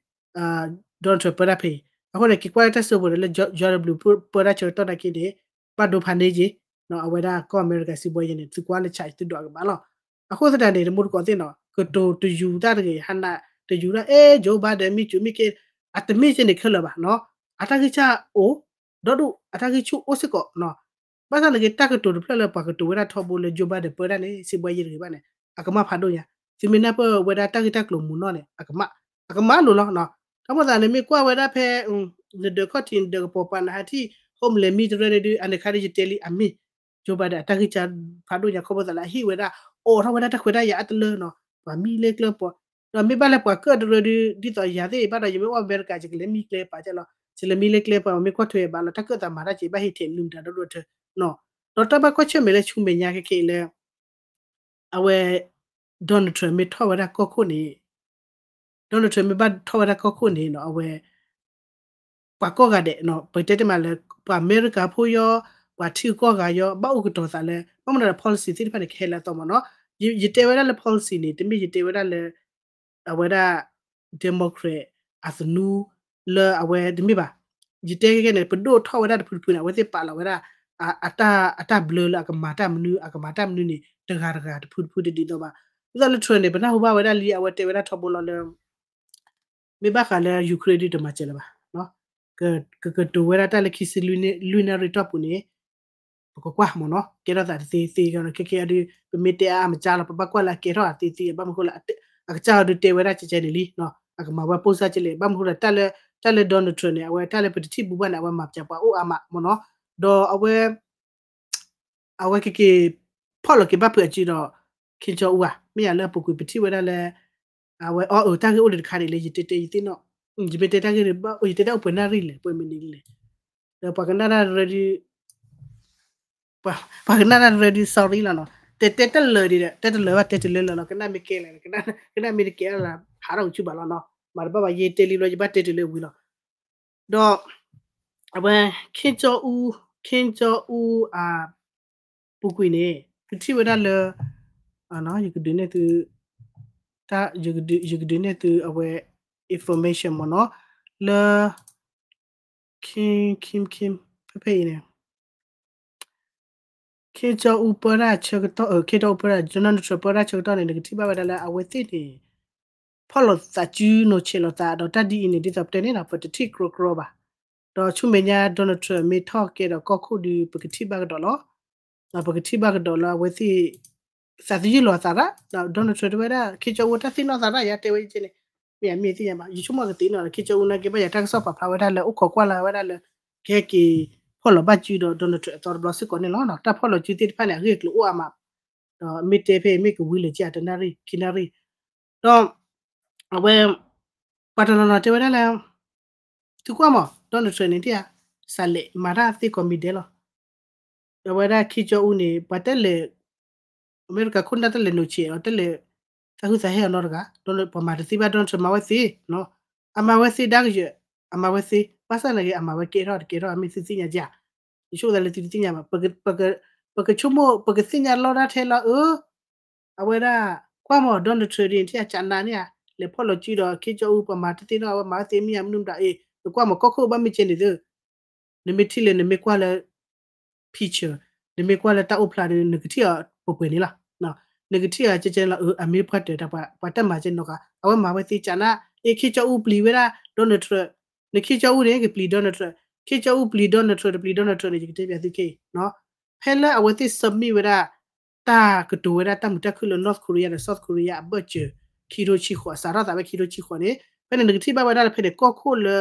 Donald Trump ပၢတၢ်ဖဲအံၤ အဃိန့ၣ် က့ၤကွၢ်လၢတၢ်စိၢ်ဖိဒီးလၢ George W ပၢတၢ်ဆၢကတီၢ်နာ်က့န့ၣ် ဘၣ်ဒိဖးန့ၢ်က့ၤ အဝဲဒၣ်ကီၢ်အမဲရကၤစံးဘှါယ့န့ၣ် သုကွၢ်လၢဆးအံၤသုဒွးကဘၣ်လီၤ. အဃိသတးန့ၣ် တမူတကိးသ့ၣ်နီၤ ကတိၤတယူၤတၢ်တဂ့ၤ ဟးနးတယူၤဒၣ် အဲ Joe Biden မ့ၢ်စူၤမ့ၢ်ကဲ အတမ့ၢ်စ့ၢ်န့ၣ်ခဲလၢာ်ဘၣ်နီၤ အတၢ်ဂံၢ်စၢ်အိၣ် ဒီဒူၣ် အတၢ်ဂံၢ်ဆူၣ်အိၣ်စ့ၢ်ကီးနီၤ ဘၣ်ဆၣ်နာ်က့ တၢ်ကတိၤတဖျၢၣ်လၢပှၤကတိၤဝဲဒၣ်ထီဘိလၢ Joe Biden ပၢတၢ်န့ၣ် စံးဘှါယ့တဂ့ၤဘၣ်န့ၣ် အကမၣ်ဖးဒိၣ်ညါ သုမ့ၢ်နၢ်ပၢၢ်ဝဲဒၣ်တၢ်ဂ့ၢ်တၢ်ကျိၤမူနီၢ်န့ၣ် အကမၣ် အကမၣ်လိၤလီၤနီၤ တၢ်မိၣ်သးန့ၣ်မ့ၢ်ကွၢ်ဝဲဒၣ်ဖဲ နဒၢးခီၣ်ထံး နဒၢးကပီၤပၤ နဟးထံၣ် homeland မံတရၢန့ၣ်ဒုး အန့ၣ်ခါဒုးယတဲလံ အမ့ၢ် Joe Biden အတၢ်ဂံၢ်စၢ်ဖးဒိၣ်ညါ ခီဖျိသးလၢအဟ့ၣ်ဝဲဒၣ် အိးထီၣ်ဝဲဒၣ်တၢ်ခွဲးတၢ်ယာ်အါတလၢနီၤ ပှၤမံလၢကျဲပှၤ ဒီးမ့ၢ်ဘၣ်လၢပှၤကၢၣ်တရၢဒုး ဒ်သိးယၤသ့ၣ်ဘၣ်ဒီး ယမ့ၢ်အိၣ်အမဲရကၤ ယကလဲၤမံကျဲပာ်ကဲလီၤ ယလဲၤမံလၢကျဲပှၤ မ့ၢ်ကွၢ်ထွဲဘၣ်လီၤ တၢ်ကၢၣ်သးမၤတၢ်က့ၤ ဘၣ်ဟ့ၣ်ထဲးမနုၤမတၤဒီဒူၣ်ထၢနီၤ ဒီးတၢ်ဘၣ်ကွၢ်ဆၢၣ်မဲာ်လၢဆူမဲာ်ညါခဲကဲအံၤလၢ အဝဲ Donald Trump မ့ၢ်ထီၣ်ဝဲဒၣ်ကီၢ်ခိၣ်န့ၣ် Donald Trump မ့ၢ်ဘၣ်ထီၣ်ဝဲဒၣ်ကီၢ်ခိၣ်န့ၣ်နီၤ အဝဲ ပှၤကိးဂၤဒဲးနီၤ ပတဲတမံၤလၢ ပှၤအမဲရကၤဖိယီၤ ပှၤထံဂုၤကီၢ်ဂၤယီၤ ဘၣ်အိၣ်ကတီၤသးလၢ ဘၣ်မနုၤဒီး policy သ့ၣ်တဖၣ်န့ၣ် ကဟဲလၢအသီမ့ၢ်နီၤ ယ ယတဲဝဲဒၣ်လၢ policy န့ၣ် တမ့ၢ်ယတဲဝဲဒၣ်လၢ အဝဲဒၣ် Democrat အသနူ လၢအဝဲတမ့ၢ်ဘၣ် ယတဲခဲကဲန့ၣ် ပဒိၣ်ထီၣ်ဝဲဒၣ်တဖုတဖုန့ၣ် အဝဲသ့ၣ်ပာ်လီၤဝဲဒၣ် အတၢ် အတၢ်ဘျၢလၢအကမၤတၢ်မနုၤ အကမၤတၢ်မနုၤန့ၣ် တဂၤတဂၤတဖုတဖုတဒ်သိးဘၣ် ဒ်သိးလၢ Trump န့ၣ် ပနၢ်ဟူဘၣ်ဝဲဒၣ်လံ အဝဲတဲဝဲဒၣ်ထီဘိလီၤလၢ မ့ၢ်ဘၣ်ဃးလၢ Ukraine ဒုးတမၤစၢၤလၢၤဘၣ် ကကတိၤဝဲဒၣ်တၢ်လၢခံဆံလွံၢ်နၣ်ရံၣ်တီၢ်ပူၤန့ၣ် ပကကွၢ်မ့ၢ်နီၤ ကဲထီၣ်သးတသ့သ့ ခဲကဲအံၤဒုး ပမ့ၢ်တဲအါအါမကၢ်လီၤ ပဘၣ်ကွၢ်လၢအကဲထီၣ်သးသ့သ့ ဘၣ်မနုၤဃိလၢ အကစၢ်အံၤဒုးတဲဝဲဒၣ်ကဲကဲန့ၣ်လံ အကမၤဝဲပိၢ်စၢ်ကလဲၣ် ဘၣ်မနုၤဃိလၢ တၢ်လၢ တၢ်လၢ Donald Trump န့ၣ် အဝဲတၢ်လၢပတထံၣ်ဘူးဘၣ်န့ၣ် အဝဲမၤပၠးပှၤအိၣ်အါမးမ့ၢ်နီၤ ဒီးအဝဲ အဝဲကက့ၤ ဖီၣ်လီၤက့ၤဘၣ်ဖုးအစုဒီး Kim Jong Un ဧါ မ့ၢ်ယၤလၢအပူၤကွံာ်ပထံၣ်ဝဲဒၣ်လၢ အဝဲအီၣ်အၢ တၢ်ဂ့ၢ်အိၣ်ဒံးတခါန့ၣ်လၢ ယတဲတဲယသ့ၣ်နီၣ် ယမ့ၢ်တဲတၢ်ဂ့ၢ်ဒုး ယတဲတၢ်အိၣ်ပှဲၤနၣ်ရံၣ်လဲၣ် ပှဲၤမံးနံးလဲၣ် ဒီးပှၤကနၣ်တၢ်တရၢဒုး ပှၤကနၣ်တၢ်တရၢဒုး sorry လီၤနီၤ တဲတဲတလၢာ်ဒံးဒီး တဲတလၢာ်ဘၣ်တဲတလၢာ်လီၤနီၤ ကနၣ်မ့ၢ်ကဲလဲၣ် ကနၣ်မ့ၢ်တကဲလၢ်လၢ် ဟးထီၣ်ကဆူၣ်ဘၣ်လီၤနီၤ မၤတဘၣ်ဘၣ် ယတဲလံဘျီ ယဘၣ်တဲတလၢာ်ဝံၤလီၤ ဒီး အဝဲ Kim Jong Un Kim Jong Un အပူၤကွံာ်န့ၣ် ကထံၣ်ဝဲဒၣ်လၢ ယကဒုးနဲၣ်သု တၢ် ယကဒုးနဲၣ်သုအဝဲ information မ့ၢ်နီၤ လၢ Kim Kim Kim ဖဲဖဲအံၤန့ၣ် Kim Jong Un ပၢတၢ်ဆၢကတီၢ် Kim Jong Un ပၢတၢ် Donald Trump ပၢတၢ်ဆၢကတီၢ်န့ၣ် နကထံၣ်ဘၣ်ဝဲဒၣ်လၢအဝဲသ့ၣ်န့ၣ် ဖီၣ်လိာ်သးစု နီၢ်ဆဲးလိာ်သး ဒီးတၢ်ဒ်အံၤန့ၣ် ဒ်သိးပတဲန့ၣ်နီၤ ပတထံၣ်ကြီကြီဘၣ် ဒီးဆူမဲာ်ညါ Donald Trump မ့ၢ်ထီၣ်ကဲဒီးကီၢ်ခိၣ်ဒီး ပကထံၣ်ဘၣ်ကဒီးလီၤ. ပကထံၣ်ဘၣ်ကဒီးလၢအဝဲသ့ၣ် သးသယုၢ်လီၤအသးရၣ်, Donald Trump တဲဝဲဒၣ် ခ့ကၠီအူတၢ်သ့ၣ်နီၣ်သးရၣ် ယတဲဝဲကဲန့ၣ် မ့ၢ်မ့ၢ်သ့ၣ်ညါဘၣ် ယဆိကမိၣ်ကသ့ၣ်နီၣ် ခ့ကၠီအူနာ်က့ဘၣ်ယၤတၢ်ကစီၣ်ပာ်ဖျါဝဲဒၣ်လၢ အိၣ်ခိးကွၢ်လၢ်ဝဲဒၣ်လၢ ကဟဲက့ၤဖီၣ်လီၤဘၣ်စုဒီး Donald Trump အသီတဘျီစ့ၢ်ကီးန့ၣ်လီၤ. တၢ်ဖီၣ်လီၤစုသ့ၣ်တဖၣ်န့ၣ် အဂ့ၢ်အကျိၤအိၣ်အါမး, ဒီးမ့ၢ်တဲဖဲအံၤမ့ၢ်ကဝံၤလၢာ်က့အတနၣ်ရံၣ် ခံနၣ်ရံၣ်, ဒီး အဝဲ ပှၤတနီၤနီၤတဲဝဲဒၣ်လၢ သုကွၢ်မး Donald Trump န့ၣ် တၢ်စးလဲၤမၤတၢ်သ့ကိးမံၤဒဲးလီၤ. အဝဲဒၣ် Kim Jong Un န့ၣ် ပှၤတဲလဲၤ အမဲရကၤခိၣ်နၢ်တလဲၤနိးဆဲးအီၤ တလဲၤ သးဟုသးဟဲအီၤနီတဂၤ, ပှၤမၤတသ့ဘၣ် Donald Trump မၤဝဲသ့, အမၤဝဲသ့ဒၣ်ကယၢၤ, အမၤဝဲသ့, ဘၣ်ဆၣ်နာ်က့ အမၤဝဲကဲထီၣ်တကဲထီၣ် အမ့ၢ်သုသ့ၣ်ညါက့ဧါ, ယဆိကမိၣ်သးလၢသုတသ့ၣ်ညါဘၣ်, ပကဆိကမိၣ် ပကသ့ၣ်ညါလီၢ်တၢ်ထဲလီၤဧၢ အဝဲဒၣ် ကွၢ်မး Donald Trump ဒ်န့ၣ် ထံၣ်အကနါန့ၣ်ဧါ, လဲၤဖီၣ်လီၤစုဒီး Kim Jong Un ပှၤမၤတသ့နီၣ် အဝဲမၤဝဲသ့မ့ၢ်ဧါ မနုၤမတၤအ့ၣ် နကွၢ်မး ကီၢ်ခိၣ်ဘၣ်မ့ၢ်ကဲန့ၣ်သု, နမ့ၢ်ထံၣ်လၢနမ့ၢ်ကွၢ်လၢ picture, နမ့ၢ်ကွၢ်လၢတၢ်အိၣ်ဖျါဒီး နကထံၣ်အီၤပှဲၤပှဲၤန့ၣ်လီၤ. နကထံၣ်အီၤကဲကဲန့ၣ်လီၤ အမ့ၢ်ပှၤတၢၢ်တၢ် ပှၤတၢ်မၤကဲန့ၣ်နီၢ်ကါ အဝဲမၤဝဲသ့ကနါ, အ့ Kim Jong Un ပျံၤဝဲဒၣ် Donald Trump, န Kim Jong Un န့ၣ် ကပျံၤ Donald Trump, Kim Jong Un ပျံၤ Donald Trump တပျံၤ Donald Trump န့ၣ် ယကတဲပျးသုခဲအံၤ ဖဲလၢအဝဲသ့ၣ် submit ဝဲဒၣ် တၢ်ကတိၤဝဲဒၣ်တၢ်မုာ်တၢ်ခုၣ်လၢ North Korea ဒီး South Korea အဘၢၣ်စၢၤ ခံထိဆံဃိး စးထီၣ်သးဖဲခံထိဆံဃိးန့ၣ် ဖဲန့ၣ်နကထံၣ်ဘၣ်ဝဲဒၣ်လၢဖဲန့ၣ် ကီၢ်ခိၣ်လၢ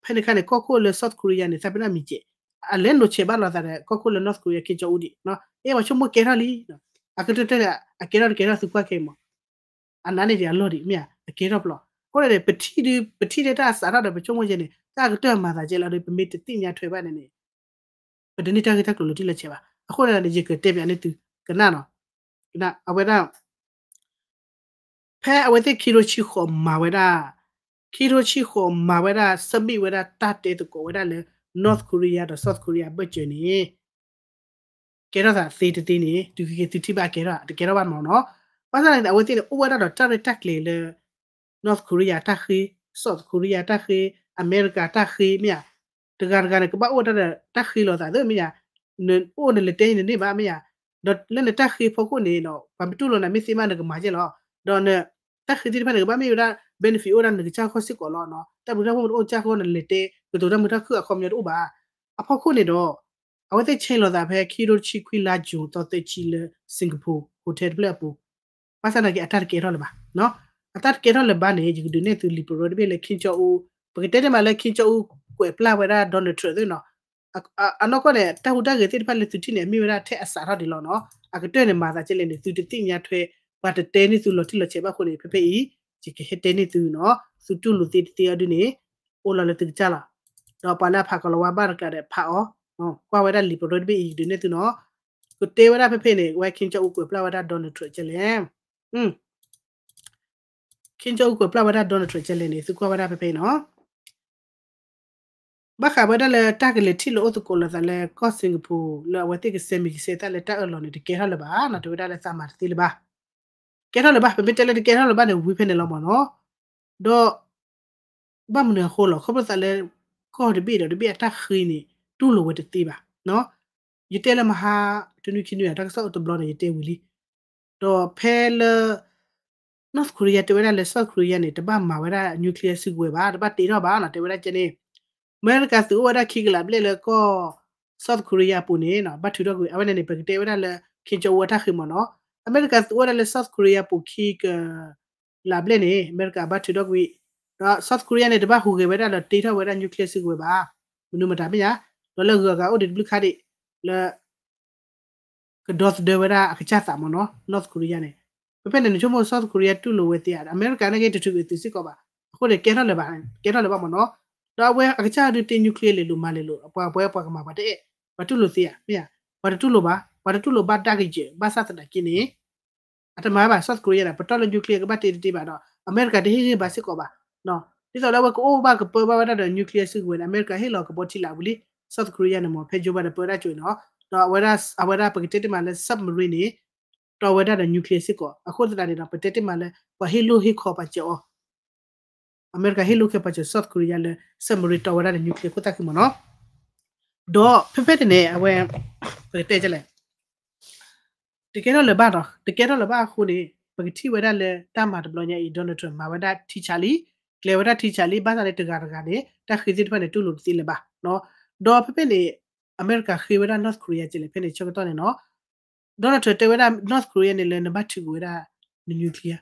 ဖဲန့ၣ်အခါန့ၣ် ကီၢ်ခိၣ်လၢ South Korea န့ၣ် သးပ့ၤနီၣ်မံၤစဲး အလဲၤနိးဆဲးဘၣ်လိာ်သးဒီး ကီၢ်ခိၣ်လၢ North Korea Kim Jong Un ဒံး, အ့ ပှၤဆိကမိၣ်ကဲထီၣ်လံ, အကတၢၢ်တၢၢ်န့ၣ် အကဲထီၣ်တကဲထီၣ်သုကွၢ်ခဲအံၤမး, အနါန့ၣ်ဒံးအလီၢ်ဒံး မ့ၢ်ဧါ, အကဲထီၣ်ပျီ, အဃိန့ၣ် ပထံၣ်ဒုး ပထံၣ်ထဲတၢ်စးထီၣ်ဒီး ပဆိကမိၣ်ကဲန့ၣ် တၢ်ကတၢၢ်မၤသးကဲလီၤဒီး ပမ့ၢ်တသ့ၣ်ညါထွဲဘၣ်န့ၣ်န့ၣ် ပတန့ၢ်တၢ်ဂ့ၢ်တၢ်ကျိၤလီၤတံၢ်လီၤဆဲးဘၣ်. အဃိန့ၣ် ယကတဲပျးန့ၢ်သု ကနၣ်နီၤ, ကနၣ် အဝဲဒၣ် ဖဲအဝဲသ့ၣ်ခံထိဆံဃိးမၤဝဲဒၣ်, ခံထိဆံဃိးမၤဝဲဒၣ် submit ဝဲဒၣ်တၢ်တဲသကိးဝဲဒၣ်လၢ North Korea ဒီး South Korea ဘၢၣ်စၢၤန့ၣ် ကဲထီၣ်သးသ့တသ့န့ၣ် တုၤခဲက့ၤသုထံၣ်ဘၣ်ကဲထီၣ် တကဲထီၣ်ဘၣ်မးနီၤ. ဘၣ်ဆၣ်န့ၣ် အဝဲသ့ၣ်န့ၣ် အိၣ်ဝဲဒၣ်ဒီးတၢ်ရဲၣ်တၢ်ကျဲၤလၢ North Korea တၢ်ဃ့, South Korea တၢ်ဃ့, အမဲရကၤတၢ်ဃ့ မ့ၢ်ဧါ, တဂၤတဂၤန့ၣ် ကဘၣ်အိၣ်ဝဲဒၣ်ဒီးတၢ်ဃ့လိာ်သးသ့ မ့ၢ်ဧါ, နအိၣ်နလဲၤတဲန့ၣ်န့ၣ်ဘၣ် မ့ၢ်ဧါ, ဒီးလၢနတၢ်ဃ့ဖီခိၣ်န့ၣ်ဒီး ပှၤမ့ၢ်တူၢ်လိာ်နၤမ့ၢ်သ့မး နကမၤကဲလီၤ, ဒီးန တၢ်ဃ့သ့ၣ်တဖၣ်န့ၣ် ကဘၣ်မ့ၢ်ဝဲဒၣ် benefit အိၣ်ဒၣ်နကစၢ်ခီၣ်စ့ၢ်ကီးလီၤနီၤ. တၢ်ဘျုးတၢ်ဖှိၣ်မ့ၢ်တအိၣ်ကစၢ်ခီၣ် နလဲၤတဲ ကတိၤတၢ်မုာ်တၢ်ခုၣ်အခီပညီတအိၣ်ဘၣ်. အဖီခိၣ်န့ၣ်ဒီး အဝဲသ့ၣ်ဆဲးလီၤသးဖဲခံထိတဆံခွံလါ June သီသၢဆံလၢ Singapore hotel တဖျၢၣ်အပူၤ, ဘၣ်ဆၣ်သနာ်က့ အတၢ်တကဲထီၣ်လၢၤဘၣ်. အတၢ်တကဲထီၣ်လၢၤဘၣ်န့ၣ် ယကဒုးနဲၣ်သုလံာ်ပရၢတဘ့ၣ်လၢ Kim Jong Un, ပကတဲတ့ၢ်မးလၢ Kim Jong Un ကွဲးပျၢ်ဝဲဒၣ် Donald Trump သ့ၣ်နီၤ. အနီၢ်ကီၢ်န့ၣ် တၢ်ဟူးတၢ်ဂဲၤသ့ၣ်တဖၣ်လၢသုထံၣ်န့ၣ် အမ့ၢ်ဝဲဒၣ်ထဲအစးထီၣ်ဒံးလီၤနီၤ. အကတၢၢ်န့ၣ် မၤသးကဲလဲၣ်န့ၣ် သုတသ့ၣ်ညါထွဲ, ပှၤတတဲန့ၢ်သုလီၤတံၢ်လီၤဆဲးဘၣ်အဃိန့ၣ် ဖဲဖဲအံၤ ယကဟဲတဲန့ၢ်သုနီၤ. သုတူၢ်လိာ်သ့တသ့အီၤဒုန့ၣ် အိၣ်လီၤလၢသုကစၢ်လီၤ. ဒီးပှၤလၢအဖးကီၤလၤဝါဘၣ်တကျါဒီးဖးအီၤ, ကွၢ်ဝဲဒၣ်လံာ်ပရၢတဘ့ၣ်အံၤ ယကဒုးနဲၣ်သုနီၤ. ကတဲဝဲဒၣ်ဖဲဖဲန့ၣ် ဝဲ Kim Jong Un ကွဲးပျၢ်ဝဲဒၣ် Donald Trump ကဲလဲၣ် Kim Jong Un ကွဲးပျၢ်ဝဲဒၣ် Donald Trump ကဲလဲၣ်န့ၣ် သုကွၢ်ဝဲဒၣ်ဖဲဖဲအံၤနီၤ. ဘၣ်ဃးဝဲဒၣ်လၢတၢ်ကလဲၤထံၣ်လိာ်အိၣ်သကိးလိာ်သးလၢကီၢ် Singapore လၢအဝဲသ့ၣ်ကဆဲးမံၤကဆဲးသၣ်လၢတၢ်အၢၣ်လီၤန့ၣ် တကဲထီၣ်လၢၤဘၣ်နီၤ. တဲဝဲဒၣ်လၢသးမၤတသ့လၢၤဘၣ်. ကဲထီၣ်လၢၤဘၣ်, ပမ့ၢ်တဲလၢတကဲထီၣ်လၢၤဘၣ်န့ၣ် ဝံၤဖဲန့ၣ်လီၤမးနီၤ. ဒီး ဘၣ်မနုၤအဃိလီၤ, ခီဖျိသးလၢ ကီၢ်တဘ့ၣ်ဒီးတဘ့ၣ်အတၢ်ဃ့န့ၣ် တူၢ်လိာ်ဝဲတသ့ဘၣ်. ယတဲလၢမဟါ တနွံခံနွံ တၢ်ကစီၣ်အိၣ်တဘျီန့ၣ် ယတဲဝံၤလံ. ဒီးဖဲလၢ North Korea တဲဝဲဒၣ်လၢ South Korea န့ၣ် တဘၣ်မၤဝဲဒၣ် nuclear စုကဝဲၤဘၣ်, တဘၣ်တ့ထီၣ်ဘၣ်နီၤ, တဲဝဲဒၣ်ကဲန့ၣ် အမဲရကၤသုးအိၣ်ဝဲဒၣ်ခံကလးဘျဲၣ်လၢကီၢ် South Korea အပူၤန့ၣ် ဘၣ်ထုးထီၣ်ကွံာ်, အဝဲန့ၣ်န့ၣ် ပကတဲဝဲဒၣ်လၢ Kim Jong Un အတၢ်ဃ့မးနီၤ. အမဲရကၤသုးအိၣ်ဝဲဒၣ်လၢ South Korea ပူၤခံကလးဘျဲၣ်န့ၣ် အမဲရကၤဘၣ်ထုးထီၣ်ကွံာ်, ဒီး South Korea န့ၣ် တဘၣ်ဟူးဂဲၤဝဲဒၣ်ဒီးတ့ထီၣ်ဝဲဒၣ် nuclear စုကဝဲၤဘၣ်, မနုၤမတၤမ့ၢ်ဧါ, ဒီးလၢဂုၤအဂၤအိၣ်ဒံးတဘျုးခါဒံး လၢ ကဒီသဒၢဝဲဒၣ်အကစၢ်သးမးနီၤ North Korea န့ၣ်. ဖဲဖဲန့ၣ် နဆိကမိၣ် South Korea တူၢ်လိာ်ဝဲသ့ဧါ, အမဲရကၤန့ၣ်က့ၤတထုးကွံာ်သုစ့ၢ်ကီးဘၣ်. အဃိန့ၣ် ကဲထီၣ်လၢၤဘၣ်, ကဲထီၣ်လၢၤဘၣ်မးနီၤ. ဒီးအဝဲအကစၢ်ဒုးတ့ nuclear လဲၤလိာ်မၤလဲၤလိာ် ပှၤပှၤပှၤကမၤပှၤတအဲၣ်, ပှၤတူၢ်လိာ်သ့ဧါ, မ့ၢ်ဧါ, ပှၤတတူၢ်လိာ်ဘၣ်, ပှၤတတူၢ်လိာ်ဘၣ်ဒၣ်ကယဲၢ်, ဘၣ်ဆၣ်သနာ်က့န့ၣ် အတမၤဘၣ် South Korea န့ၣ် ပတီၢ်လၢ nuclear ကဘၣ်တ့တတ့ဘၣ်ဒီး အမဲရကၤတဟ့ၣ်ဂံၢ်ဘါစ့ၢ်ကီးဘၣ်. ဒ်သိးလၢအဝဲကအိၣ်ဘၣ်ကပၢဘၣ်ဝဲဒၣ်ဒီး nuclear စုကဝဲၤန့ၣ် အမဲရကၤဟ့ၣ်လီၤကဘီထံလာ်ဝံၤလံ. South Korea န့ၣ်မ့ၢ် ဖဲ Joe Biden ပၢတၢ်ကၠိၤန့ၣ်နီၤ, ဒီးအဝဲဒၣ် အဝဲဒၣ်ပကတဲတ့ၢ်မးလၢ submarine န့ၣ် တီဝဲဒၣ်ဒီး nuclear စ့ၢ်ကီး. အဃိသတးန့ၣ်ဒီး ပတဲတ့ၢ်မးလၢ ပှၤဟ့ၣ်လိၣ်ဟ့ၣ်ခီပာ်စၢၤအီၤ အမဲရကၤဟ့ၣ်လိၣ်ခီပာ်စၢၤ South Korea လၢ submarine တီဝဲဒၣ်ဒီး nuclear ခိၣ်သၣ်ဃံမးနီၤ. ဒီးဖဲဖဲန့ၣ်န့ၣ် အဝဲ ပကတဲလဲၣ် တကဲထီၣ်လၢၤဘၣ်ဒီး တကဲထီၣ်လၢၤဘၣ်အဃိန့ၣ် ပကထံၣ်ဝဲဒၣ်လၢတၢ်မၤတဘျီညါအံၤ Donald Trump မၤဝဲဒၣ်ထံဆးလံ. ကျဲၤဝဲဒၣ်ထံဆးလံ ဘၣ်ဆၣ်န့ၣ် တဂၤတဂၤန့ၣ် တၢ်ဃ့သ့ၣ်တဖၣ်န့ၣ် တူၢ်လိာ်တသ့လၢၤဘၣ်. ဒီးဖဲဖဲန့ၣ် အမဲရကၤဃ့ဝဲဒၣ် North Korea ကလဲၣ် ဖဲန့ၣ်ဆၢကတီၢ်န့ၣ်နီၤ Donald Trump တဲဝဲဒၣ် North Korea န့ၣ်လၢနဘၣ်ထုးကွံာ်ဝဲဒၣ် န nuclear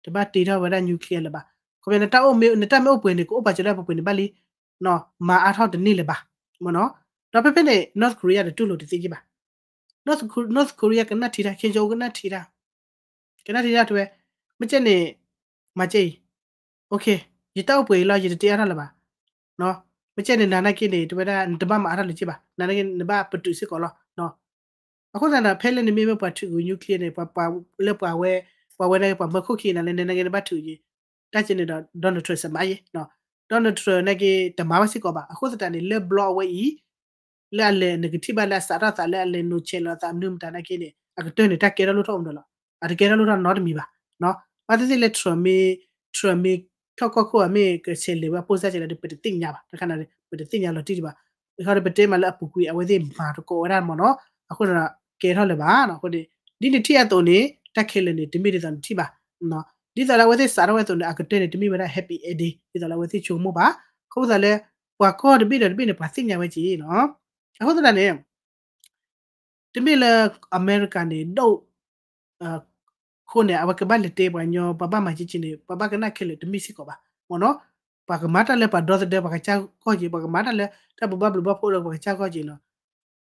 တဘၣ်တ့ထီၣ်ဝဲဒၣ် nuclear လၢၤဘၣ်. ခီပညီ နတၢ်အိၣ်မ့ၢ် နတၢ်မ့ၢ်အိၣ်ပှဲၤန့ၣ် ကအိၣ်ပာ်စၢၤဒၣ်ပှဲၤပှဲၤန့ၣ်ဘၣ်လံ မၤအါထီၣ်တန့ၢ်လၢၤဘၣ် မ့ၢ်နီၤ. ဒီးဖဲဖဲန့ၣ် North Korea န့ၣ် တူၢ်လိာ်တသ့က့ဘၣ်. North Korea ကနၣ်ထံတၢ် Kim Jong Un ကနၣ်ထံတၢ် ကနၣ်ထံတၢ်တဲဝဲ မ့ၢ်ကဲန့ၣ် မၤကဲအံၤ ယတၢ်အိၣ်ပှဲၤအံၤလီၤ ယတတ့အါထီၣ်လၢၤဘၣ်. မ့ၢ်ကဲန့ၣ် နၤနာ်က့န့ၣ် တဲဝဲဒၣ် နတဘၣ်မၤအါထီၣ်လၢၤက့ဘၣ် နၤနာ်က့ နဘၣ်ပတုာ်စ့ၢ်ကီးလီၤ. အဃိသတးဒီး ဖဲလၢနမ့ၢ်ဝဲပှၤထုးကွံာ် nuclear န့ၣ် ပှၤလၢပှၤဝဲ ပှၤဝဲနာ်က့ ပှၤမၢခိၣ်ခံနၤလၢ နနာ်က့ နဘၣ်ထုးက့ၤ တၢ်ကဲန့ၣ်ဒီး Donald Trump စမးယဲ Donald Trump နာ်က့ တမၤဝဲစ့ၢ်ကီးဘၣ်. အဃိသတးန့ၣ် လၢဘျီအဝဲအံၤ လၢအလဲၤနကထံၣ်ဘၣ်လၢအစးထီၣ်သးလၢအလဲၤနိးဆဲးလီၤသးမနုၤမတၤနာ်က့န့ၣ် အကတၢၢ်န့ၣ် တၢ်ကဲထီၣ်လိၣ်ထီၣ်အိၣ်ဒီးလီၤ. အတကဲထီၣ်လိၣ်ထီၣ်နီတမံၤဘၣ်. ဘၣ်သ့ၣ်သ့ၣ်လၢ Trump မ့ၢ် Trump မ့ၢ်ထီၣ်ကီၢ်ခိၣ်အမ့ၢ်ကဆဲးလဲၤဝဲအဖိစၢ်ကဲလဲၣ်ဒီး ပတသ့ၣ်ညါဘၣ်. တခါန့ၣ် ပတသ့ၣ်ညါလီၤတံၢ်ဒံးဘၣ်. ခီဒီးပတဲမးလၢအပူၤကွံာ် အဝဲသ့ၣ်မၤသကိးဝဲဒၣ်မ့ၢ်နီၤ. အဃိန့ၣ်ဒီး ကဲထီၣ်လၢၤဘၣ်နီၤ. အဃိန့ၣ် ဒ်နထံၣ်အသိးန့ၣ် တၢ်ခဲလၢာ်န့ၣ် တမ့ၢ်ဒ်သိးနထံၣ်ဘၣ်. ဒ်သိးလၢအဝဲသ့ၣ်စးထီၣ်ဝဲအသိးန့ၣ် အကတၢၢ်န့ၣ် တမ့ၢ်ဝဲဒၣ် happy ending ဒ်သိးလၢအဝဲသ့ၣ်ဆိကမိၣ်ဘၣ်. အဃိသတးလၢ ပှၤကီၢ်တဘ့ၣ်ဒီးတဘ့ၣ်န့ၣ် ပှၤသ့ၣ်ညါဝဲက့ၤနီၤ. အဃိသတးန့ၣ် တမ့ၢ်လၢအမဲရကၤန့ၣ် ဒိၣ် အဃိန့ၣ် အဝဲကဘၣ်လဲၤတဲပှၤကညီ ပှၤဘၣ်မၤက့က့န့ၣ် ပှၤဘၣ်ကနၣ်ခဲလၢာ်တမ့ၢ်စ့ၢ်ကီးဘၣ် မ့ၢ်နီၤ. ပှၤကမၤတၢ်လၢပှၤဒီသဒၢပှၤကစၢ်ဂီၢ်က့ၤ ပှၤကမၤတၢ်လၢတၢ်ဘိးဘၣ်ဘျုးဘၣ်ဖှိၣ်လၢပှၤကစၢ်ဂီၢ်က့ၤနီၤ.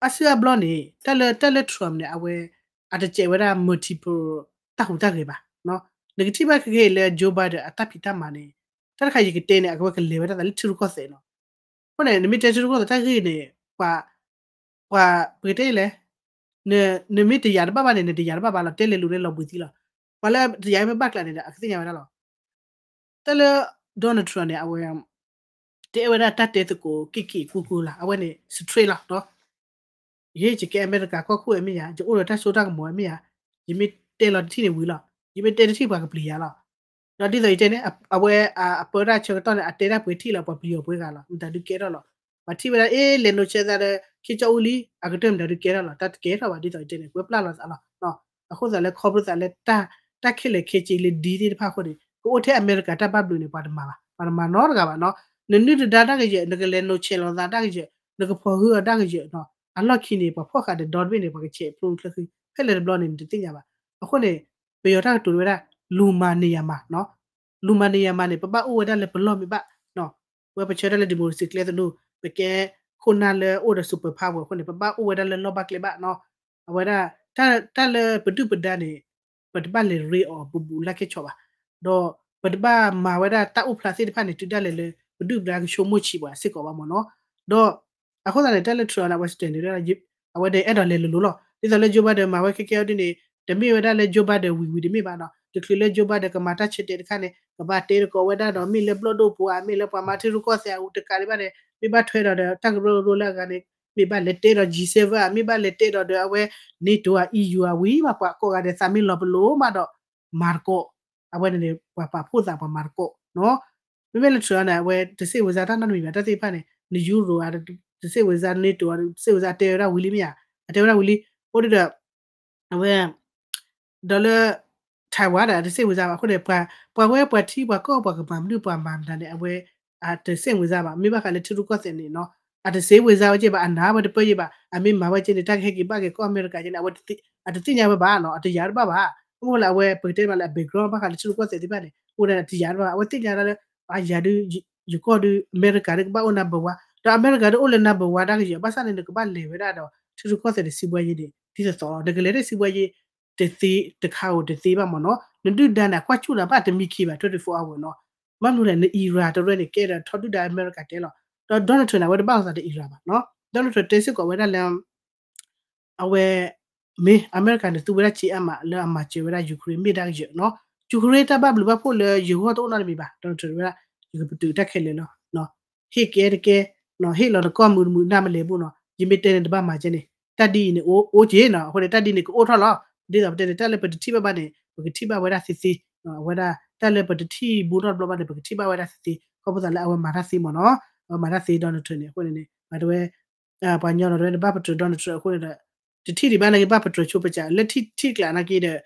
အါစုအါဘျီန့ၣ် တၢ်လၢ တၢ်လၢ Trump န့ၣ် အဝဲ အတစဲးဝဲဒၣ် multiple တၢ်ဟူးတၢ်ဂဲၤဘၣ်. နကထံၣ်ဘၣ်ခဲကနံၣ်အံၤလၢ Joe Biden အတၢ်ဖံးတၢ်မၤန့ၣ် တၢ်တခါယကတဲန့ၣ် အဝဲကလဲၤဝဲဒၣ်သးလၢထံရူၢ်ကီၢ်သဲးနီၤ. အဃိန့ၣ် နမ့ၢ်တဲထံရူၢ်ကီၢ်သဲးတၢ်ဂ့ၢ်န့ၣ် ပှၤ ပှၤပကတဲလဲၣ် နမ့ၢ်တယာ်တဘၣ်ဘၣ်န့ၣ် နတယာ်တဘၣ်ဘၣ်လီၤ တဲလဲၤလိၤန့ၣ်လီၤဘှံးသံလီၤ. ပှၤလၢတယာ်မ့ၢ်ဘၣ်ကျါန့ၣ်ဒီး အကသ့ၣ်ညါဝဲဒၣ်လီၤ. တၢ်လၢ Donald Trump န့ၣ် အဝဲ တဲဝဲဒၣ်တၢ်တဲသကိးက့ၢ်က့ၢ်ကူကူလၢ အဝဲန့ၣ် straight လီၤ. ယဲယကဲအမဲရကၤကီၢ်ခိၣ်ဝဲမ့ၢ်ယါ ယအိၣ်ဒီးတၢ်စိတၢ်ကမီၤဝဲမ့ၢ်ယါ ယမ့ၢ်တဲလီၤတထံၣ်န့ၣ်ဝံၤလီၤ. ယမ့ၢ်တဲတထံၣ်ပှၤကပျံၤယၤလီၤ. ဒီးဒ်သိးယတဲန့ၣ် အဝဲအပၢတၢ်ဆၢကတီၢ်န့ၣ် အတဲတၢ်ပှဲၤထံၣ်လီၤ ပှၤပျံၤအီၤပှဲၤဂၤလီၤ မတၤဒုးကဲထီၣ်လီၤ. ပှၤထံၣ်ဝဲဒၣ် အ့ လဲၤနိးဆဲးသးဒီး ခ့ကၠီအူလံ အကတၢၢ်မတၤဒုးကဲထီၣ်လီၤ တၢ်တကဲထီၣ်ဘၣ် ဒ်သိးယတဲန့ၣ် ကွဲးပျၢ်လီၤသးလီၤ. အဃိသတးလၢခီဖျိသးလၢ တၢ်ခဲလၢာ်ခဲဆ့လၢဒ်သ့ၣ်တဖၣ်အဃိန့ၣ် ကအိၣ်ထဲအမဲရကၤတၢ်ဘၣ်ဘျုးန့ၣ် ပှၤတမၤဘၣ် ပှၤတမၤနီတဂၤဘၣ်နီၤ. နနုၢ်တဒါတၢ်ကယၢၢ် နကလဲၤနိးဆဲးလီၤသးတၢ်ကယၢၢ် နကဖီၣ်ဟုအီၤတၢ်ကယၢၢ်နီၤ အလီၢ်ခံန့ၣ် ပှၤဖီၣ်ဃာ်ဒီးဒီတဘ့ၣ်န့ၣ် ပှၤကဆဲးဖျိချၢဃံ ဖဲလဲၣ်တဘျီန့ၣ် နတသ့ၣ်ညါဘၣ်. အဃိန့ၣ် ပယီၤတၢ်ကတိၤဝဲဒၣ် လူၤမၤန့ၢ်ယၤမၤနီၤ လူၤမၤန့ၢ်ယၤမၤန့ၣ် ပဘၣ်အိၣ်ဝဲဒၣ်လၢပလီၢ်မ့ၢ်ဘၣ် ဝဲပဆၢတၢ်လၢ democracy ကျဲသနူ ပကဲခိၣ်နၢ်လၢအိၣ်ဒီး superpower အဃိန့ၣ် ပဘၣ်အိၣ်ဝဲဒၣ်လၢလီၢ်ဘၣ်ကျဲဘၣ်နီၤ. အဝဲဒၣ် တၢ်လၢပဒုၣ်ပဒါန့ၣ် ပတဘၣ်လဲၤရ့အီၤဘူးဘူးလၢ်ကဲဆီးဘၣ်. ဒီးပတဘၣ်မၤဝဲဒၣ်တၢ်အိၣ်ဖျါသ့ၣ်တဖၣ်န့ၣ် တုၤဒၣ်လဲာ်လၢ ပဒုၣ်ပဒါကဆိကမိၣ်ဆံးပှၤစ့ၢ်ကီးဘၣ်မ့ၢ်နီၤ. ဒီး အဃိသတးန့ၣ် တၢ်လၢ Trump န့ၣ် အဝဲ stand န့ၣ် အဝဲဒၣ်အဲၣ်ဒိးလဲၤလိၤလိၤလီၤ. ဒ်သိးလၢ Joe Biden မၤဝဲခဲကဲအီၤဒ်န့ၣ် တမ့ၢ်ဝဲဒၣ်လၢ Joe Biden ဝံၤဝံၤတမ့ၢ်ဘၣ်နီၤ. တချုးလၢ Joe Biden ကမၤတၢ်ဆၢတဲာ်တခါန့ၣ် ကဘၣ်တဲသကိးဝဲဒၣ်ဒီး မ့ၢ်လၢဘျီၣ်ဒိၣ်ပူၤဧါ မ့ၢ်လၢပှၤမၤထံရူၢ်ကီၢ်သဲးအူတကးဒံးဘၣ်န့ၣ် မ့ၢ်ဘၣ်ထွဲဒီးဒီးတၢ်ကရၢကရိလၢအဂၤန့ၣ် မ့ၢ်ဘၣ်လဲၤတဲဒီး G seven ဧါ မ့ၢ်ဘၣ်လဲၤတဲဒီးဒီးအဝဲ NATO ဧါ EU ဧါ ဝံၤဘၣ်ပှၤကိးဂၤဒဲးသးမ့ၢ်လီၤပလိာ်မးဒီး မၤသကိး အဝဲန့ၣ်န့ၣ် ပှၤပာ်ဖှိၣ်သးပှၤမၤသကိးနီၤ. မ့မ့ၢ်လၢ Trump န့ၣ် အဝဲတစ့ၣ်ဝဲစါတၢ်နီတမံၤဘၣ် တၢ်သ့ၣ်တဖၣ်န့ၣ် န Euro ဧါ တစ့ၣ်ဝဲစါ NATO ဧါ တစ့ၣ်ဝဲစါ တဲဝဲဒၣ်ဝံၤလံမ့ၢ်ဧါ အတဲဝဲဒၣ်ဝံၤလံ အိၣ်ဒံးဒီး အဝဲ ဒီးလၢ Taiwan ဒီး အတစ့ၣ်ဝဲစါဘၣ် အဃိန့ၣ် ပှၤဝဲပှၤထံပှၤကီၢ်ပှၤကမၤမနုၤပှၤမၤမတၤန့ၣ် အဝဲ အတစ့ၣ်ဝဲစါဘၣ် မ့ၢ်ဘၣ်ဃးလၢထံရူၢ်ကီၢ်သဲးန့ၣ်နီၤ အတစ့ၣ်ဝဲစါဝဲက့ဘၣ် အနာ်ဝဲတပၢၢ်ယံၤဘၣ် အမ့ၢ်မၤဝဲက့န့ၣ် တၢ်ကဟဲက့ၤဘၣ်က့ၤကီၢ်အမဲရကၤက့န့ၣ် အတသ့ၣ်ညါဝဲဘၣ်နီၤ အတယာ်တဘၣ်ဘၣ် အဃိလၢအဝဲပကတဲမးလၢအ background ဘၣ်ဃးလၢထံရူၢ်ကီၢ်သဲးသ့ၣ်တဖၣ်န့ၣ် အိၣ်ဒၣ်အတယာ်တဘၣ် အဝဲသ့ၣ်ညါဒၣ်လၢ အယၤဒုး ယကီၢ်ဒုး အမဲရကၤဒုးကဘၣ်အိၣ် number one ဒီးအမဲရကၤဒုးအိၣ်လၢ number one တၢ်ကယၢၤ ဘၣ်ဆၣ်န့ၣ် နကဘၣ်လဲၤဝဲဒၣ်ဒီး ထံရူၢ်ကီၢ်သဲးဒီးစံးဘှါယ့န့ၣ် ဒ်သိးသိးလီၤ နကလဲၤဒၣ်စံးဘှါယ့ တသ့တခါဧိၤတသ့ဘၣ်မ့ၢ်နီၤ နဒုၣ်ဒါန့ၣ် အကွၢ်ဆူၣ်နၤဘၣ်တမံခ့ဘၣ် twenty-four hour နီၤ ဘၣ်မနုၤလဲၣ် န Iran တရၢန့ၣ် ကဲဒီးထီဒုၣ်ဒါအမဲရကၤတဲလီၤ ဒီး Donald Trump န့ၣ် အဝဲတဘၣ်အသးဒီး Iran ဘၣ်နီၤ Donald Trump တဲစ့ၢ်ကီးဝဲဒၣ်လၢ အဝဲ မ့ၢ်အမဲရကၤန့ၣ် သူဝဲဒၣ်စ့အါမးလၢအမၤစၢၤဝဲဒၣ် Ukraine မ့ၢ်ဒၣ်ကယၢၤနီၤ Ukraine တၢ်ဘၣ်ဘျုးဘၣ်ဖှိၣ်လၢယဂီၢ်တအိၣ်နီတမံၤဘၣ် Donald Trump ဝဲဒၣ် ယကပတုာ်တၢ်ခဲလၢာ်လီၤ ဟ့ၣ်ကဲတကဲ ဟ့ၣ်လီၤနကီၢ်မုာ်တမုာ်နၢ်မလဲၤဘူးနီၤ ယမ့ၢ်တဲန့ၣ်တဘၣ်မၤကဲန့ၣ် တၢ်ဒ်အံၤန့ၣ် အိၣ်က့ၤနီၤ အဃိန့ၣ် တၢ်ဒ်န့ၣ်ကအိၣ်ထီၣ်လီၤ ဒ်သိးပတဲန့ၣ် တၢ်လၢပတထံၣ်ဘၣ်ဘၣ်န့ၣ် ပကထံၣ်ဘၣ်ဝဲဒၣ်သ့သ့ အဝဲဒၣ် တၢ်လၢပတထံၣ်ဘူးထီၣ်တဘျီဘၣ်န့ၣ် ပကထံၣ်ဘၣ်ဝဲဒၣ်သ့သ့ ခီဖျိသးလၢအဝဲမၤတၢ်သ့မ့ၢ်နီၤ အဝဲမၤတၢ်သ့ Donald Trump န့ၣ် အဃိန့ၣ်န့ၣ် မၤတဝဲ ပှၤညီနီၤတဝဲန့ၣ် ဘၣ်ပတြၢၤ Donald Trump အဃိန့ၣ်ဒီး တထံၣ်ဒံးဘၣ်နာ်က့ ဘၣ်ပတြၢၤဆိပစး လၢထံၣ်ကျးနာ်က့ဒီး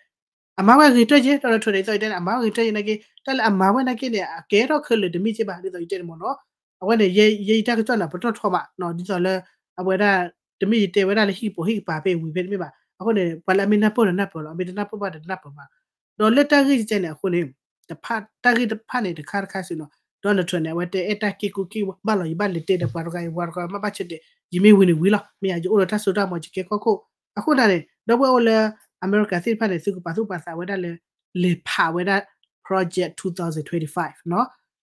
အမၤဝဲဂ့ၤတၢၢ်က့ Donald Trump န့ၣ် သီအံၤတဲန့ၣ် အမၤဝဲဂ့ၤတၢၢ်က့နာ်က့ တၢ်လၢအမၤဝဲနာ်က့န့ၣ် အကဲထီၣ်ခဲလၢာ်တမ့ၢ်က့ဘၣ် ဒ်သိးယတဲန့ၣ်မ့ၢ်နီၤ. အဝဲန့ၣ် ယဲယတၢ်ကစီၣ်န့ၣ် ပတီၢ်ထီမး ဒ်သိးလၢ အဝဲဒၣ် တမ့ၢ်ယတဲဝဲဒၣ်လၢဟံၣ်ကပီၤဟံၣ်ကပၤဖဲဝံၤဖဲတမ့ၢ်ဘၣ်. အဃိန့ၣ် ပှၤလၢအမ့ၢ်နၢ်ပၢၢ်ဒီးနၢ်ပၢၢ်လီၤ, အမ့ၢ်တနၢ်ပၢၢ်ဘၣ်ဒီးတနၢ်ပၢၢ်ဘၣ်. ဒီးလၢတၢ်ဂ့ၢ်ကဲန့ၣ်အဃိန့ၣ် တၢ်ဂ့ၢ်တဖၣ်န့ၣ် တခါတခါစ့ၢ်နီၤ Donald Trump န့ၣ် အဝဲတဲအဲၣ်တၢ်က့ၢ်ကူက့ၢ်ဘၣ်လီၤ, ယဘၣ်လဲၤတဲဒီးပှၤတဂၤအံၤ ပှၤတဂၤမ့ၢ်ဘၣ်ဆၢတဲာ် ယမ့ၢ်ဝံၤန့ၣ်ဝံၤလီၤ, မ့ၢ်ယၤယအိၣ်ဒီးတၢ်စိတၢ်ကမီၤ ယကဲကီၢ်ခိၣ်. အဃိန့ၣ် ဒီပုၢ်ဝဲၢ်အိၣ်လၢအမဲရကၤသ့ၣ်တဖၣ်န့ၣ် သုကပာ်သူၣ်ပာ်သးဝဲဒၣ်လၢ လဲၤဖးဝဲဒၣ် Project two thousand twenty-five နီၤ.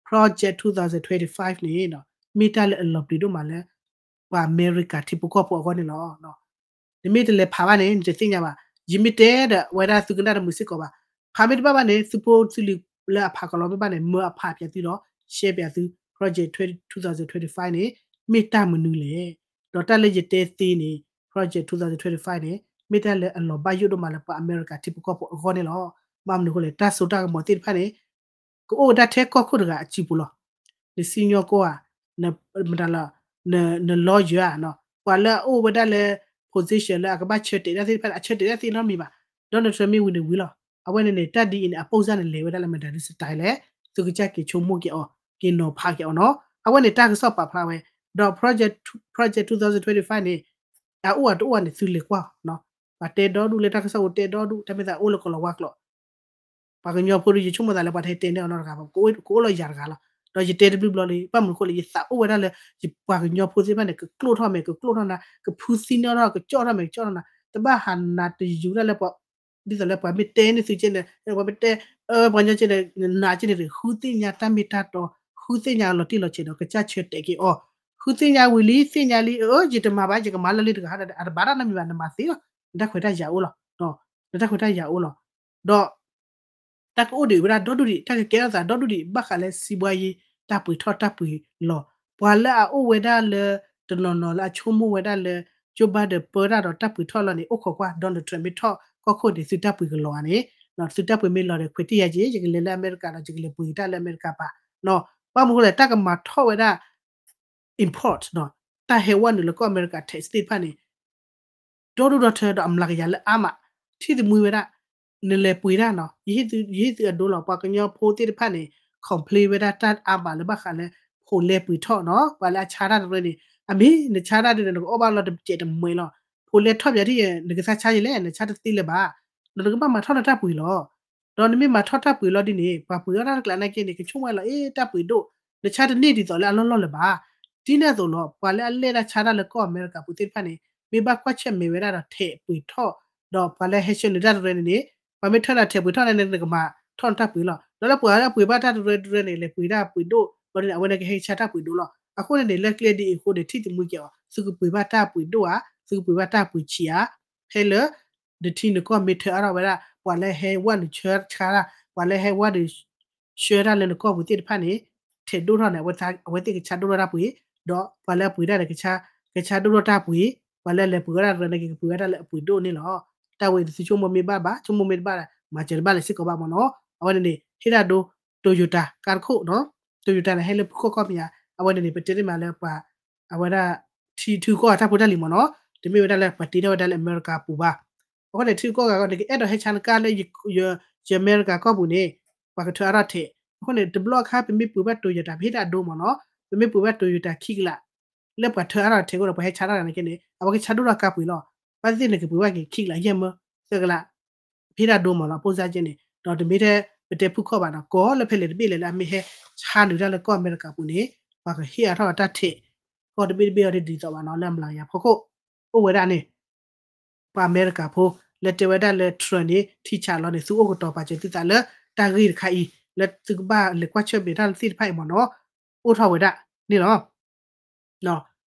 Project two thousand twenty-five န့ၣ် မ့ၢ်တၢ်လၢအလီၤပျံၤဒိၣ်မးလၢ ပှၤအမဲရကၤထံဖိကီၢ်ဖိအဂီၢ်န့ၣ်လီၤ. နမ့ၢ်တလဲၤဖးဘၣ်န့ၣ် နတသ့ၣ်ညါဘၣ်. ယမ့ၢ်တဲဒီးဝဲဒၣ်သုကနၣ်တမုာ်စ့ၢ်ကီးဘၣ်. ဖးမ့ၢ်တဘၣ်ဘၣ်န့ၣ် သုဖိသုလံၤလၢအဖးကလီမ့ၢ်ဘၣ်န့ၣ် မၢအဖးပၠးသုဒီး share ပၠးသု Project two thousand twenty-five န့ၣ် မ့ၢ်တၢ်မနုၤလဲၣ်. ဒီးတၢ်လၢယတဲသ့န့ၣ် Project two thousand twenty-five န့ၣ် မ့ၢ်တၢ်လၢအလီၤဘၣ်ယိၣ်ဒိၣ်မးလၢပှၤအမဲရကၤထံဖိကီၢ်ဖိအဂီၢ်န့ၣ်လီၤ. ဘၣ်မနုၤအဃိလဲၣ် တၢ်စိတၢ်ကမီၤသ့ၣ်တဖၣ်န့ၣ် ကအိၣ်ဝဲဒၣ်ထဲကီၢ်ခိၣ်တဂၤအစုပူၤလီၤ. နစံၣ်ညီၣ်ကွီၢ်ဧါ, မတၤလီၤ, န lawyer ဧါနီၤ, ပှၤလၢအအိၣ်ဝဲဒၣ်လၢ position လၢအကဘၣ်ဆၢတဲာ်တၢ်သ့ၣ်တဖၣ်န့ၣ် အဆၢတဲာ်တၢ်သ့နီတမံၤဘၣ်. Donald Trump မ့ၢ်ဝံၤန့ၣ်ဝံၤလီၤ. အဝဲန့ၣ်န့ၣ် တၢ်ဒ်အံၤန့ၣ် အပိၢ်စၢ်န့ၣ်လဲၤဝဲဒၣ်လၢမတၤဒု style လဲၣ်, သုကစၢ်က့ၤဆိကမိၣ်က့ၤအီၤ, က့ၤနီၤဖးက့ၤအီၤနီၤ. အဝဲန့ၣ်တၢ်ကစီၣ်ပာ်ဖျါဝဲ, ဒီး Project, Project two thousand twenty-five န့ၣ် အအိၣ်အတအိၣ်န့ၣ် သုလဲၤကွၢ်အီၤနီၤ. ပှၤတဲဒီဒူၣ်လၢတၢ်ကစီၣ်အိၣ်တဲဒီဒူၣ် တၢ်မ့ၢ်သးအိၣ်လၢကီၤလၤဝါကျိာ် ပှၤကညီဖိဒီး ယဆိကမိၣ်သးလၢပှၤတဟဲတဲန့ၢ်အီၤနီတဂၤဘၣ်, ကအိၣ်လၢယၤတဂၤလီၤ. ဒီးယတဲတဘျုးဘျီလံ, ဘၣ်မနုၤအဃိလဲၣ် ယသးအိၣ်ဝဲဒၣ်လၢ ယပှၤကညီဖိသ့ၣ်တဖၣ်န့ၣ် ကကျိၣ်ထီၣ်မဲာ် ကကျိၣ်ထီၣ်နါ, ကဖုသံန့ၢ်ထီၣ် ကကၠီၣ်ထီၣ်မဲာ် ကကၠီၣ်ထီၣ်နါ, တဘၣ်ဟးနးတယူၤဒၣ်လၢပှၤ, ဒ်သိးလၢပှၤမ့ၢ်တဲန့ၢ်သုကဲန့ၣ် ပှၤမ့ၢ်တဲ ပှၤကညီကဲန့ၣ် နးကဲန့ၣ် ဃုသ့ၣ်ညါတၢ်မ့ၢ်တၢ်တီ, ဃုသ့ၣ်ညါလီၤတံၢ်လီၤဆဲးဒီး ကစၢ်ဆၢတဲာ်က့ၤအီၤ, ဃုသ့ၣ်ညါဝံၤလံ သ့ၣ်ညါလံ အၢ ယတမၤဘၣ် ယကမၤလၢလံတဂၤ အတဘၣ်တၢ်နီတမံၤဘၣ် နမၤသ့လီၤ, နတၢ်ခွဲးတၢ်ယာ်အိၣ်လီၤ, နတၢ်ခွဲးတၢ်ယာ်အိၣ်လီၤ. ဒီး တၢ်ကအိၣ်ဒံးဝဲဒၣ်ဒီဒူၣ်ဒံး တၢ်ကကဲထီၣ်သးဒီဒူၣ်ဒံး ဘၣ်ဃးလၢစံးဘှါယံၤ တၢ်ပှ့ၤထီၣ်တၢ်ပှ့ၤလီၤ. ပှၤလၢအအိၣ်ဝဲဒၣ်လၢ တနီၤနီၤလၢအဆိကမိၣ်ဝဲဒၣ်လၢ Joe Biden ပၢတၢ်ဒီးတၢ်ပှ့ၤထီၣ်လီၤန့ၣ် အိၣ်ခိးကွၢ် Donald Trump မ့ၢ်ထီၣ်ကီၢ်ခိၣ်န့ၣ် သုတၢ်ပှ့ၤကလီၤဧါန့ၣ်, သုတၢ်ပှ့ၤမ့ၢ်လီၤဒီး ခွဲးတံၢ်ယၤက့ၤ ယကလဲၤလၢအမဲရကၤဒီး ယကလဲၤပှ့ၤတၢ်လၢအမဲရကၤပၤ, ဘၣ်မနုၤအဃိလဲၣ် တၢ်ကမၤထီၣ်ဝဲဒၣ် import နီၤ, တၢ်ဟဲဝဲနုာ်လၢကီၢ်အမဲရကၤ tax သ့ၣ်တဖၣ်န့ၣ် ဒီဒူၣ်ဒီထၢဒီးအမျးကယၤလၢအါမး, ထံၣ်သမံဝဲဒၣ်, နလဲၤပှ့ၤတၢ်နီၤ, ယဟ့ၣ်သုအဒိလီၤ, ပှၤကညီဖိသ့ၣ်တဖၣ်န့ၣ် complain ဝဲဒၣ်တၢ်အါမးလၢဘၣ်ဃးလၢ ဖိးလဲပှ့ၤထီၣ်နီၤ, ပှၤလၢအဆါတၢ်တရၢန့ၣ်, အမ့ၢ်နဆါတၢ်ဒ်န့ၣ် နကအီၣ်ဘၣ်လီၤတစဲးတမှဲးလီၤ, ဖိးလဲထီၣ်ပၠးထံၣ် နကသးဆါယလဲၣ်, နဆါတသ့လၢၤဘၣ်, ဒီးနကဘၣ်မၤထီၣ်နတၢ်ပှ့ၤလီၤ. ဒီးနမ့ၢ်မၤထီၣ်တၢ်ပှ့ၤလီၤဒ်န့ၣ် ပှၤပှ့ၤအီၣ်တၢ်တကျးနာ်က့န့ၣ် ကဆိကမိၣ်ဝဲလီၤ အ့ တၢ်ပှ့ၤဒိၣ်, နဆါတန့ၢ်ဒ်သိးလၢအလီၢ်လီၢ်လၢၤဘၣ်. ဒ်န့ၣ်အသိးလီၤ ပှၤလၢအလဲၣ်တၢ်ဆါတၢ်လၢကီၢ်အမဲရကၤပူၤသ့ၣ်တဖၣ်န့ၣ် မ့ၢ်ဘၣ်ကွၢ်ဆၢၣ်မဲာ်ဝဲဒၣ်ဒီးထဲးပှ့ၤထီၣ်, ဒီးပှၤလၢဟဲဆှၢနုာ်တၢ်တရၢန့ၣ်န့ၣ် ပှၤမ့ၢ်ထၢနၤထဲးပှ့ၤထီၣ်န့ၣ် နကမၤထီၣ်နတၢ်ပှ့ၤလီၤ. ဒီးလၢပှၤလၢပှ့ၤဘၣ်တၢ်တရၢတရၢန့ၣ် လဲၤပှ့ၤတၢ်ပှ့ၤဒိၣ်လီၤန့ၣ် အဝဲန့ၣ်ကဟဲဆါတၢ်ပှ့ၤဒိၣ်လီၤ. အဃိန့ၣ်န့ၣ် လၢကျဲဒ်အံၤအဃိန့ၣ် ထံၣ်သမံက့ၤအီၤ သုကပှ့ၤဘၣ်တၢ်ပှ့ၤဒိၣ်ဧါ, သုကပှ့ၤဘၣ်တၢ်ပှ့ၤဆံးဧါ, ဖဲလၢ နထံနကီၢ်မ့ၢ်ထၢအါထီၣ်ဝဲဒၣ် ပှၤလၢဟဲဝဲနုာ်ဆှၢဆါတၢ်, ပှၤလၢဟဲဝဲနုာ်ဆှၢတၢ်လၢနကီၢ်ပူၤသ့ၣ်တဖၣ်န့ၣ် ထဲးဒိၣ်ထီၣ်န့ၣ် အဝဲသ့ၣ်ကဆါဒိၣ်ထီၣ်တၢ်ပှ့ၤ, ဒီးပှၤလၢအပှ့ၤတၢ်န့ၣ် ကဆါဒိၣ်ထီၣ်တၢ်ပှ့ၤ, ပှၤလၢလဲၤပှ့ၤဝဲဒၣ်တရၢန့ၣ် ကပှ့ၤဝဲဒၣ်လၢအပှ့ၤဒိၣ်န့ၣ်လီၤ. တၢ်ဝဲအံၤသုဆိကမိၣ်မ့ၢ်ဘၣ်ဘၣ်, ဆိကမိၣ်မ့ၢ်တဘၣ်ဒီး မၤစၢၤတဘၣ်လၢၤစ့ၢ်ကီးဘၣ်မ့ၢ်နီၤ. အဝဲန့ၣ်န့ၣ် ဟ့ၣ်တၢ်ဒိ Toyota ကါတခိၣ်နီၤ, Toyota န့ၣ် ဟဲလၢဖုခီၣ်ကီၢ်ပယါ, အဝဲန့ၣ်န့ၣ် ပတဲသ့မးလၢပှၤ အဝဲဒၣ် ထံထူကီၢ်ဂၤတၢ်ဖိတၢ်လံၤမ့ၢ်နီၤ, တမ့ၢ်ဝဲဒၣ်လၢပှၤတ့ထီၣ်ဝဲဒၣ်လၢအမဲရကၤပူၤဘၣ်. အဃိန့ၣ် ထံထူကီၢ်ဂၤအဂီၢ် နကအဲၣ်ဒိးဟဲဆါနကါလၢ ယမဲရကၤကီၢ်ပူၤန့ၣ် ပှၤကထၢအါထီၣ်ထဲး. အဃိန့ၣ် တဘျီအခါ ပမ့ၢ်ပှ့ၤဘၣ် Toyota ပဟ့ၣ်တၢ်ဒိမ့ၢ်နီၤ, ပမ့ၢ်ပှ့ၤဘၣ် Toyota ခံကလး လၢပှၤထၢအါထီၣ်ထဲးအဃိဒီး ပှၤဟဲဆါတၢ်န့ၣ်က့န့ၣ် အဝဲကဆါဒိၣ်ထီၣ်ကါပှ့ၤလီၤ. ဘၣ်သ့ၣ်သ့ၣ်န့ၣ် ကပှ့ၤဘၣ်က့ၤ ခံကလး ယဲၢ်မၢ သၢကလး ဟ့ၣ်တၢ်ဒိမ့ၢ်နီၤ, အပိၢ်စၢ်ကဲန့ၣ် ဒီးတမ့ၢ်ထဲပတဲဖုၣ်ခီၣ်ဘၣ်နီၤ, ကီၢ်လၢဖဲလဲၣ်တဘ့ၣ်လဲၣ်လၢအမ့ၢ်ဟဲဆါနုာ်တၢ်လၢကီၢ်အမဲရကၤပူၤန့ၣ် ပှၤကဟ့ၣ်အါထီၣ်အတၢ်ထဲး, ကီၢ်တဘ့ၣ်တဘ့ၣ်အီၤဒ်သိးဘၣ်နီၤ, လၢအမျးကယၤဖီခိၣ် အိၣ်ဝဲဒၣ်န့ၣ် ပှၤအမဲရကၤဖိ လၢတဲဝဲဒၣ်လၢ Trump န့ၣ် ထံဆးလီၤန့ၣ် သုအိၣ်ကတီၤပာ်စၢၤသုသးလၢတၢ်ဂ့ၢ်တခါအံၤ လၢသုကဘၣ်လဲၤကွၢ်ဆၢၣ်မဲာ်တၢ်သ့ၣ်တဖၣ်အံၤမ့ၢ်နီၤ, အိၣ်ထီၣ်ဝဲဒၣ်န့ၣ်လီၤ.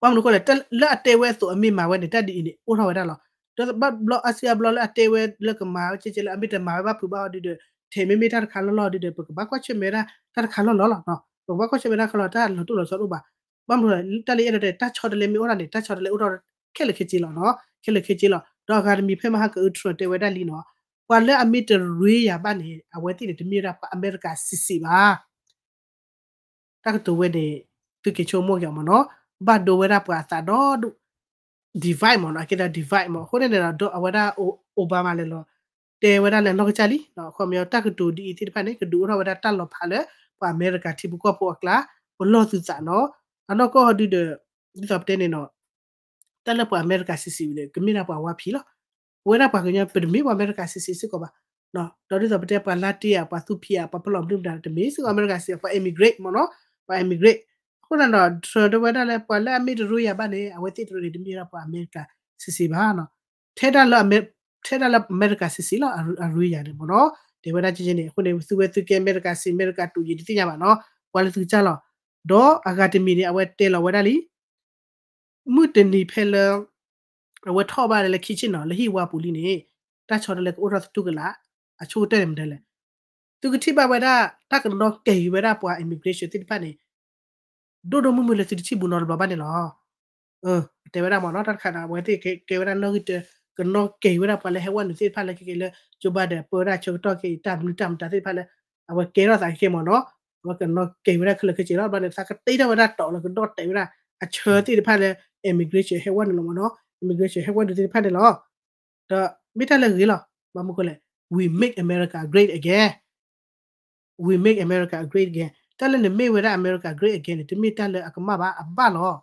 ဘၣ်မနုၤအဃိလဲၣ် လၢအတဲဝဲအသိးအမ့ၢ်မၤဝဲန့ၣ် တၢ်ဒ်အံၤန့ၣ် အိၣ်ထီၣ်ဝဲဒၣ်လီၤ. ဒီးဘၣ်ဘျီအါစုအါဘျီလၢအတဲဝဲလၢကမၤဝဲကဲကဲလၢအမ့ၢ်တမၤဝဲဘၣ်ဖုးဘၣ်အီၤဒ်ဒီး ထဲးမ့မ့ၢ်တၢ်တခါလီၢ်လီၢ်ဒ်ဒီး ပကဘၣ်ကွၢ်ဆၢၣ်မဲာ်ဝဲဒၣ်တၢ်တခါလီၢ်လီၢ်လီၤ. ပကဘၣ်ကွၢ်ဆၢၣ်မဲာ်တၢ်တခါလီၢ် တၢ်လီၤတိၢ်လီၤဆီတအိၣ်ဘၣ်. ဘၣ်မနုၤလဲၣ် တၢ်လၢယအဲၣ်ဒိးတဲ တၢ်ဆီတလဲမ့ၢ်အိၣ်ထီၣ်န့ၣ် တၢ်ဆီတလဲအိၣ်ထီၣ်ခဲလၢာ်ခဲဆ့လီၤနီၤ, ခဲလၢာ်ခဲဆ့လီၤ. ဒီးအဂၤတမံၤဖဲမဟါကအု Trump တဲဝဲဒၣ်လံနီၤ, ပှၤလၢအမ့ၢ်တရ့ယၤဘၣ်န့ၣ် အဝဲသ့ၣ်န့ၣ် တမ့ၢ်ဝဲဒၣ်ပှၤအမဲရကၤစံးစံးဘၣ် တၢ်ကတိၤဝဲန့ၣ် သုက့ၤဆိကမိၣ်က့ၤအီၤမ့ၢ်နီၤ, ဘၣ်ဒိဝဲဒၣ်ပှၤအသးဒီဒူၣ် divide မ့ၢ်နီၤ, အကဲဒၣ် divide မ့ၢ် အဃိန့ၣ်န့ၣ်ဒီး အဝဲဒၣ် Obama လဲၤလီၤ တဲဝဲဒၣ်လၢအနီၢ်ကစၢ်လံ, အခီပညီတၢ်ကတိၤဒ်အံၤသ့ၣ်တဖၣ်န့ၣ် ကဒုးအိၣ်ထီၣ်ဝဲဒၣ်တၢ်လီၤဖးလၢ ပှၤအမဲရကၤထံဖိကီၢ်ဖိအကျါ ပလီၢ်သုသးနီၤ. အနီၢ်ကီၢ်ဟီဒုဒီး ဒ်သိးပတဲန့ၣ်နီၤ တၢ်လၢပှၤအမဲရကၤ citizen န့ၣ် ကမ့ၢ်ဒၣ်ပှၤဝါဖံလီၤ. ပဝဲဒၣ်ပှၤကညီ ပတမ့ၢ်ပှၤအမဲရကၤ citizen စ့ၢ်ကီးဘၣ်. ဒီးဒ်သိးပတဲပှၤလါတ့ဧါ ပှၤသူဖံးဧါ ပှၤပလီၢ်မနုၤမတၤ တမ့ၢ်စ့ၢ်ကီးအမဲရကၤ citizen ပှၤ immigrant မ့ၢ်နီၤ, ပှၤ immigrant. အဃိသတးဒီး ထရၢၣ်တဲဝဲဒၣ်လၢ ပှၤလၢအမ့ၢ်တရ့ယၤဘၣ်န့ၣ် အဝဲသ့ၣ်တရ့န့ၣ် တမ့ၢ်ဒၣ်ပှၤအမဲရကၤ citizen ဘၣ်နီၤ. ထဲဒၣ်လၢ ထဲဒၣ်လၢအမဲရကၤ citizen လီၤ အရ့ယၤန့ၣ်မ့ၢ်နီၤ. တဲဝဲဒၣ်ကဲန့ၣ် အဃိန့ၣ် သုဝဲသုကဲအမဲရကၤ citizen အမဲရကၤတူာ်ယံၤတသ့ၣ်ညါဘၣ်နီၤ. ပှၤလၢသုကစၢ်လီၤ. ဒီးအဂၤတမံၤန့ၣ် အဝဲတဲလီၤဝဲဒၣ်လံ မုၢ်တနံၤဖဲလၢ အဝဲထီၣ်ဘၣ်လၢခံဆ့ၣ်နီၤ လၢဟံၣ်ဝါပူၤလံန့ၣ် တၢ်ဆီတလဲကအိၣ်ထီၣ်သတူၢ်ကလာ် အဆိကတၢၢ်န့ၣ်မနုၤလဲၣ်. သုကထံၣ်ဘၣ်ဝဲဒၣ် တၢ်ကနီၣ်ကဲၤဝဲဒၣ်ပှၤ immigration သ့ၣ်တဖၣ်န့ၣ် ဒိၣ်ဒိၣ်မုၢ်မုၢ်လၢသုတထံၣ်ဘူးနီတဘျီဘၣ်န့ၣ်လီၤ. တဲဝဲဒၣ်မ့ၢ်နီၤ တၢ်တခါန့ၣ် အဝဲသ့ၣ်ကဲဝဲဒၣ်နီၣ်ဂံၢ်တၢ ကနီၣ်ကဲၤဝဲဒၣ်ပှၤလၢဟဲဝဲနုာ်သ့ၣ်တဖၣ်လၢ ခဲကဲလၢ ကၠိဘၣ်ဒီး ပၢဝဲဒၣ်ဆၢကတီၢ်ခဲအံၤ တၢ်မနုၤတၢ်မတၤသ့ၣ်တဖၣ်လၢ အဝဲကဲထီၣ်သးခဲကဲမ့ၢ်နီၤ. အဝဲကနီၣ်ကဲၤဝဲဒၣ်ခဲလၢာ်ခဲဆ့လီၤ. ဘျီန့ၣ် သးကတ့ထီၣ်ဝဲဒၣ်တီၤလၢကဒီၣ်တဲာ်ဝဲဒၣ် အဆၢသ့ၣ်တဖၣ်လၢ immigration ဟဲဝဲနုာ်လီၤမ့ၢ်နီၤ immigration ဟဲဝဲနုာ်သ့ၣ်တဖၣ်န့ၣ်လီၤ. ဒီးမ့ၢ်တၢ်လၢဂ့ၤလီၤ. ဘၣ်မနုၤဃိလဲၣ် we make America great again, we make America great again. တၢ်လၢနမ့ၢ်ဝဲဒၣ် America great again န့ၣ် တမ့ၢ်တၢ်လၢအကမၣ်ဘၣ် အဘၣ်လီၤ.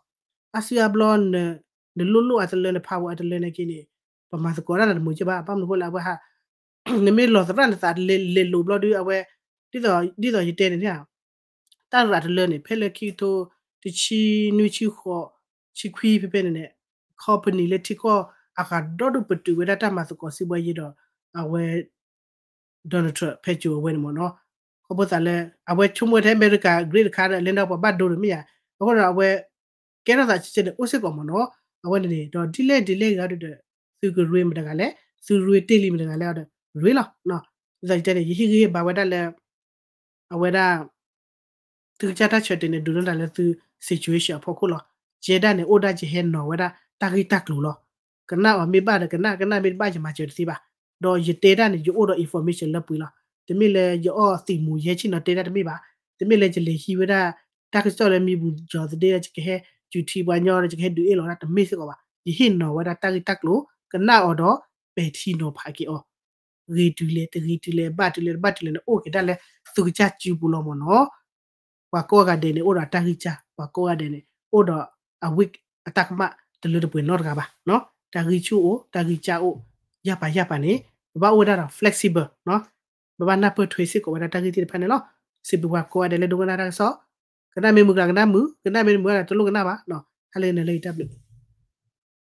အါစုအါဘျီ နလိၣ်လိၣ်အတလၢ န power အတလၢန့ၣ်က့န့ၣ် ပမၤသကိးတၢ်နတမုာ်က့ဘၣ်. ဘၣ်မနုၤဃိလဲၣ် အဝဲဟး နမ့ၢ်လီၤသရၣ်နသးလဲၤလိၤဘျီဒု အဝဲ ဒ်သိး ဒ်သိးယတဲန့ၣ် တၢ်ရၤတလၢန့ၣ် ဖဲလၢခံကထိ တဆံနွံဆံဃိး ဆံခွံဖဲဖဲန့ၣ်န့ၣ် company လၢထံကီၢ်အဂၤဒီဒူၣ်ပတုာ်ဝဲဒၣ်တၢ်မၤသကိးစံးဘှါယ့ဒီး အဝဲ Donald Trump ဖဲကၠိၤအဝဲန့ၣ်မ့ၢ်နီၤ. ခီဖျိသးလၢ အဝဲဆိကမိၣ်ထဲ America great တခါဒီး လဲၤဒီးပှၤဘၣ်ဒိန့ၣ်မ့ၢ်ဧါ. အဃိဒီးအဝဲ ကဲထီၣ်သးကဲန့ၣ် အိၣ်စ့ၢ်ကီးမ့ၢ်နီၤ. အဝဲန့ၣ်န့ၣ် ဒီးဒ်လဲၣ်ဒ်လဲၣ်ဂ့ၤဒီး သုကရ့မတဂၤလဲၣ် သုရ့တ့ၢ်လံမတဂၤလဲၣ်ဒီး ရ့လီၤ. ဒ်သိးယတဲန့ၣ် ယဟ့ၣ်ဂံၢ်ဟ့ၣ်ဘါဝဲဒၣ်လၢ အဝဲဒၣ် သုကစၢ်တၢ်ဆၢတဲာ်န့ၣ် ဒိးန့ၢ်တၢ်လၢသု situation အဖီခိၣ်လီၤ. ယဲဒၣ်န့ၣ် အိၣ်ဒၣ်ယဟဲနီၤဝဲဒၣ် တၢ်ဂ့ၢ်တၢ်ကျိၤလီၤ. ကနၣ်အီၤမ့ၢ်ဘၣ်ဒီးကနၣ် ကနၣ်မ့ၢ်တဘၣ်ယမၤစၢၤတသ့ဘၣ်. ဒီးယတဲဒၣ်န့ၣ် ယအိၣ်ဒီး information လၢပှဲၤလီၤ. တမ့ၢ်လၢယအီၣ်သံးမူၤယဟဲဆ့ၣ်နီၤတဲတၢ်တမ့ၢ်ဘၣ်. တမ့ၢ်လၢယလဲၤဟံးဝဲဒၣ် တၢ်ကစီၣ်လၢမံၤပူၤကၠီၤသဒ့ဒီး ယကဟဲစူၤထံပှၤညီဒီး ယကဟဲဒုးအ့ၣ်လီၤဒၣ် တမ့ၢ်စ့ၢ်ကီးဘၣ်. ယဟ့ၣ်နီၤဝဲဒၣ်တၢ်ဂ့ၢ်တၢ်ကျိၤ ကနၣ်အီၤဒီး ပဲာ်ထံနီၤဖးက့ၤအီၤ ဂ့ၤတုၤလဲၣ် တဂ့ၤတုၤလဲၣ် ဘၣ်တုၤလဲၣ် တဘၣ်တုၤလဲၣ်န့ၣ် အိၣ်က့ၤဒၣ်လၢသုကစၢ်စုပူၤလီၤမ့ၢ်နီၤ. ပှၤကိးဂၤဒဲးန့ၣ် အိၣ်ဒီးအတၢ်ဂံၢ်စၢ် ပှၤကိးဂၤဒဲးန့ၣ် အိၣ်ဒီးအ week အတၢ်ကမၣ်တလၢတပှဲၤနီတဂၤဘၣ်. တၢ်ဂံၢ်ဆူၣ်အိၣ် တၢ်ဂံၢ်စၢ်အိၣ် ယၢ်ပာ်ယၢ်ပာ်န့ၣ် ပဘၣ်အိၣ်ဝဲဒၣ်ဒီး flexible ပဘၣ်နၢ်ပၢၢ်ထွဲစ့ၢ်ကီးဝဲဒၣ်တၢ်ဂ့ၢ်သ့ၣ်တဖၣ်န့ၣ်လီၤ. စံးဘျုးပှၤကိးဂၤဒဲးလၢဒိကနၣ်တၢ်ကစီၣ်, ကနၣ်မ့ၢ်မုာ်ကျါကနၣ်မုာ်, ကနၣ်မ့ၢ်တမုာ်ဘၣ်ဒီးတလိၣ်ကနၣ်ဘၣ်. တၢ်လၢနၤလၢအံၤတၢ်ဘျုး